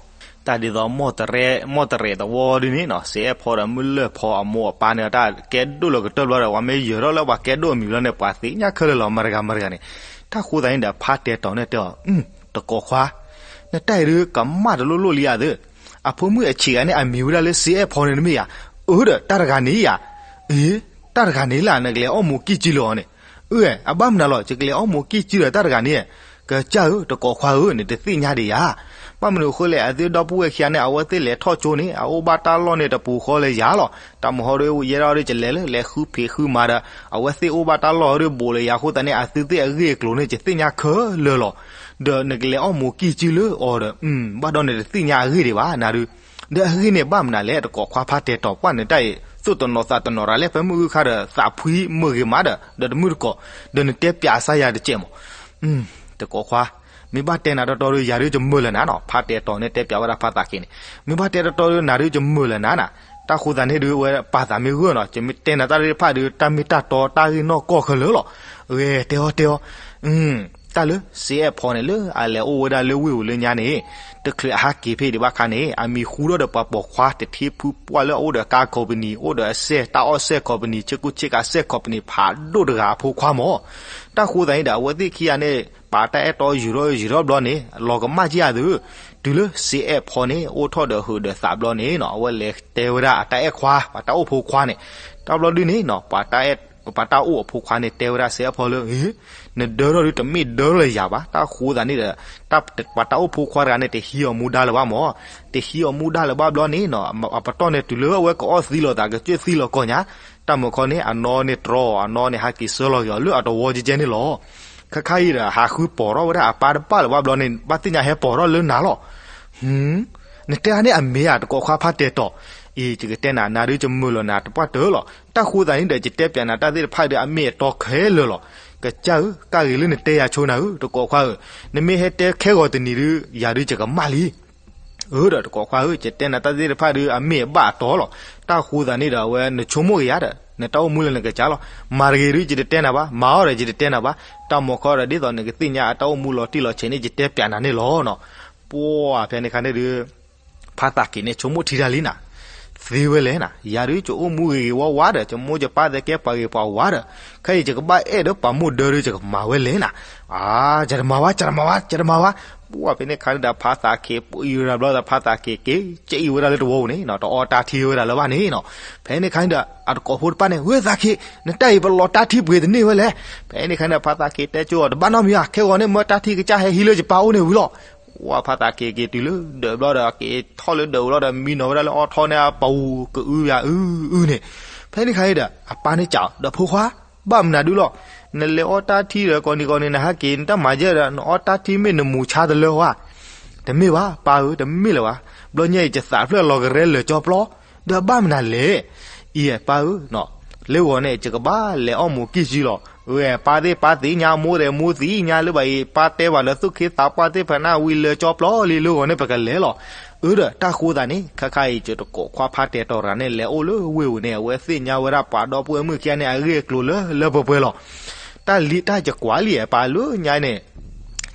တၢ်ဒ်သိး မီၢ်တရဲးတဝီဒ်န့ၣ်နီၤ စ့အဲၣ်ဖီဒီးမုၢ်လၢၢ်ဖီအမိၢ်အပၢ်န့ၣ် တၢ်ကဲဒိၣ်လီၤကတၢၢ်ဘျီဒီး ပှၤမ့ၢ်ယၢၤထီၣ်လၢပှၤကဲဒိၣ်အမံၤဘျီန့ၣ် ပှၤသ့ၣ်ညါခဲလၢာ်လီၤ မတၤတဂၤမတၤတဂၤန့ၣ်. တၢ်ဃိသးန့ၣ်ဒီး ဖါတဲာ်တီၤန့ၣ်တဲအီၤ တကိးခွါ နတၢ်အံၤဒုးကမၣ်တလိၣ်လိၣ်လံဧါသၢ. အဖိမုၣ်အဆံးဂၤန့ၣ် အမံၤဝဲဒၣ်လၢစ့အဲၣ်ဖီန့ၣ်တမ့ၢ်ဧါ. အၢဒီး တၢ်တဂၤန့ၣ်ဧါ. အ့ တၢ်တဂၤန့ၣ်လၢ နကလဲၤအီၣ်မူးကံၢ်စုလၢအီၤန့ၣ်. အၢ အဘၣ်မနုၤလီၤ ယကလဲၤအီၣ်မူးကံၢ်စုဒီးတၢ်တဂၤန့ၣ်. ကစၢ်ဧၢ တကိးခွါဧၢ နတသ့ၣ်ညါဒံးဧါ. ဘၣ်မနုၤအဃိလဲၣ် အသုဒီပုၢ်ဝဲၢ်ခံဂၤန့ၣ် အဝဲသ့ၣ်လဲၤထီၣ်ကၠိန့ၣ် အအိၣ်ဘၣ်တၢ်လီၢ်န့ၣ်တပူၤဃီလၢယၤလီၤ. တၢ်မုၢ်ဟီဒီး ယဲဒၣ်ဒီး ယလဲၤလၢလဲၤဃုဖံးဃုမၤဒီး အဝဲသ့ၣ်အိၣ်ဘၣ်တၢ်လီၢ်ဒီး ဘူးလၢယၤအဃိသတးန့ၣ် အသုသ့ၣ်အဂ့ၢ်အကျိၤန့ၣ် ယသ့ၣ်ညါခဲလၢာ်လီၤ. ဒီးနကလဲၤအီၣ်မူးကံၢ်စုလၢအီၤဒီး ဘၣ်ဒီးနတသ့ၣ်ညါအဂ့ၢ်ဒံးဘၣ်နၤဒုး. ဒီးအဂ့ၢ်န့ၣ်ဘၣ်မနုၤလဲၣ် တကိးခွါဖါတဲာ်တီၤ ပှၢ်နတၢ်အံၤ သူၣ်တနီၤသးတနီၤရၤလၢ ဖဲမုၢ်ဂုၢ်ခါဒီး သးဖှံမုာ်ဂ့ၤမးဒီး ဒီးတမုၢ်တကိး ဒီးနတဲပၠးအစၢ်ယၤတကဲးမး. တကိးခွါ မ့ၢ်ဘၣ်တဲနၤတီတီဒီး ယၤဒုးယမုာ်လၢၤနၤနီၤ. ဖါတဲာ်တီၤန့ၣ်တဲပၠးဝဲဒၣ်ဖါသးခံးန့ၣ် မ့ၢ်ဘၣ်တဲတီတီဒီး နၤဒုးယမုာ်လၢၤနၤနၤ. တၢ်ဃိသးန့ၣ်ဒုး ဝဲပာ်သးမ့ၢ်ဂၢၢ်နီၤ ယမ့ၢ်တဲနၤတၢ်သ့ၣ်တဖၣ်ဒုး တၢ်မ့ၢ်တၢ်တီ တၢ်ဂ့ၢ်နီၢ်ကီၢ်ခဲလၢာ်လီၤ. ဂဲၤတဲအီၤတဲအီၤ တၢ်လၢစ့အဲၣ်ဖီန့ၣ် လၢအလဲၤအိၣ်ဝဲဒၣ်လၢဝ့ၢ်ပူၤလၢညါန့ၣ် တချုးအဟးက့ၤဖဲဒံးဘၣ်ခါန့ၣ် အမံၤဟူထီၣ်ဒီးပှၤပိာ်ခွါတထ့ဖုပှၢ်လၢအအိၣ်ဒီးကါ company အိၣ်ဒီးအစဲၣ် တၢ်အီၣ်စဲၣ် company ဆ့ကူဆ့ကၤစဲၣ် company ဖးဒိၣ်တဂၤအဖိခွါမး. တၢ်ဃိသးန့ၣ်ဒီး အဝဲသ့ၣ်ခံဂၤန့ၣ် ပာ်တၢ်အဲၣ်တီယုာ်ထီၣ်ယုာ်ထီၣ်ဘျီန့ၣ် လီၤကမၣ်က့ၤအသုး တုၤလၢစ့အဲၣ်ဖီန့ၣ် အိၣ်ထီၣ်ဒီးဟုးဒီးသးဘျီန့ၣ်နီၤ အဝဲလဲၤတဲဝဲဒၣ်အတၢ်အဲၣ်ခွါ ပှၤတၢ်အိၣ်ဖိခွါန့ၣ်. တၢ်ဘျီဒုန့ၣ်နီၤ ပှၤတၢ်အဲၣ် ပှၤတၢ်အိၣ်အဖိခွါန့ၣ် တဲဝဲဒၣ်စ့အဲၣ်ဖီလၢ နဒၢထီၣ်ဒုးတမ့ၢ်ဒၢထီၣ်လၢယၤဘၣ်. တၢ်ဃိသးန့ၣ်ဒီး ပှၤတၢ်အိၣ်ဖိခွါတဂၤန့ၣ် တဟံးအီၤမူဒါလၢၤဘၣ်မး. တဟံးအီၤမူဒါလၢၤဘၣ်ဘျီန့ၣ်နီၤ အပတီၢ်န့ၣ် တုၤလၢအဝဲကအီၣ်သံလီၤသး ကစၢၢ်သံလီၤကီၢ်ညါ တၢ်မုၢ်ခီန့ၣ် အနီၢ်န့ၣ်တြီအီၤ အနီၢ်န့ၣ် ဟးက့ၤဆှၢလီၤက့ၤအီၤလၢအတဝီကဲကဲန့ၣ်လီၤ. ခဲခါအံၤဒီး ဟးဃုပိာ်ထီၣ်ဝဲဒၣ်အပၢ်တပၢ်လၢၤဘၣ်ဘျီန့ၣ် ဘၣ်သ့ၣ်ညါဟဲပိာ်ထီၣ်လၢနၤလီၤ. နတဲအါန့ၢ်အမ့ၢ်ဧါ တကိးခွါဖါတဲာ်တီၤ. အံၤ ယကတဲနၤ နၤဒုးယမုာ်လီၤနၤတပှၢ်တၢၢ်လီၤ. တၢ်ဃိသးန့ၣ်ဒီး ယတဲပၠးနၤတၢ်သ့ၣ်တဖၣ်ဒုး အမ့ၢ်အတီခဲလၢာ်လီၤ. ကစၢ်ဧၢ ကၢ်ဂ့ၤလၢနတဲယၤဆိနၤဧၢ တကိးခွါဧၢ, နမ့ၢ်ဟဲတဲခဲဂီၤတနံၤဒုး ယၤဒုးယကမၣ်လံ. အၢ ဒီးတကိးခွါဧၢ, ယတဲနၤတၢ်သ့ၣ်တဖၣ်ဒုး အမ့ၢ်အဘၣ်အတီလီၤ. တၢ်ဃိသးန့ၣ်ဒီး အဝဲနဆိကမိၣ်က့ၤယၤဒီး နတၢ်အိၣ်မူလၢနကစၢ်လီၤ. မၤတဂ့ၤဒုး ယတတဲနၤဘၣ်, မၤအီၤဒီး ယတတဲနၤဘၣ်. တၢ်မီၤခီဒီး ဒ်သိးနကသ့ၣ်ညါအတၢ်အိၣ်မူလီၤတံၢ်လီၤဆဲးန့ၣ် ယတဲပၠးနၤန့ၣ်လီၤနီၤ. ပှၢ်ဖဲန့ၣ်ခါန့ၣ်ဒုး ဖါသးက့ၤန့ၣ် ဆိကမိၣ်ထံတၢ်လံနၤ, သ့ဝဲလဲၣ်နၤ, ယၤဒုး ယအိၣ်မူဂ့ၤဂ့ၤဝါဝါဒီး ယမိၢ်ယပၢ်သဲကဲပှၤဂ့ၤပှၤဝါဒီး ခဲအံၤယကဘၣ်အဲၣ်ဒီးပှၤမိၢ်ဒၢဒုး ယကမၤဝဲလဲၣ်နၤ. အါ, ယတမၤဝဲ, ယတမၤဝဲ, ယတမၤဝဲ. ပှၢ်ဖဲန့ၣ်ခါန့ၣ်ဒီး ဖါသးက့ၤ ပှၤအံၤရၤဘျီဒီး ဖါသးက့ၤက့ၤ ကဲအံၤဝဲဒၣ်လၢတဝီပူၤန့ၣ်နီၤ, တအီတၢ်ထံဝဲဒၣ်လၢၤဘၣ်န့ၣ်နီၤ. ဖဲန့ၣ်ခါန့ၣ်ဒီး အတကိးဖိတဖၣ်န့ၣ် ဝဲသးက့ၤ နတၢ်အံၤပလီၤတၢ်ထံပှ့ၤတန့ၢ်ဝဲလဲၣ်. ဖဲန့ၣ်ခါန့ၣ်ဒီး ဖါသးက့ၤတဲကၠိအီၤ တဘၣ်နီတမံၤဧါ, ခဲဂီၤန့ၣ် မၢတၢ်ထံကစၢ်ဟဲဟံးလၢယပၢ်အိၣ်န့ၣ်ဝံၤလီၤ. ပှၢ်ဖါသးက့ၤက့ၤတုၤလၢဒၢးဘျီဒီး က့ၤထီၣ်လၢဒၢးဝံၤလီၤဒီး မံနီၤဝဲဒၣ်လၢအီထီန့ၣ် အပူၤကအုယၤအုအုန့ၣ်. ဖဲန့ၣ်ခါန့ၣ်ဒီး အပၢ်န့ၣ်စံးအီၤဒီး ဖိခွါ ဘၣ်မနုၤဒုလီၤ, နလဲၤအီတၢ်ထံဒီး ကိးနံၤကိးနံၤ နဟးက့ၤ နတၢ်မၤယဲၢ်ဒီး နအီတၢ်ထံမ့ၢ်နမူၤဆါတလၢဧါ. တမ့ၢ်ဘၣ် ပၢ်ဧၢ, တမ့ၢ်လၢၤဘၣ်. ဘျီညါအံၤ ယသးဖျၢၣ်လီၤကရဲလၢာ်ကၠီပျီ, ဒီးဘၣ်မနုၤလဲၣ်. အံၤပၢ်ဧၢ, လၢဂီၤန့ၣ် ယကဘၣ်လဲၤအီၣ်မူၤကံၢ်စုလီၤ. အၢ ပၢ်သ့ၣ်ပၢ်သ့ၣ်ညါ မိၢ်သ့ၣ်မိၢ်သ့ၣ်ညါ လၢဘၣ်အံၤ ပၢ်တဲဘၣ်လၢသူၣ်ခ့သးပှၢ်သ့ၣ်တဖၣ်န့ၣ် ဝံၤလၢာ်ကၠီပျီလံ လၢဂီၤန့ၣ် ပကလဲၤလီၤ. အၢ ဒီးတၢ်ဃိသးန့ၣ် ခါခါအံၤ ယတကိးခွါဖါတဲာ်တီၤရၤန့ၣ် လဲၤအိၣ်လၢဝ့ၢ်ပူၤန့ၣ် အဝဲသ့ၣ်ညါဝဲဒၣ်ပှၤဒီပုၢ်ဝဲၢ်မုၣ်ခံဂၤန့ၣ် အဂ့ၢ်အကျိၤလၢလၢပှဲၤပှဲၤလီၤ. တၢ်လံတၢ်ယကွၢ်လံ အပၢ်လၢညါန့ၣ်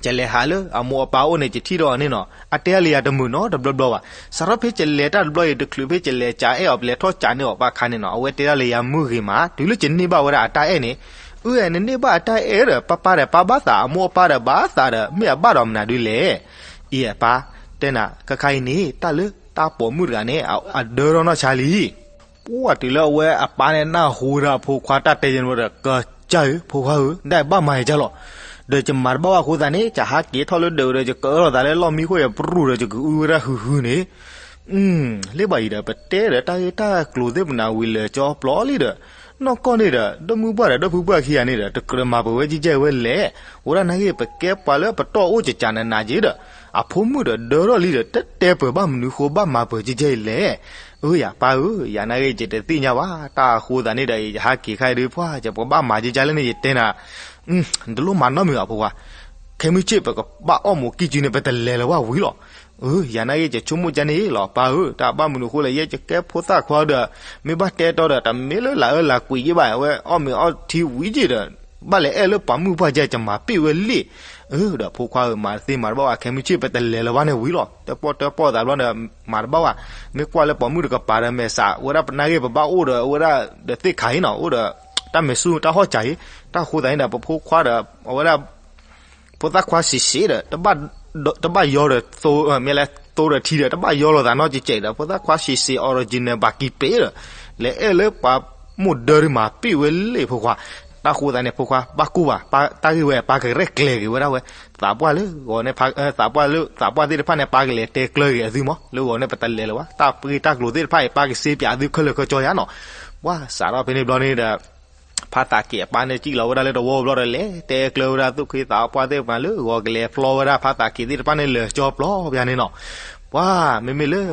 ယလဲၤဟးလၢအမိၢ်အပၢ်အိၣ်န့ၣ် ယထံၣ်ဒီးအီၤန့ၣ်နီၤ, အတဲဒၣ်လၢယၤတမုာ်နီတဘျီဘျီဘၣ်. စးထီၣ်ဖဲယလဲၤတၢ်တဘျီအံၤ တချုးဖဲယလဲၤကးအဲၣ်အီၤ ပလဲၤထီၣ်ကးန့ၢ်အီၤဘၣ်ခါန့ၣ်နီၤ, အဝဲတဲဒၣ်လၢယၤမုၢ်ဂ့ၤမး တုၤလၢယန့ၢ်ဘၣ်ဝဲဒၣ်အတၢ်အဲၣ်န့ၣ်. အၢ နန့ၢ်ဘၣ်အတၢ်အဲၣ်ဒီး ပၢ်ပၢ်ဒီးပၢ်ဘၣ်သး အမိၢ်အပၢ်ဒီးဘၣ်သးဒီး မ့ၢ်အဘၣ်ဒီးမနုၤဒုလဲၣ်. အံၤပၢ်တဲနၤ ခါခါအံၤန့ၣ် တၢ်လၢတၢ်ပိာ်မုၣ်တဂၤန့ၣ် အဒၢထီၣ်နီၢ်ဆါလံ. ပှၢ်တုၤလၢအဝဲအပၢ်န့ၣ် နၢ်ဟူဝဲဒၣ်အဖိခွါတၢ်တဲယဲၢ်န့ၣ်ဒီး ကစၢ်ဧၢ ဖိခွါဧၢ, ဒၣ်ဘၣ်မၤယကလီၤ. ဒီးယမၤတဘၣ်ဘၣ်အဃိသတးန့ၣ် ယဟးက့ၤထီၣ်လၢဒၢးဒီး ယကအၢထီၣ်သးလၢလီၢ်မံခိၣ် ယပြူၢ်ဒီး ယကအုဝဲဒၣ်ဟုဟုန့ၣ်. လၢဘၣ်အံၤဒီး ပတဲဒီးတၢ်ဂ့ၢ်တၢ်ကျိၤသ့ၣ်ပနၤဝံၤလၢာ်ကၠီပျီလံဒီး နီၢ်ကီၢ်န့ၣ်ဒီး ဒီမုၢ်ပှၢ်ဒီးဒီဖိပှၢ်ခံဂၤန့ၣ်ဒီး တကြၢးမၤပှဲၤဝဲကဲကဲဝဲလဲၣ်. အိၣ်ဒၣ်နာ်က့ ပကဲပှၤလၢပတီၢ်အိၣ်ကကးနးနးက့ဒီး အဖိမုၣ်ဒီးဒၢထီၣ်လံဒီး တတဲပှဲၤဘၣ်မနုၤဃိ ဘၣ်မၤပှဲၤကဲကဲလဲၣ်. အၢ ယၤပၢ်ဧၢ, ယၤနာ်က့ ယတသ့ၣ်ညါဘၣ်. တၢ်အဃိသတးန့ၣ်ဒီး ယဟးက့ၤခါအံၤဒုး ပှၢ် ယပကဘၣ်မၤကဲကဲလၢန့ၣ် ယတဲနၤ တလိၣ်မၤနီတမံၤဘၣ် ဖိခွါ, ခဲမုၢ်ဆ့ၣ် ပကဘၣ်အီၣ်မူၤကံၢ်စုန့ၣ် ပတလဲၤလၢၤဘၣ်ဝံၤလီၤ. အၢ ယၤနာ်က့ ယဆိကမိၣ်ကဲန့ၣ်လီၤ ပၢ်ဧၢ, တၢ်ဘၣ်မနုၤအဃိလဲၣ် ယဲယကဲဖိသၣ်ခွါဒီး မ့ၢ်ဘၣ်တဲတီဒီး တမ့ၢ်လၢလၢအၢလၢကွံာ်ယ့ၢ်ဘၣ် အဝဲအီၣ်မ့ၤအီထံဝံၤယ့ၢ်ဒီး ဘၣ်လဲၤအဲၣ်လၢပှၤမုၣ်ပှၢ်ကဲ ယမၤပ့ၢ်ဝဲလံ. အၢ ဒီးဖိခွါဧၢ မၤတသ့မၤတဘၣ်ဘၣ် ခဲမုၢ်ဆ့ၣ် ပတလဲၤလၢၤဘၣ်န့ၣ်ဝံၤလီၤ. တၢ်ပီၣ်တၢ်ပီၣ်သးဘျီဒီး မၤတဘၣ်ဘၣ်. မ့ၢ်ကွၢ်လၢပှၤမုၣ်တကပၤဒီး မဲာ်ဆှးဝဲဒၣ် ပနာ်က့ ပဘၣ်အိၣ်ဒီး အဝဲဒၣ်ဒီးသ့ၣ်ခါအံၤနီၤ အိၣ်ဒီး တၢ်မဲာ်ဆူၣ်တၢ်ဟီၣ်စးအံၤ, တၢ်ဃိသးန့ၣ်ဒီး ပဖိခွါဒီး အဝဲဒၣ် ဖိသၣ်ခွါစံးစ့းဒီး တဘၣ်ယီဒီး မ့ၢ်လဲၤသိဒီးထံဒီး တဘၣ်ယီလိာ်သးနီတစဲးဒီး ဖိသၣ်ခွါစံးစ့း original ဘၣ်ကံပ့ၤဒီး လဲၤအဲၣ်လၢပှၤမိၢ်ဒၢဒုးမၤပ့ၢ်ဝဲလံ ဖိခွါ. တၢ်ဃိသးန့ၣ် ဖိခွါ ဘၣ်ကိၢ်ဘၣ် တၢ်ဂ့ၢ်ဝဲ ပၢ်ကရဲၣ်ကျဲၤက့ၤဝဲဒၣ်ဝဲ သးပှၢ်လၢဂီၤန့ၣ် သးပှၢ်လၢ သးပှၢ်သ့ၣ်တဖၣ်န့ၣ် ပၢ်ကလဲၤတဲကျၢၤက့ၤအသုမး လၢဂီၤန့ၣ် ပတလဲၤလၢၤဘၣ် တၢ်ပဂ့ၢ်တၢ်ကျိၤသ့ၣ်တဖၣ်အံၤ ပၢ်ကစ့ပၠးသုခဲလၢာ်ခဲဆ့ယါနီၤ. ပှၤစးထီၣ်ဖဲန့ၣ်ဘျီန့ၣ်ဒီး ဖါသးက့ၤအပၢ်န့ၣ် စံၣ်လီၤဝဲဒၣ်လၢတဝီဘျီဒီး လဲၤတဲကျၢၤဝဲဒၣ်သူၣ်ခ့သးပှၢ်သ့ၣ်တဖၣ်လၢဂီၤကလဲၤဖျီဝဲဒၣ်ဖါသးက့ၤသ့ၣ်တဖၣ်န့ၣ် လၢာ်ကၠီပျီပယါန့ၣ်နီၤ. ပှၤ မ့မ့ၢ်လၢ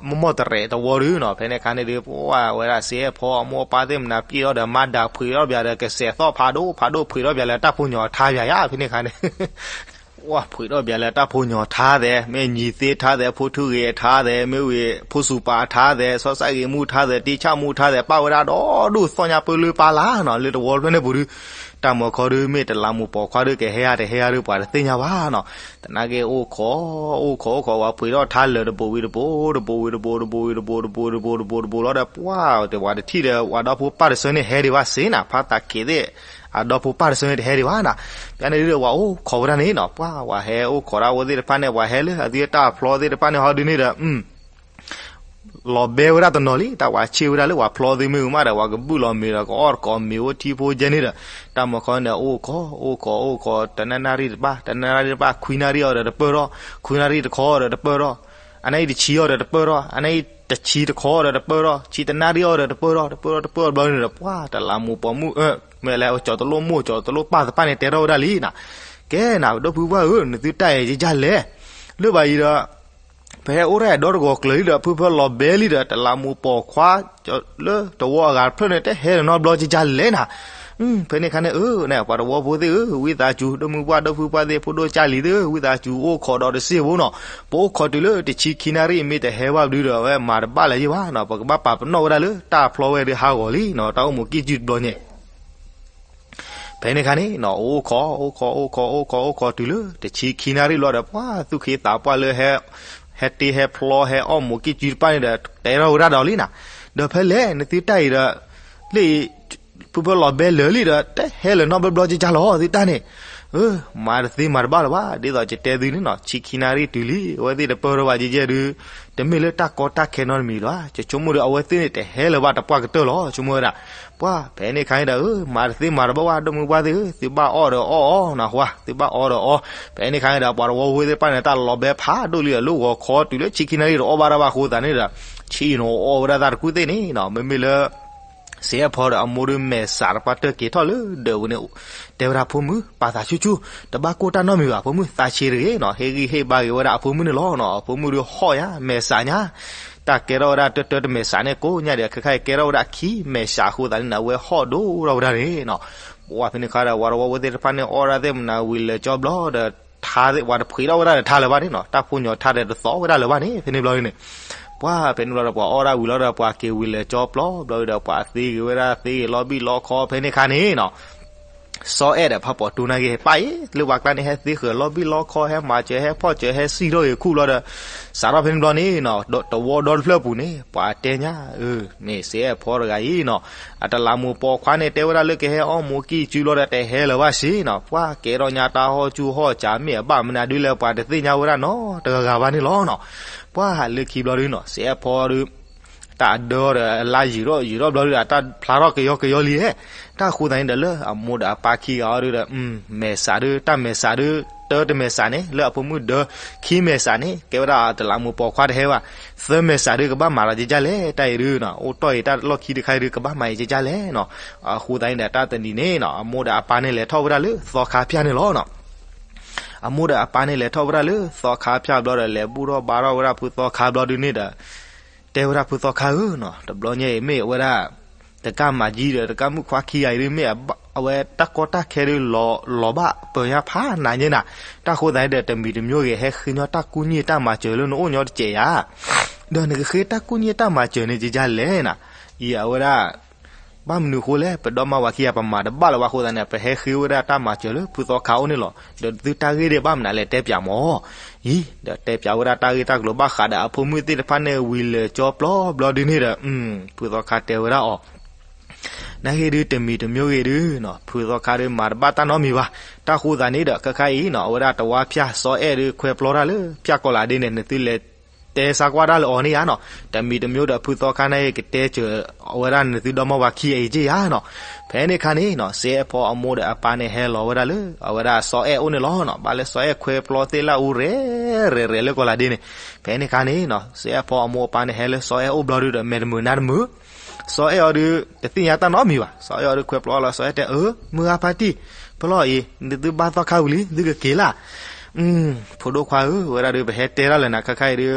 မီၢ်တရဲးတဝီဒုနီၤ ဖဲန့ၣ်အခါန့ၣ်ဒုး ပှၤဝဲဒၣ်စ့ဖီ အမိၢ်အပၢ်သ့ၣ်မနၤပျံၤထီၣ်ဒီး မၤဒၣ်ဖှံးထီၣ်ပယါဒီး ကစဲးသီၣ်ဖးဒိၣ်ဖးဒိၣ် ဖှံးထီၣ်ပယါလၢတၢ်ဖိညီထါပယါယါ ဖဲန့ၣ်အခါန့ၣ် ပှၤဖှံးထီၣ်ပယါလၢတၢ်ဖိညီထါသဲး မ့ၢ်ညီသ့ထါသဲး ဖိထူဂ့ၤထါသဲး မ့ၢ်ဝံၤ ဖိစူၤပၤထါသဲး စီၤစၣ်ဂ့ၤမူထါသဲး တံဆၣ်မူထါသဲး ပၣ်ဝဲဒၣ်ဒီဒူၣ်သီၣ်ညါပၢလၢပၢ်လၢ်နီၤ လၢတဝီဖျၢၣ်န့ၣ်ပူၤဒုး တၢ်မီၤခီဒုး မ့ၢ်တလးမူးပိာ်ခွါဒုး ကဟဲယါတဟဲယါဒုး ပှၤတသ့ၣ်ညါဘၣ်နီၤ. သနာ်က့အိၣ်ခိး အိၣ်ခိး အိၣ်ခိး ပှၤဖှံးထီၣ်ထါလၢာ်တဘိးဝံၤတဘိး တဘိးဝံၤတဘိး တဘိးဝံၤတဘိး တဘိးဝံၤတဘိး တဘိးဝံၤတဘိး တဘိးဝံၤတဘိးလီၤဒီး ပှၤ တဝၤတထံၣ်ဒီး ဝၤဒီဖိပၢ်တဆၢန့ၣ် ဟဲဒံးဘၣ်စ့နၤ ဖါသးက့ၤသ့ၣ် အဒီဖိပၢ်တဆၢန့ၣ် တဟဲဒံးဘၣ်နၤ. ပျၢ်န့ၣ်ဒုးဒီး ဝၤအိၣ်ခိးဝဲဒၣ်န့ၣ်နီၤ ပှၤ ဝၤဟဲအိၣ်ခိးဒၣ်ဝဲသ့ၣ်တဖၣ်န့ၣ် ပှၤဟဲလၢအသုတၢ်ဖျီသ့ၣ်တဖၣ်န့ၣ်ဟီဒုးန့ၣ်ဒီး လီၤဘဲဝဲဒၣ်တနီၤလံ တၢ်ဝၤဆ့ၣ်ဝဲဒၣ်လၢဝၤဖျီသ့ၣ်မ့ၢ်ဂ့ၤမးဒီး ဝၤကဘုၣ်လီၤမ့ၤဒီး ကအီၣ်တကိးမ့ၤအိၣ်ထံဖိကဲန့ၣ်ဒီး တၢ်မီၤခီန့ၣ် အိၣ်ခိး အိၣ်ခိး အိၣ်ခိး တနၣ်ရံၣ်တပၢ် တနၣ်ရံၣ်တပၢ် ခွံနၣ်ရံၣ်အီၤဒီးတပၢၢ်ထီၣ် ခွံနၣ်ရံၣ်တခီအီၤဒီးတပၢၢ်ထီၣ် အနၣ်ရံၣ်တဆံအီၤဒီးတပၢၢ်ထီၣ် အနၣ်ရံၣ်တဆံတခီအီၤဒီးတပၢၢ်ထီၣ် ဆံတနၣ်ရံၣ်အီၤဒီးတပၢၢ်ထီၣ် တပၢၢ်ထီၣ်တဘျီန့ၣ်ဒီး ပှၤ တလးမူးပိာ်မုၣ် မ့ၢ်လဲၣ် ကၠီၤတလိၣ်မိၢ်ကၠီၤတလိၣ်ပၢ်သ့ၣ်တဖၣ်န့ၣ် တဲထီၣ်ဝဲဒၣ်လံနၤ. ကဲနၤ ဒီပုၢ်ဝဲၢ်ဧၢ နသုတၢ်အဲၣ်ယကလဲၣ် လၢဘၣ်အံၤဒီး ပဟဲအိၣ်တၢ်အဲၣ်ဒီတဂီၤကျၢၤလံဒီး ဖုဖၢလီၤဘဲလံဒီး တလးမူးပိာ်ခွါ လၢတဝီအဂၤတဖျၢၣ်န့ၣ် တဟဲနီတဘျီကကလဲၣ်နၤ. ဖဲန့ၣ်အခါန့ၣ် အၢ ပှၤသဝီဖိသ့ၣ်ဧၢ, ဝံသးစူၤ ဒီမုၢ်ပှၢ်ဒီဖုပှၢ်သ့ၣ် ဖိဒိၣ်ကၢ်လံၤသ့ၣ်ဧၢ, ဝံသးစူၤအိၣ်ခိးဒီးတစ့ၢ်ဖိနီၤ. ပအိၣ်ခိးတုၤလၢတဆံခံနၣ်ရံၣ် မ့ၢ်တဟဲဘၣ်ဘျုးဒီး အဝဲမၤတဘၣ်လၢၤယဲၢ်ဘၣ်နီၤ. ပကဘၣ်ပာ်ပနီၣ်ဝဲဒၣ်လၢတၢ်ဖျီဝဲဒုးဟးဂီၤလံနီၤ, တၢ်အိၣ်မူကံၢ်စုတဘျီညါ ဖဲန့ၣ်အခါန့ၣ်နီၤ အိၣ်ခိး အိၣ်ခိး အိၣ်ခိး အိၣ်ခိး အိၣ်ခိးတုၤလၢ တဆံခံနၣ်ရံၣ်ဘျီဒီး ပှၤသူၣ်က့သးပှၢ်လၢ ဟဲတ့ဟဲဖျီ ဟဲအီၣ်မူကံၢ်စုတဖၣ်န့ၣ်ဒီး တဲထီၣ်ဝဲဒၣ်ဒီးလံနီၤ. ဒီးဖဲလဲၣ် နသုတၢ်အံၤဒီး လၢအံၤ ဖုဖၢလီၤဘဲလၢာ်လံဒီး တဟဲလၢၤနီတဘျီဘျီကကၢ်လီၤ သုတၢ်န့ၣ်. အၢ မၤတသ့မၤတဘၣ်လၢၤဘၣ်, ဒ်သိးယတဲသုန့ၣ်နီၤ, ဆံခံနၣ်ရံၣ်တုၤလံ, အဝဲသ့ၣ်တပၢၢ်ထီၣ်ဘၣ်ကကဲဒုး တမ့ၢ်လၢတၢ်ကီတၢ်ခဲနီတမံၤလၢၤဘၣ်. ယဆိကမိၣ်ဒီး အဝဲသ့ၣ်န့ၣ် တဟဲလၢၤဘၣ်တပှၢ်ကတၢၢ်လီၤ ဆိကမိၣ်ဝဲဒၣ်. ပှၤ ဖဲန့ၣ်အခါန့ၣ်ဒီး အၢ မၤတသ့မၤတဘၣ်ဘၣ် ဒီမုၢ်ပှၢ်သ့ၣ်ဧၢ, သုဘၣ်အီၣ်ဒီးအီၣ်အီၤနီၤ, ပှၤ သုဘၣ်အီၣ်ဒီးအီၣ်. ဖဲန့ၣ်အခါန့ၣ်ဒီး ပှၤသဝီဖိသ့ၣ်တဖၣ်န့ၣ် တၢ်လီၤဘဲဖးဒိၣ်လံဒီး လၢဂီၤခီတုၤလၢဆံခံနၣ်ရံၣ်တအီၣ်ဘၣ်ဒၣ်ဘၣ်အဃိသတးန့ၣ်ဒီး ဆံးနီၤအီၣ်ဝဲဒၣ်တၢ်တကူၣ်သ့ၣ်န့ၣ်နီၤ, မ့မ့ၢ်လၢ စဲးအဲၣ်ဖီဒီးအမိၢ်ဒီး မဲာ်ဆှးတပှၢ်တၢၢ်က့ၤထီၣ်လၢဒၢးပူၤန့ၣ်, တဲဝဲဒၣ်ဖိမုၣ် ပာ်သးဆူၣ်ဆူၣ်, တဘၣ်ကိၢ်တၢ်နီတမံၤဘၣ် ဖိမုၣ်, သးဆံးတဂ့ၤနီၤ. ဟ့ၣ်ဂံၢ်ဟ့ၣ်ဘါက့ၤဝဲဒၣ်အဖိမုၣ်န့ၣ်လီၤနီၤ. အဖိမုၣ်ဒီးဟီၣ်ညါ မဲာ်ဆှးညါ, တၢ်ကဲထီၣ်ဝဲဒၣ်တၢတၢတမဲာ်ဆှးန့ၣ်ကိးညါဒီး ခဲခါအံၤကဲထီၣ်ဝဲဒၣ်ခံမဲာ်ဆှးအဃိသတးန့ၣ် အဝဲဟီၣ်ဒိၣ်ထီၣ်ဝဲဒၣ်န့ၣ်နီၤ. ပှၤဖဲန့ၣ်အခါဒီး ပှၤသဝီဖိသ့ၣ်တဖၣ်န့ၣ် အီၣ်ဒၣ်သ့ၣ်မနၤဝံၤလၢာ်ကၠီဘျီဒီး ထါသ့ၣ် ပှၤတဖှ့းထီၣ်ဝဲဒၣ်ဒီးထါလၢၤဘၣ်န့ၣ်နီၤ, တၢ်ဖိညီထါဒီးတသီဝဲဒၣ်လၢၤဘၣ်န့ၣ် ဖဲန့ၣ်ဘျီန့ၣ်. ပှၤဖဲန့ၣ်ဘျီဒီး ပှၤအီၣ်ဒၣ်ဝံၤလီၤဒီး ပှၤက့ၤဝံၤလၢာ်ကၠီပျီဘျီဒီး ပှၤသ့ဂ့ၤဝဲဒၣ် သ့ဂ့ၤလီၤဘံၣ်လီခီဖဲန့ၣ်အခါန့ၣ်နီၤ. စီၤအဲၣ်ဒီးဖးပိာ်တူနာ်က့ၤ ပၢ်အံၤ လၢပှၤကျါန့ၣ် ဟဲသ့ဃၢၤလီၤဘံၣ်လီခီ ဟဲမၤစၢၤ ဟဲဖီၣ်စၢၤ ဟဲစံၣ်ထီၣ်ဂ့ၤခူၣ်ဘျီဒီး စးထီၣ်ဖဲန့ၣ်ဘျီန့ၣ်နီၤ, တဝီဒီတဖျၢၣ်ပူၤန့ၣ် ပှၤတဲညါ အၢ မ့ၢ်စဲးအဲၣ်ဖီတဂၤအံၤနီၤ, အတလးမူးပိာ်ခွါန့ၣ် တဲဝဲဒၣ်လၢကဟဲအီၣ်မူးကံၢ်စုဘျီဒီး တဟဲလၢၤဘၣ်စ့ၢ်နီၤ. ပှၤကဲထီၣ်ညါတၢ်ဟီၣ်ဆူၣ်ဟီၣ်စး မ့ၢ်အဘၣ်မနုၤဒုလဲၣ် ပှၤတသ့ၣ်ညါဝဲဒၣ်နီတဂၤဂၤဘၣ်န့ၣ်လီၤနီၤ. ပှၤလၢခံဘျီဒုနီၤ စဲးအဲၣ်ဖီဒု တၢ်အဒၢဒီးအလါယံာ်ထီၣ်ယံာ်ထီၣ်ဘျီဒု အတၢ်ဖျါထီၣ်ကယီကယီလံဟဲ, တၢ်ဃိသးန့ၣ်ဒီး လၢအမိၢ်ဒီးအပၢ်ခံဂၤအီၤဒုဒီး မဲာ်ဆှးဒု တၢ်မဲာ်ဆှးဒု တၢတမဲာ်ဆှးန့ၣ် လၢအဖိမုၣ်ဒၢ ခံမဲာ်ဆှးန့ၣ် ကဲဝဲဒၣ်တလးမူးပိာ်ခွါတဟဲဘၣ်, သၢမဲာ်ဆှးဒု ကဘၣ်မၤလီၤကကၢ်လဲၣ် တၢ်အံၤဒုနီၤ, အိၣ်တီၢ်အံၤတၢ်လီၢ်ခံတခါအံၤဒု ကဘၣ်မၤအံၤကကၢ်လဲၣ်နီၤ. အဃိသတးန့ၣ်ဒီး တၢ်တနံၤန့ၣ်နီၤ အမိၢ်ဒီးအပၢ်န့ၣ် လဲၤထီၣ်ဝဲဒၣ်လၢသီခါဖၠၣ်န့ၣ်လီၤနီၤ. အမိၢ်ဒီးအပၢ်န့ၣ် လဲၤထီၣ်ဝဲဒၣ်လၢသီခါဖၠၣ်ဘျီဒီး လဲၤဘူၣ်ထီၣ်ဘါထီၣ်ဝဲဒၣ်ဖုသီခါဘျီဒုန့ၣ်ဒီး တဲဝဲဒၣ်ဖုသီခါဧၢနီၤ, တဘျီညါအံၤမ့ၢ်ဝဲဒၣ် တကၢ်မၤကံဒီး တကၢ်မုၣ်ခွါခံဂၤအံၤဒုမ့ၢ် အဝဲတၢ်ကီတၢ်ခဲဒု လီၤဘၣ်ပၢၤညါဖးနးညါနၤ, တၢ်ဃိသတးန့ၣ်ဒီး တမံၤတမံၤဂ့ၤ ဟဲဃ့ညီတၢ်ကူၣ်ညိၣ်တၢ်မၤစၢၤလၢနအိၣ်ညီတစဲးယၤ ဒီးနကဃ့တၢ်ကူၣ်ညိၣ်တၢ်မၤစၢၤန့ၣ်ကကၢ်လဲၣ်နၤ. အံၤအဝဲဒၣ် ဘၣ်မနုၤအဃိလဲၣ် ပဒီမါဝၤခံဂၤ ပမၤတဘၣ်လၢၤဘၣ်အဃိသတးန့ၣ် ပဟဲဃ့ဝဲဒၣ်တၢ်မၤစၢၤလၢဖုသီခါအအိၣ်န့ၣ်လီၤ. ဒီးသုတၢ်ဂ့ၢ်ဒၣ်ဘၣ်မနုၤလဲၣ်တဲပၠးမၢ်. အံၤ ဒီးတဲပၠးဝဲဒၣ်တၢ်ဂ့ၢ်တၢ်ကျိၤဘၣ်ဃးဒီးအဖိမုၣ်သ့ၣ်တဖၣ်န့ၣ် ဝံၤလၢာ်ကၠီပျီဘျီဒုန့ၣ်ဒီး ဖုသီခါတဲဝဲဒၣ်အီၤ နဂ့ၢ်ဒုတမံၤတမံၤဂ့ၤဒုနီၤ ဖုသီခါဒုမၤတဘၣ်တၢ်နီတမံၤဘၣ်. တၢ်ဃိသတးန့ၣ်ဒီး ခဲခါအံၤနီၤ အဝဲဒၣ်တဝါဖၠၣ်စီၤအဲၣ်ဒုခွဲးပျီတၢ်လၢဖၠၣ်ကီၤလၤဒ့န့ၣ် နသုလဲၤတဲစါကွၢ်တၢ်လၢအီၤန့ၣ်ဧါနီၤ. တမံၤတမံၤဒီး ဖုသီခါန့ၣ်ကတဲစၢၤအဝဲဒၣ်နသုဒီမါဝၤခံဂၤအံၤက့ယါနီၤ. ဖဲန့ၣ်အခါန့ၣ်နီၤ စီၤအဲၣ်ဖီအမိၢ်ဒီးအပၢ်န့ၣ် ဟဲလီၤဝဲဒၣ်လၢအဝဲဒၣ်စီၤအဲၣ်အိၣ်န့ၣ်လီၤနီၤ. ဘၣ်လၢစီၤအဲၣ်ခွဲးပျီသ့ၣ်လၢအူရဲၣ်ရဲၣ်ရဲၣ်လၢကီၤလၤဒ့န့ၣ်. ဖဲန့ၣ်အခါန့ၣ်နီၤ စီၤအဲၣ်ဖီအမိၢ်အပၢ်န့ၣ် ဟဲလၢစီၤအဲၣ်အိၣ်ဘျီဒုဒီး မဲာ်တမုာ်နါတမုာ် စီၤအဲၣ်အီၤဒု တသ့ၣ်ညါတၢ်နီတမံၤဘၣ်. စီၤအဲၣ်အီၤဒုခွဲးပျီလီၤ စီၤအဲၣ်တဲ အၢ မုၢ်ဂၤဖါတံၢ် ဖဲလီၤအံၤ နသုဘါသီခါဝံၤလံ သုကက့ၤလၢ်. ဖိဒိၣ်ခွါဧၢ ဝဲဒၣ်ဒု ပဟဲတဲတၢ်လၢနၤ ခဲခါအံၤဒု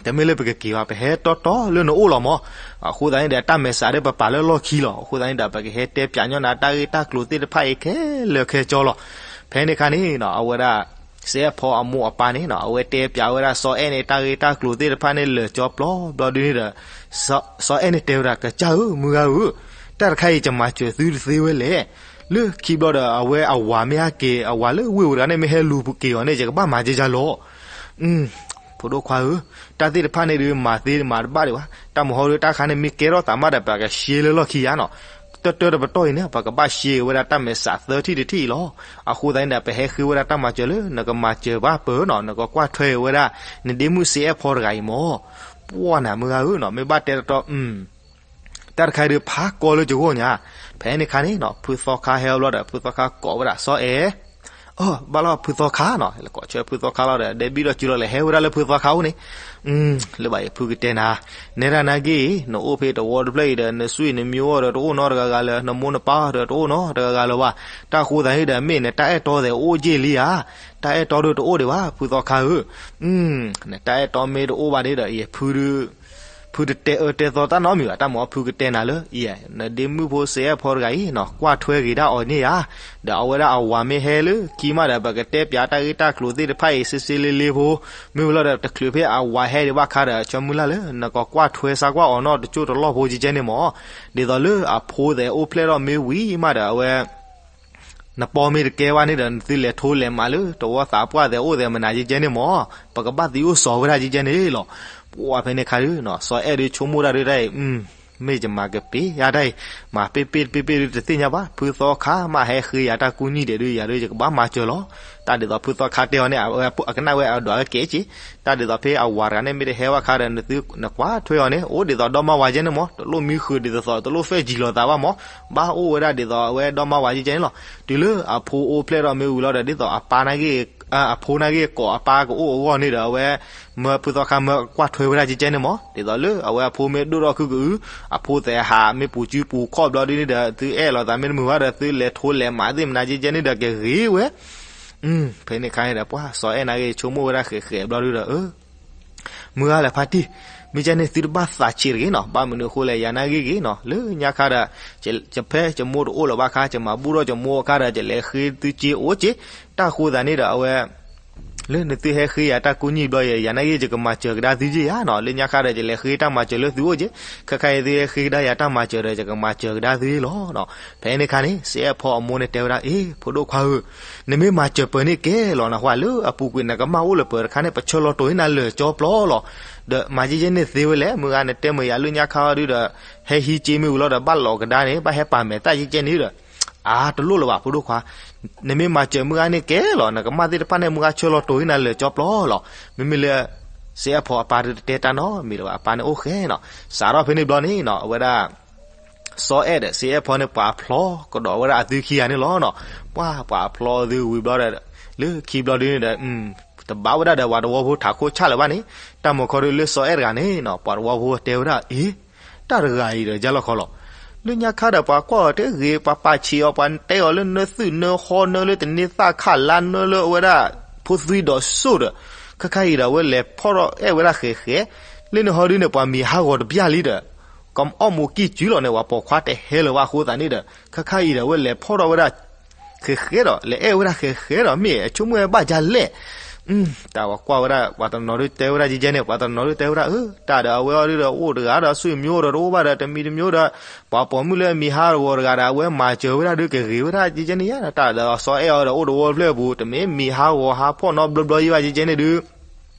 တမ့ၢ်လၢပကက့ၤဘၣ် ပဟဲတီတီလၢနအိၣ်လီၤမၢ်. အဃိသတးန့ၣ်ဒီး တၢ်မဲာ်ဆှးဒုပပာ်လၢလီၢ်ခံလီၤ. အဃိသတးန့ၣ်ဒီး ပကဟဲတဲပၠးညီနၤတၢ်ဂ့ၢ်တၢ်ကျိၤသ့ၣ်တဖၣ်အံၤခဲလၢာ်ခဲဆ့လီၤ. ဖဲန့ၣ်အခါန့ၣ်နီၤ အဝဲဒၣ် စီၤအဲၣ်ဖီအမိၢ်အပၢ်န့ၣ်နီၤ အဝဲတဲပၠးဝဲဒၣ်စီၤအဲၣ်န့ၣ် တၢ်ဂ့ၢ်တၢ်ကျိၤသ့ၣ်တဖၣ်န့ၣ် လၢာ်ကၠီပျီဘျီဒုန့ၣ်ဒီး စီၤအဲၣ်န့ၣ်တဲဝဲဒၣ် ကစၢ်ဧၢ မုၢ်ဂၤဧၢ တၢ်တခါအံၤ ယမၤစၢၤသုတသ့ဝဲလဲၣ်. လၢခံဘျီဒီး အဝဲအဝၤမ့ၢ်ဟဲက့ၤ အဝၤလၢဝ့ၢ်ဝဲတဂၤန့ၣ် မ့ၢ်ဟဲလူၤက့ၤအီၤန့ၣ် ယကဘၣ်မၤက့ယါလီၤ. ဖိဒိၣ်ခွါဧၢ, တၢ်သ့ၣ်တဖၣ်န့ၣ်ဒုး မၤသ့မၤတဘၣ်ဒံးဘၣ်. တၢ်မဟီဒုး တၢ်ခါန့ၣ် မ့ၢ်ကဲထီၣ်သးမးဒီး ပကရှဲလၢလီၢ်ခံယါနီၤ. တၢၢ်တၢၢ်တပတီၢ်အံၤန့ၣ် ပကဘၣ်ရှဲဝဲဒၣ်တၢ်မဲာ်ဆှးသၢထံၣ်တထံၣ်အံၤလီၤ. အဃိသတးန့ၣ်ဒီး ပဟဲဃ့ဝဲဒၣ်တၢ်မၤစၢၤလၢ နကမၤစၢၤဘၣ်ပၢၤနီၤ, နကကွၢ်ထွဲဝဲဒၣ် နဒ့မုၣ်စ့အဲၣ်ဖီတဂၤအံၤမၢ်. ပှၢ်နၤမုၢ်ဂၤဧၢနီၤ, မ့ၢ်ဘၣ်တဲတတီၤ တၢ်တခါဒုးဖးကီလၢကဂီၢ်ညါ. ဖဲန့ၣ်ခါန့ၣ်နီၤ ဖုသီခါဟဲအီၤဘျီဒီး ဖုသီခါကိးဝဲဒၣ်စီၤအဲၣ်, အၢ ဘၣ်လီၤဖုသီခါနီၤ, လဲၤကိးဆၢဖုသီခါလီၤဒီး ဒဲဘံၣ်ဒီးစုလီၤ လဲၤဟဲဝဲဒၣ်လၢဖုသီခါအိၣ်န့ၣ်. လၢဘၣ်အံၤ ဖုကတဲနၤ, နဲဒၣ်နၤက့ၤ နအိၣ်ဖဲတဝီတဖျၢၣ်အံၤဒီး နစွံနမံၤအီၤဒီးတအိၣ်နီတဂၤဂၤလၢၤ, နမိၢ်နပၢ်ဒီးတအိၣ်နီတဂၤဂၤလၢၤဘၣ်. တၢ်ဃိသတးန့ၣ်ဒီး မ့ၢ်နတၢ်အဲၣ်တီသဲးအိၣ်က့ၢ်လံဧါ. တၢ်အဲၣ်တီဒုးတအိၣ်ဒံးဘၣ် ဖုသီခါဧၢ. နတၢ်အဲၣ်တီမ့ၢ်တအိၣ်ဘၣ်န့ၣ်ဒီး ယဖုဒုး ဖုတတဲအၢတဲသီတၢ်နီတမံၤဘၣ်, တၢ်မၤအီၤဖုကတဲနၤလၢ အံၤ နဒ့မုၣ်ဖိစ့အဲၣ်ဖီတဂၤအံၤနီၤ ကွၢ်ထွဲဂ့ၤဒၣ်အီၤန့ၣ်ဧါ, ဒီးအဝဲဒၣ်အဝၤမ့ၢ်ဟဲလၢခံမးဒီး ပကတဲပၠးတၢ်ဂ့ၢ်တၢ်ကျိၤသ့ၣ်တဖၣ်အံၤ စ့စ့လ့လ့ဖိ, မ့ၢ်ဝံၤလီၤဒီး တချုးဖဲအဝၤဟဲဒံးဘၣ်ခါဒီး ဆိကမိၣ်လၢ်လၢ နကကွၢ်ထွဲစါကွၢ်အီၤနီတကၠိၢ်တလီၢ်ဖိကဲကဲန့ၣ်မး, ဒ်သိးလၢအဖိသဲးအိၣ်ဖျဲၣ်ထီၣ်မ့ၢ်ဝံၤမးဒီး အဝဲ နပီမ့ၢ်တကဲဘၣ်န့ၣ်ဒီး နသုလဲၤထိလဲၤမးလၢတဝီသးပှၢ်သဲးအိၣ်သဲးမနၤကဲကဲန့ၣ်မး, ပကဘၣ်သံအိၣ်စီၤဝဲဒၣ်ကဲကဲန့ၣ်လီၤ. ပှၤဖဲန့ၣ်ခါဒုး စီၤအဲၣ်ဒုးဆိကမိၣ်တၢ်ဒုးတၢ်အံၤ, မ့ၢ်ယမၤကပ့ၤယါတၢ်အံၤ, မၤပ့ၢ်ပ့ၢ်တပ့ၢ်ပ့ၢ်ဒုးတသ့ၣ်ညါဘၣ်, ဖုသီခါမးဟဲဃ့ယၤတၢ်ကူၣ်နံၣ်ဒဲးဒုး ယၤဒုးယကဘၣ်မၤစၢၤလီၤ. တၢ်ဒ်သိးဖုသီခါတဲအီၤန့ၣ် အကနၣ်ဝဲအဒွးကဲက့ၤ, တၢ်ဒ်သိးဖဲအဝၤတဂၤန့ၣ်မ့ၢ်တဟဲဘၣ်ခါဒီး နသုနကွၢ်ထွဲအီၤန့ၣ် အိၣ်ဒ်သိးဒီမါဝၤကဲန့ၣ်မး, တလိၣ်မံဃုာ်ဒ်သိးသိး တလိၣ်ပဲာ်ယံၤလိာ်သးဘၣ်မး, ဘၣ်အိၣ်ဝဲဒၣ်ဒ်သိးအဝဲဒီမါဝၤကဲကဲန့ၣ်လီၤ. တုၤလၢအဖိအိၣ်ဖျဲၣ်ထီၣ်မ့ၢ်ဝံၤလီၤဒီး ဒ်သိးအပၢ် အဖိနာ်က့ၢ်ကိးအပၢ်ကအိၣ်အဂီၢ်န့ၣ်ဒီး အဝဲ မၢဖုသီခါမၢကွၢ်ထွဲဝဲဒၣ်ကဲကဲန့ၣ်မး, ဒ်သိးလၢအဝဲအဖိမ့ၢ်ဒိၣ်ထီၣ်ခုကအု, အဖိသဲးဟးမ့ၢ်ပူၤစုပူၤခီၣ်ဘျီဒုန့ၣ်ဒီး သုအဲၣ်လိာ်သးမ့ၢ်တမုာ်ဘၣ်ဒီး သုလဲၤထိလဲၤမးသ့ၣ်မနၤကဲကဲန့ၣ်ဒီး ကဂ့ၤဝဲ ဖဲန့ၣ်ခါန့ၣ်ဒီး ပှၤစီၤအဲၣ်နာ်က့ၢ်ဆိကမိၣ်ဝဲဒၣ်ဃဲးဃဲးဘျီဒုဒီး မုၢ်ဂၤလဲၤဖါတံၢ်, မ့ၢ်ကဲန့ၣ်သုတဘၣ်သးဆံးတဂ့ၤနီၤ, ဘၣ်မနုၤအဃိလဲၣ် ယၤနာ်က့ၢ်ဂ့ၤနီၤ, လၢညါခါဒီး ယဖဲယမိၢ်တအိၣ်လၢၤဘၣ်ခါ ယမၤဘူၣ်ထီၣ်ယမိၢ်အခါဒီး ယလဲၤဃ့သုက့အိၣ်က့, တၢ်ဃိသးန့ၣ်ဒီး အဝဲ လၢနသုဟဲဃ့ယၤတၢ်ကူၣ်နံၣ်ဘျီယဲ ယၤနာ်က့ၢ် ယကမၤစၢၤကဒါသုက့ယၤနီၤ, လၢညါခါဒီး ယလဲၤဃ့တၢ်မၤစၢၤလၢသုအိၣ်က့, ခဲခါအံၤသုဟဲဃ့ကဒါယၤတၢ်မၤစၢၤဒီး ယကမၤစၢၤကဒါသုလီၤ. ဖဲန့ၣ်ခါန့ၣ် စ့အဲၣ်ဖီအမိၢ်န့ၣ်တဲဝဲဒၣ် အ့ ဖိဒိၣ်ခွါဧၢ, နမ့ၢ်မၤစၢၤပၢၤန့ၣ်ကဲလီၤနဟါ, လၢအပူၤကွံာ်နကမၣ်အိၣ်လၢပၢၤတခါန့ၣ် ပဆၢလီၤတိၤန့ၢ်နၤလၢာ်ကၠီပျီလီၤ. ဒီးမၤကဲကဲန့ၣ်သ့ဝဲလဲၣ်, မုၢ်ဂၤနတဲမုာ်ယၤလၢညါခါအီၤဒုဒီး ဟဲဟံးက့မ့ၢ်ဝံၤလီၤဒီး ဘၣ်လီၤကဒါန့ၣ် ဘၣ်ဟဲပာ်မဲာ်သၣ်ကဲကဲန့ၣ်ဒီး အါတလိၣ်လၢၤဘၣ်ဖိဒိၣ်ခွါ, နမ့ၢ်မၤစၢၤမုၢ်ဂၤန့ၣ်ကဲလီၤ, နကမၣ်သ့ၣ်တဖၣ်န့ၣ် မုၢ်ဂၤဆၢလီၤတိၤန့ၢ်နၤလၢာ်ကၠီပျီလီၤ. မ့မ့ၢ်လၢ စ့အဲၣ်ဖီအပၢ်ဒုတတဲတၢ်နီတမံၤလၢၤဘၣ်, အပၢ်န့ၣ်အိၣ်ဃဲနီၤ, စးထီၣ်ဖဲန့ၣ်ဘျီန့ၣ်နီၤ အဝဲဒၣ် စီၤအဲၣ်ဒီးစ့အဲၣ်ဖီန့ၣ် ပှၤဖျီကဒီးဝဲဒၣ်အသုခံဂၤန့ၣ်လီၤနီၤ. ပှၤပှၤဖျီသုဝံၤဘျီဒီး လၢခံဘျီဒုန့ၣ်ဒီး တဘၣ်ဝဲဒၣ်ဒီးပှၤတဝီဖိထးခိၣ်ဆၣ်လၢၤဘၣ်န့ၣ်, တၢ်မုၢ်ခီဒုလၢစီၤအဲၣ်တဂၤန့ၣ်နီၤ ပှၤတဝီဖိတဲဝဲဒၣ် အ့ တၢ်တဂၤအံၤဒီးယါလီၤခီလီၤ. လၢညါခါဒီးပှၤကွၢ်အီၤတဂ့ၤ ပှၤပာ်ဆံးအီၤ ပှၤတဲအီၤလၢနသုၣ်နၢဟီ နၢလၢတန့ၤသၣ်ခၣ်လါ နၢလၢအဝဲဒၣ် ဖိသွံဒီးစိၣ်ဒီး ခဲခါအံၤဒီးအဝဲလဲၤဖီၣ်ထီၣ်အဲၣ်ဝဲဒၣ်ဃဲးဃဲး, လၢနဟီဒုန့ၣ် ပှၤမံၤဟးဂီၤတပျၢ်လံဒီး ကအီၣ်မူးကံၢ်စုလီၤန့ၣ် ပှၤပိာ်ခွါတဟဲလၢၤဘၣ်အဃိသတးန့ၣ်ဒီး ခဲခါအံၤဒီးအဝဲလဲၤဖီၣ်ထီၣ်ဝဲဒၣ် ဃဲးဃဲးဒီး လဲၤအဲၣ်ဝဲဒၣ်ဃဲးဃဲးဒီး မ့ၢ်အဆိကမိၣ်ဝဲဘၣ်ယါလဲၣ် တၢ်ပှၤကွၢ်ဝဲဒၣ် ပှၤတနီၤဒုတဲဝဲဒၣ်ကဲကဲန့ၣ် ပှၤတနီၤဒုတဲဝဲဒၣ် အၢ တၢ်ဒီးအဝဲအီၤဒုဒီးအိၣ်တဂၤဒီး ဆွေမျိုးဒီးတအိၣ်ဘၣ်ဒီး တမံၤတမျိုးဒီး ပှၤပိာ်မုၣ်လၢအမံၤဟးဂီၤတဂၤဒီး အဝဲမၤစၢၤဝဲဒၣ်ဒုကဂ့ၤဝဲဒၣ်ကဲကဲန့ၣ်ယါ တၢ်ဒီးစီၤအဲၣ်အီၤဒီးအိၣ်တဝီတဖျၢၣ်အပူၤ တမ့ၢ်မံၤဟးဂီၤဟးဖီၣ်နီတဘျီဘျီယံၤဘၣ်ကဲကဲန့ၣ်ဒု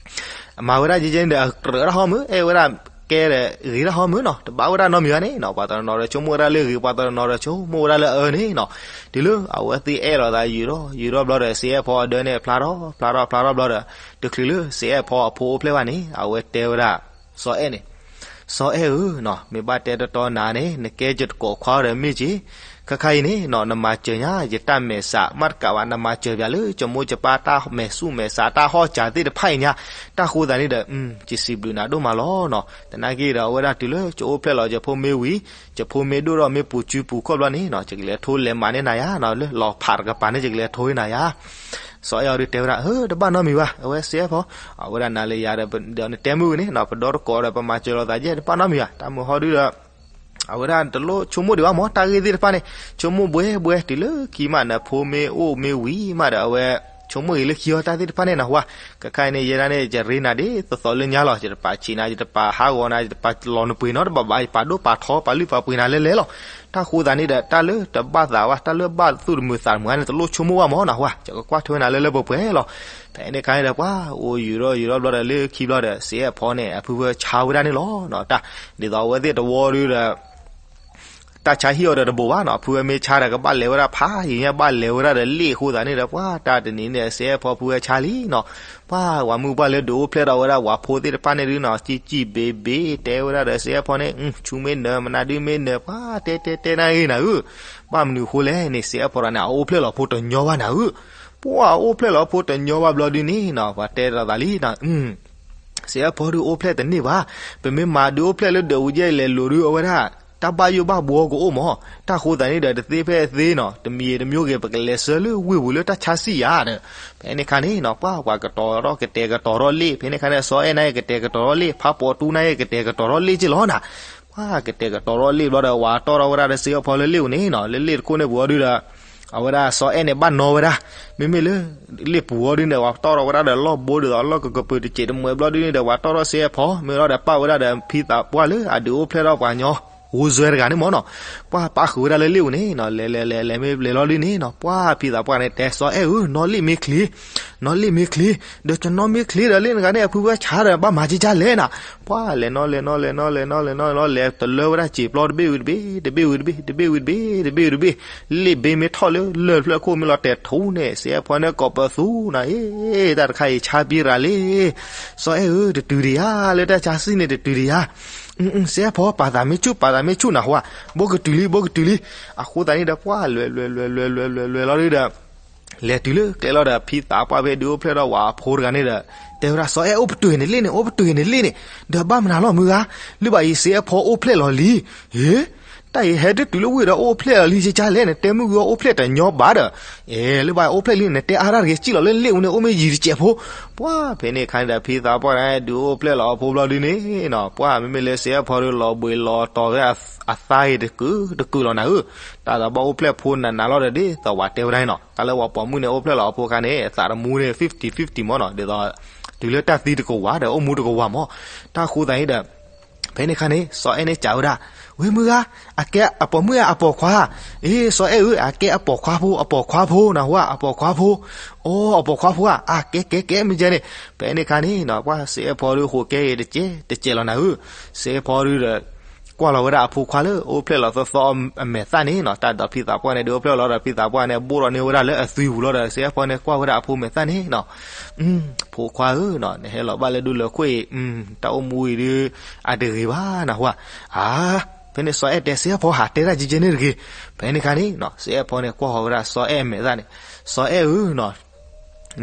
မၤဝဲဒၣ်ကဲကဲန့ၣ်ဒီး အကြၢးတၢ်ဟီမုၢ် အဲၣ်ဝဲဒၣ်ကဲဒီး ဂ့ၤတၢ်ဟီမုၢ်နီၤ တဘၣ်ဝဲဒၣ်နီတမံၤဘၣ်န့ၣ်နီၤ ပှၤတနီၤနီၤဒီးဆိကမိၣ်ဝဲဒၣ်လၢဂ့ၤ ပှၤတနီၤနီၤဒီးဆိကမိၣ်ဝဲဒၣ်လၢအအၢန့ၣ်နီၤ တုၤလၢအဝဲသ့ၣ်အဲၣ်လိာ်သးယံာ်ထီၣ်ယံာ်ထီၣ်ဘျီဒီး စ့အဲၣ်ဖီအဒၢန့ၣ် ဖျါထီၣ် ဖျါထီၣ် ဖျါထီၣ်ဘျီဒီး တချုးလၢစ့အဲၣ်ဖီအဖိအိၣ်ဖျဲၣ်ဘၣ်န့ၣ် အဝဲတဲဝဲဒၣ် စီၤအဲၣ်န့ၣ် စီၤအဲၣ်ဧၢနီၤ မ့ၢ်ဘၣ်တဲတတီနၤန့ၣ် နကဲယတကိးခွါဒီးမ့ၢ်က့ၤ ခဲခါအံၤန့ၣ်နီၤ နမၤစၢၤညါ ယတၢ်မဲာ်ဆှး မ့ၢ်တကးဘၣ် နမၤစၢၤပၠးလၢ ယမိၢ်ယပၢ်တၢ်မဲာ်ဆူၣ်မဲာ်ဆှး တၢ်ဟီၣ်စၢၤသ့ၣ်တဖၣ်အံၤညါ တၢ်ဃိသတးန့ၣ်ဒီး ယစံးဘျုးနၤဒိၣ်မးလီၤနီၤ သနာ်က့ဒီး အဝဲဒၣ်တုၤလၢယအိၣ်ဖျဲၣ်လီၤယဖိမ့ၢ်ဝံၤ ယဖိမ့ၢ်ဒိၣ်ထီၣ်မ့ၢ်ပူၤစုပူၤခီၣ်ဘျီန့ၣ်နီၤ ယကလဲၤထိလဲၤမၤန့ၢ်နၤယါနီၤ လၢလီၤဖးတကပၤန့ၣ် ယကလဲၤထိန့ၢ်နၤယါ စီၤအဲၣ်အီၤဒုးတဲဝဲဒၣ် အၢ တဘၣ်နီတမံၤဘၣ် အဝဲစ့အဲၣ်ဖီ အဝဲဒၣ်နၤလၢယၤဒီး ဒီးနတဲမုၢ်ဂ့ၤန့ၣ်နီၤ ပဒီတကိးဒီး ပမၤစၢၤလိာ်သးယဲၢ် တဘၣ်နီတမံၤဘၣ် တၢ်မုၢ်ဟီဒုဒီး အဝဲဒၣ်တလိၣ်ဆိကမိၣ်ဒံးဘၣ်မး တၢ်ဂ့ၢ်သ့ၣ်တဖၣ်န့ၣ် ဆိကမိၣ်ဘှဲဘှဲ တုၤလၢခံမး နဖိမ့ၢ်အိၣ်မ့ၢ်ဝံၤမးဒီး အဝဲဆိကမိၣ်ဂ့ၤလၢခံအီၤ တၢ်သ့ၣ်တဖၣ်န့ၣ်နီၤ ဝါ ခဲခါအံၤန့ၣ် ယဲဒၣ်န့ၣ် ယရ့နၤဒ်သိးသိးလၢညါလီၤ ယတပာ်ဆံးနၤ ယတပာ်ဟးဂီၤနၤ ယတပာ်လီၤနပှ့ၤနီတဘျီဘၣ် ယပာ်ဒိၣ်ပာ်ထီ ပာ်လုၢ်ပာ်ပှ့ၤနၤလဲၣ်လဲၣ်လီၤ တၢ်ဃိသတးန့ၣ်ဒီး တၢ်လၢတဘၣ်သးဘၣ် တၢ်လၢဘၣ်သူၣ်တမုာ်သးတမုာ်န့ၣ် တလိၣ်ဆိကမိၣ်ဘၣ်မးနီၤ ဝါ ယကကွၢ်ထွဲနၤလၢလၢပှဲၤပှဲၤလီၤ ဖဲန့ၣ်ခါန့ၣ်ဒီး ပှၤအိၣ်ယူၤထီၣ်ယူၤထီၣ်ဘျီဒီး လၢခံဘျီဒီး စ့အဲၣ်ဖီန့ၣ် အဖုဖၢဆါဝဲဒၣ်န့ၣ်လီၤ တၢ် ဒ်သိးအဝဲသ့ၣ်တဝီဒုဒီး တၢ်ဆါဟံၣ်အီၤဒီးတဘိးဘၣ်နီၤ ဖုဖၢမ့ၢ်ဆါဒီး ကဘၣ်လဲၤဝဲဒၣ်ဖးယံၤညါ ဘၣ်လဲၤဝဲဒၣ်ဒီးလ့ၣ်အဃိသတးန့ၣ်ဒီး ပှၤတၢ်တနံၤန့ၣ် စ့အဲၣ်ဖီဖုဖၢဆါလံနီၤ ပှၤဝၤမုၢ်ပှၢ်လၢဒုးအိၣ်ဖျဲၣ်ထီၣ်ဝဲဒၣ် ဝၤဖိသ့ၣ်တဖၣ်န့ၣ်ဒုနီၤ စံၣ်စံၣ်ဘ့ဘ့ တဲဝဲဒၣ်ဒီး စ့အဲၣ်ဖီန့ၣ် ဆူမ့ၢ်နၢၤ မနုၤဒုမ့ၢ်နၢၤ ပှၤတဲတဲတဲနၢ်ဂ့ၤနၤဧၢ ဘၣ်မနုၤအဃိလဲၣ်န့ၣ် စ့အဲၣ်ဖီတဂၤန့ၣ် အအိၣ်ဖျဲၣ်လီၤဖိတညီဘၣ်နၤဧၢ ပှၤအိၣ်ဖျဲၣ်လီၤဖိတညီဘၣ်ဘျီဒုန့ၣ်နီၤ ပှၤတဲလိာ်သးလံနီၤ စ့အဲၣ်ဖီဒုးအိၣ်ဖျဲၣ်တန့ၢ်ဘၣ် ပမ့ၢ်မၤဒုးအိၣ်ဖျဲၣ်လၢဒၢးဝူၤယဲၢ်လဲၤလိၤဒုးအဝဲဒၣ် တၢ်ဘၣ်ယိၣ်ဘၣ်ဘှီကအိၣ်မး, တၢ်ဃိသတးန့ၣ်ဒီး တသ့ဖဲအသ့နီၤ, တမံၤတမံၤဂ့ၤ ပကလဲၤဆှၢလၢဝ့ၢ်ပူၤလၢတၢ်ဆါဆံၣ်ယၤဒီး, ဖဲန့ၣ်ခါန့ၣ်နီၤ ပှၤပှၤကတီၤထီၣ်ကတဲာ်ကတီၤထီၣ်လ့ၣ်, ဖဲန့ၣ်ခါန့ၣ် စီၤအဲၣ်န့ၣ်ကတဲာ်ကတီၤထီၣ်လ့ၣ်, ဖးပိာ်တူန့ၣ်ကတဲာ်ကတီၤထီၣ်လ့ၣ်က့လီၤနၤ, ပှၤကတဲာ်ကတီၤထီၣ်လ့ၣ်ဘျီဒီး ဝၤတီၣ်ထီၣ်ဝဲဒၣ်ဒီးစ့အဖီလၢလ့ၣ်ပူၤန့ၣ်နီၤ, လၢလ့ၣ်တခိၣ်န့ၣ်ပူၤအီၤဒုဒီး အဝဲဒၣ်စီၤအဲၣ်န့ၣ်ဘၣ်နီဝဲဒၣ်, မ့မ့ၢ်လၢ လ့ၣ်ပူၤအီၤဒုန့ၣ် ဝၤတီၣ်ထီၣ်ဝဲဒၣ်ဒီးလီၢ်ဘိဒ်သိးလီၢ်ကကပၢၤတစဲးတမှဲဘျီဒုန့ၣ်ဒီး ဝၤတီၣ်ထီၣ်စ့အဖီ မ့ၢ်လီၤဒီးပာ်ဝဲဒၣ်ဒီးဖံသးပှၢ်လၢအဒုးအိၣ်ဖျဲၣ်ထီၣ်ပှၤညီ ဂိၢ်စွဲတဂၤန့ၣ်မ့ၢ်နီၤ, ပှၤပာ်ဃုာ်ဝဲဒၣ်လၢလ့ၣ်ပူၤန့ၣ်နီၤ, လဲၤလဲၤလဲၤလဲၤမ့ၢ်လဲၤလီၤဒုန့ၣ်နီၤ, ပှၤဖံသးပှၢ်န့ၣ်တဲစီၤအဲၣ်ဧၢ, နီၢ်လ့ၣ်မ့ၢ်ချ့, နီၢ်လ့ၣ်မ့ၢ်ချ့, ဒီးကနီၢ်မ့ၢ်ချ့ဒီးလ့ၣ်နဂၤန့ၣ် အဖုဝဲဆါဒီးဘၣ်မၤကကလဲၣ်နၤ, ပှၤလဲၤနီၤလဲၤနီၤလဲၤနီၤလဲၤနီၤလဲၤနီၤလဲၤနီၤ လဲၤတလၢဝဲဒၣ်စံာ်ပျီတဘ့ၣ်ဝံၤတဘ့ၣ် တဘ့ၣ်ဝံၤတဘ့ၣ် တဘ့ၣ်ဝံၤတဘ့ၣ် လ့ၣ်ဘ့မ့ၢ်ထီၣ်လၢလၢၢ်တဖျၢၣ်ခိၣ်မ့ၢ်လီၤတဲာ်ထူန့ၣ် စ့အဖီန့ၣ်ကိးပသူနၤ, အ့ တၢ်တခါအံၤဆါပ့ရၤလံ, စီၤအဲၣ်ဧၢ တတုၤဒံးဧါ လၢတၢ်ဆါဆံၣ်န့ၣ်တတုၤဒံးဧါ, စ့အဖီ ပာ်သးမ့ၢ်ဆူၣ် ပာ်သးမ့ၢ်ဆူၣ်နၢ်ဟူဧါ, ဘိကတုၤလံ ဘိကတုၤလံ, အဃိသတးန့ၣ်ဒီး ပှၤလဲၤလဲၤလဲၤလဲၤလဲၤလဲၤလဲၤလီၤဒုဒီး လဲၤတုၤလၢကျဲလီၤဒီး ဖံသးပှၢ်ဖဲဒုးအိၣ်ဖျဲၣ်ထီၣ်ဝဲအဖိတဂၤန့ၣ်ဒီး တဲဝဲဒၣ်စီၤအဲၣ်အိၣ်ပတုာ်နလ့ၣ်န့ၣ် အိၣ်ပတုာ်နလ့ၣ်န့ၣ်, ဒီးဘၣ်မနုၤလီၤမုၢ်ဂၤ, လၢဘၣ်အံၤစ့အဖီအိၣ်ဖျဲၣ်လီၤလံ, ဟ့ တၢ်အံၤဟဲဒုးတုၤလၢဝ့ၢ်ဒီးအိၣ်ဖျဲၣ်လီၤလံ ကကလဲၣ်န့ၣ် တဲမုၢ်ဂၤအိၣ်ဖျဲၣ်တညီဘၣ်ဒီး, အဲ လၢဘၣ်အိၣ်ဖျဲၣ်လံန့ၣ် တဲအါတၢ်တဂ့ၤ စံၣ်လီၤလၢလ့ၣ်ပူၤန့ၣ် အိၣ်မ့ၢ်ယံၤတစဲးဖိ, ပှၤဖဲန့ၣ်ခါန့ၣ်ဒီး ဖံသးပှၢ်န့ၣ် ဒုးအိၣ်ဖျဲၣ်လီၤအဖိဘျီဒုန့ၣ်နီၤ, ပှၤမ့မ့ၢ်လၢစ့အဖီဒုးလီၤဘှံးလီၤတီၤဝဲအသးဂ့ၤတကုာ်တကုာ်လီၤနၤဧၢ, တၢ်သးဘၣ်အိၣ်ဖျဲၣ်ဖိနးနးလီၤဒီး ဒ်သိးဝၤတဲဝဲဒၣ်န့ၣ်နီၤ, တၢ်လၢပှၤပိာ်မုၣ်န့ၣ် အိၣ်ဖျဲၣ်လီၤအဖိခါန့ၣ် အသးတမူန့ၣ် fifty fifty မ့ၢ်နီၤ, ဒ်သိး တုၤလၢတၢ်သံတကဝၤဒီး အိၣ်မူတကဝၤမး, တၢ်ဃိသတးန့ၣ်ဒီး ဖဲန့ၣ်ခါန့ၣ် စီၤအဲၣ်န့ၣ်စံးဝဲဒၣ်, ဝဲမုၢ်ဂၤ, အကဲအပိာ်မုၣ်အပိာ်ခွါ, အ့ စီၤအဲၣ်ဧၢ အကဲအပိာ်ခွါဖိ အပိာ်ခွါဖိ နၢ်ဟူဧါ အပိာ်ခွါဖိ, အိ အပိာ်ခွါဖိဧါ, အကဲကဲကဲ မ့ၢ်ကဲန့ၣ်, ဖဲန့ၣ်ခါန့ၣ်နီၤ ပှၤစ့အဖီဒုးဃိးကဲအံၤတကဲးတကဲးလီၤနၤဧၢ, စ့အဖီဒုးဒီးကွၢ်လီၤဝဲဒၣ်အဖိခွါလၢအိၣ်ဖျဲၣ်လီၤသီသီအမဲာ်သၣ်န့ၣ်နီၤ, တၢ်ဒီးဖံသးပှၢ်န့ၣ် ဒုးအိၣ်ဖျဲၣ်လီၤဒီးဖံသးပှၢ်န့ၣ် ဘိၣ်ထီၣ်န့ၢ်ဝဲဒၣ်လၢအသွံပူၤလီၤဒီး စ့အဖီန့ၣ်ကွၢ်ဝဲဒၣ်အဖိမဲာ်သၣ်န့ၣ်နီၤ, ဖိခွါဧၢနီၤ, နဟဲလီၤဘၣ်လၢဒူလၢခိၣ်အံၤ, တၢ်အိၣ်မူအံၤဒုး အတဂ့ၤဘၣ်နၢ်ဟူဧါ, အါ ဖဲန့ၣ်စီၤအဲၣ်တဲစ့အဖီဟးတဲတၢ်ကဲကဲန့ၣ်တဂ့ၤ, ဖဲန့ၣ်ခါန့ၣ်နီၤ စ့အဖီန့ၣ်ကွၢ်ဃီၤဝဲဒၣ်စီၤအဲၣ်အမဲာ်သၣ်န့ၣ်, စီၤအဲၣ်ဧၢနီၤ,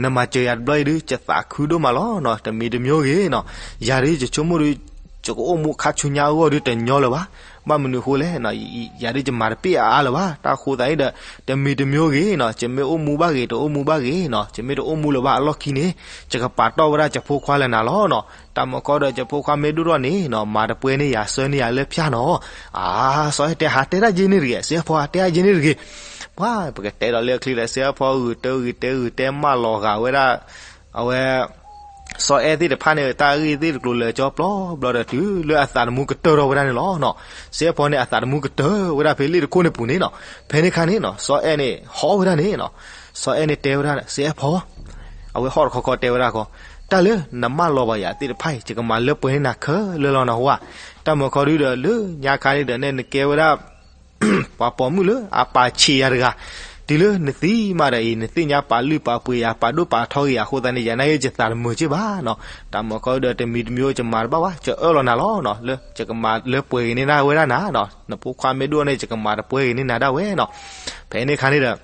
နမၤစၢၤယၤတဘျီအံၤဒုး ယသးခုဒိၣ်မးလီၤနီၤ, တမံၤတမံၤဂ့ၤနီၤ, ယၤဒုးယဆိကမိၣ်ဒုး ယကအိၣ်မူခါဆူညါအဂီၢ်ဒုးတညီလၢၤဘၣ်, ဘၣ်မနုၤအဃိလဲၣ်နီၤ, ယၤဒုးယမၤတပ့ၢ်အါအါလၢၤဘၣ်, တၢ်ဃိသတးန့ၣ်ဒီး တမံၤတမံၤဂ့ၤနီၤ, ယမ့ၢ်အိၣ်မူဘၣ်ဂ့ၤ တအိၣ်မူဘၣ်ဂ့ၤနီၤ, ယမ့ၢ်တအိၣ်မူလၢၤဘၣ်အလီၢ်ခံန့ၣ် ယကပာ်တီၢ်ဝဲဒၣ်ယဖိခွါလၢနၤလီၤနီၤ, တၢ်မၤခီဒီးယဖိခွါမ့ၢ်ဒိၣ်ထီၣ်န့ၣ်နီၤ မၤတပှဲၤန့ၢ်ယၤ ဆှၢန့ၢ်ယၤလၢဖၠၣ်နီၤ, အါ စီၤအဲၣ်တဲဟးတဲတၢ်ကဲန့ၣ်တဂ့ၤ, စ့အဖီဟးတဲတၢ်ကဲန့ၣ်တဂ့ၤ, ပှၤပကတဲဒီးလၢအချံဒီး စ့အဖီဂုာ်တဲဂုာ်တဲဂုာ်တဲမၢလီၤဂာ်ဝဲဒၣ်, အဝဲ စီၤအဲၣ်သ့ၣ်တဖၣ်န့ၣ် တၢ်ဂ့ၢ်သ့ၣ်တကျိၤလၢာ်ကၠီပျီဘျီဒီး တုၤလၢအသးတမူကတၢၢ်ထီၣ်ဝဲဒၣ်န့ၣ်လီၤနီၤ, စ့အဖီန့ၣ် အသးတမူကတၢၢ်ဝဲဒၣ်ဖဲလ့ၣ်တခိၣ်န့ၣ်ပူၤန့ၣ်နီၤ, ဖဲန့ၣ်ခါန့ၣ်နီၤ စီၤအဲၣ်န့ၣ် ဟီၣ်ဝဲဒၣ်န့ၣ်နီၤ, စီၤအဲၣ်န့ၣ်တဲဝဲဒၣ် စ့အဖီ အဝဲဟီၣ်တခီခီတဲဝဲဒၣ်ခီ, တၢ်လၢနမၢလီၤဘၣ်ယၤသ့ၣ်တဖၣ်အံၤ ယကမၤလၢပှဲၤန့ၢ်နၤခဲလၢာ်လီၤနၢ်ဟူဧါ, တၢ်မၤခီဒုဒီး လၢညါခါန့ၣ်ဒီး နဲနကဲဝဲဒၣ် ပှၤပိာ်မုၣ်လၢအပာ်ဆံးယၤတဂၤ, တုၤလၢနသံမးဒီးအံၤ နသ့ၣ်ညါပာ်လုၢ်ပာ်ပှ့ၤယၤ ပာ်ဒိၣ်ပာ်ထီဂ့ၤယၤအဃိသတးန့ၣ် ယၤနာ်က့ ယသးတမုာ်က့ဘၣ်နီၤ, တၢ်မၤခီဒုဒီး တမံၤတမံၤယမၤတဘၣ်ဘၣ် ယအၢၣ်လီၤနၤလီၤနီၤ, လၢယကမၤလၢပှဲၤဂ့ၤန့ၢ်နၤဝဲဒၣ်နၤနီၤ, နဖိခွါမ့ၢ်ဒိၣ်န့ၣ် ယကမၤတပှဲၤဂ့ၤန့ၢ်နၤဒၣ်ဝဲနီၤ, ဖဲန့ၣ်ခါန့ၣ်ဒီး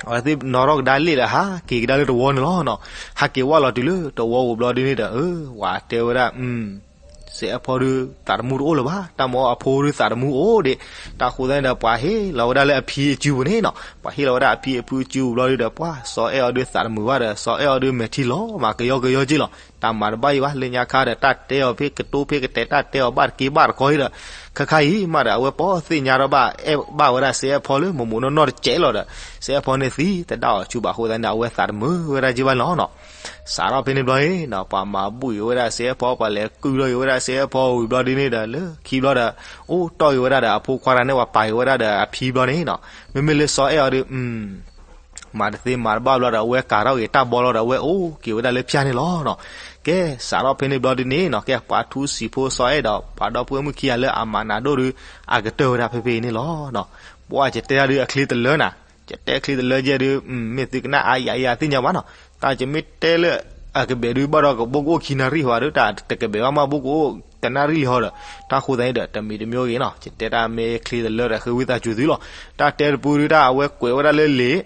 အဝဲသ့ၣ်နီၣ်ထီၣ်ကဒါလ့ၣ်ဒီး ဟးက့ၤကဒါလၢတဝီန့ၣ်လီၤနီၤ, ဟးက့ၤဝဲလီၤတုၤလၢတဝီပူၤဘျီဒုန့ၣ်ဒီး ဝၤတဲဝဲဒၣ် စ့အဖီဒုး သးတမူတအိၣ်လၢၤဘၣ်, တၢ်မၤအီၤအဖိဒုးသးတမူအိၣ်ဒံး, တၢ်ဃိသတးန့ၣ်ဒီး ပှၤဟ့ၣ်လီၤဝဲဒၣ်လၢအဖံအစုပူၤန့ၣ်နီၤ, ပှၤဟ့ၣ်လီၤဝဲဒၣ်အဖံအစုပူၤဘျီဒုဒီး ပှၤစီၤအဲၣ်အီၤဒုးသးတမုာ်ဘၣ်ဒီး စီၤအဲၣ်အီၤဒုးမဲာ်ထံလီၤမးကယီကယီက့လီၤ, တၢ်မၤတဘၣ်အံၤဘၣ် လၢညါခါဒီး တၢ်တဲအီၤဖဲကတိၤဖဲကတဲာ် တၢ်တဲအီၤဘၣ်တက့ၢ်ဘၣ်တကီအံၤဒီး ခဲခါအံၤမးဒီး အဝဲပိာ်သ့ၣ်ညါထီၣ်ဘၣ် အဲၣ်ဘၣ်ဝဲဒၣ်စ့အဖီလၢမိၢ်မိၢ်နီၢ်နီၢ်တကဲးလီၤဒီး စ့အဖီန့ၣ်သံတဒၣ်အီၤဆူဘၣ်အဃိသတးန့ၣ် အဝဲသးတမုာ်ဝဲဒၣ်က့ဘၣ်လီၤနီၤ, စးထီၣ်ဖဲန့ၣ်ဘျီအံၤနီၤ ပှၤမၤဘူၣ်က့ၤဝဲဒၣ်စ့အဖီ ပှၤလဲၤကုၢ်ထီၣ်က့ၤဝဲဒၣ်စ့အဖီဝံၤဘျီဒုန့ၣ်ဒီး လၢခံဘျီဒီး အိၣ်တီၢ်က့ၤဝဲဒၣ်ဒီးအဖိခွါတဂၤန့ၣ် ပှၤပာ်က့ၤဝဲဒၣ်ဒီးအဖံဘျီန့ၣ်နီၤ, မ့မ့ၢ်လၢစီၤအဲၣ်အီၤဒုး မၤတသ့မၤတဘၣ်ဘျီဒီး အဝဲကၤထီၣ်က့ၤတၢ်ဘီလီၤဒီး အဝဲအိၣ်က့ၤဝဲဒၣ်လၢဖၠၣ်န့ၣ်လီၤနီၤ. ကဲ စးထီၣ်ဖဲန့ၣ်ဘျီဒုန့ၣ်နီၤ ကဲပှၤထူစံာ်ဖိစီၤအဲၣ်ဒီး ပှၤဒီပုၢ်ဝဲၢ်မုၣ်ခံဂၤလၢအမၤနးဒိၣ်ဒု အကတၢၢ်ဝဲဒၣ်ဖဲဖဲအံၤန့ၣ်လီၤနီၤ. ပှၤယတဲဒၣ်ဒုအချ့တလၢနၤ, ယတဲချ့တလၢယဲဒု မ့ၢ်သုကနၣ်အါယၤယၤသ့ၣ်ညါဘၣ်နီၤ. တၢ်ယမ့ၢ်တဲလၢအကဘဲၣ်ဒု ဘၣ်ဒီးကဘိကအိၣ်ခံနၣ်ရံၣ်ဟီဒု တၢ်တကဘဲၣ်ဘၣ်မး ဘိကအိၣ်တနၣ်ရံၣ်လံဟီဒီး တၢ်ဃိသတးန့ၣ်ဒီး တမံၤတမံၤဂ့ၤနီၤ ယတဲတၢ်မ့ၢ်ချ့တလၢဒီး ဃ့ဝံသးစူၤသုလီၤ. တၢ်တဲတပူၤဒု တၢ်အဝဲကွဲးဝဲဒၣ်လၢလံာ်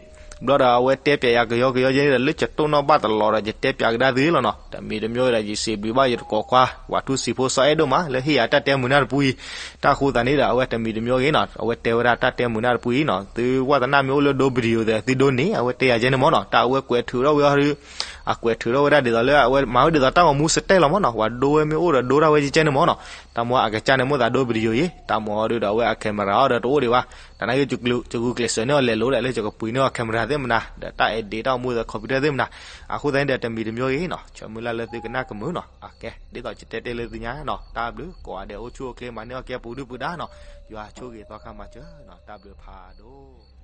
ဘျီဒီးအဝဲတဲပၠးယၤကယီကယီယဲန့ၣ်ဒီး လၢယတိၢ်နီၣ်ဘၣ်တလီၤဒီး ယတဲပၠးကဒါသုလီၤနီၤ. တမံၤတမံၤဒီး ယစံးဘျုးဘၣ်ယတံၤသကိးခွါ ပှၤထူစံးဖိစီၤအဲၣ်ဒိၣ်မး လၢဟ့ၣ်ယၤတၢ်တဲမုာ်နၢ်တပူအံၤ. တၢ်အဃိသတးန့ၣ်ဒီး အဝဲတမံၤတမံၤဂ့ၤနီၤ အဝဲတဲဝဲဒၣ်တၢ်တဲမုာ်နၢ်တပူအံၤနီၤ. သုဝၣ်သနၣ်မ့ၢ်အိၣ်လၢဒိ video ဒီး သုဒိန့ၢ် အဝဲတဲယၤကဲန့ၣ်မၢ်နီၤ. တၢ်အဝဲကွဲးထုးထီၣ်ဝဲအီၤဒီး အကွဲးထုးထီၣ်ဝဲဒၣ်ဒ်သိးလၢ အဝဲမၤဝဲဒ်သိးတၢ်ဂီၤမူစတဲလီၤမၢ်နီၤ. ပှၤဒိဝဲမ့ၢ်အိၣ်ဒီးဒိတၢ်ဝဲကဲန့ၣ်မၢ်နီၤ. တၢ်မ့ၢ်အကစၢ်န့ၣ် မိၣ်သးဒိ video အံၤ တၢ်မ့ၢ်အီၤဒုးဒီး အဝဲအ camera အီၤဒီးတအိၣ်ဒံးဘၣ်. တၢ်နာ်က့ ယဂုာ်ကျဲးစၢးန့ၢ်အီၤလဲၤလိာ်ဒီး လၢယကပှ့ၤန့ၢ်အီၤ camera သ့ၣ်မနၤ ဒီးတၢ် edit တၢ်အိၣ်မူဒီး computer သ့ၣ်မနၤ. အဃိသတးန့ၣ်ဒီး တမံၤတမံၤဂ့ၤနီၤ ဆၢမုၢ်လၢ်လၢသုကနၣ်ကမုာ်နီၤ. အကဲ ဒ်သိးယတဲတ့ၢ်လၢသုညါနီၤ တၢ်ဘျုးကိးဂၤဒဲး အိၣ်ဆူၣ်အိၣ်ချ့ မၤန့ၢ်အီၣ်ကဲပူၤဒုၣ်ပူၤဒါနီၤ. ယွၤဆိၣ်ဂ့ၤသီခါမၤစၢၤနီၤ. တၢ်ဘျုးဖးဒိၣ်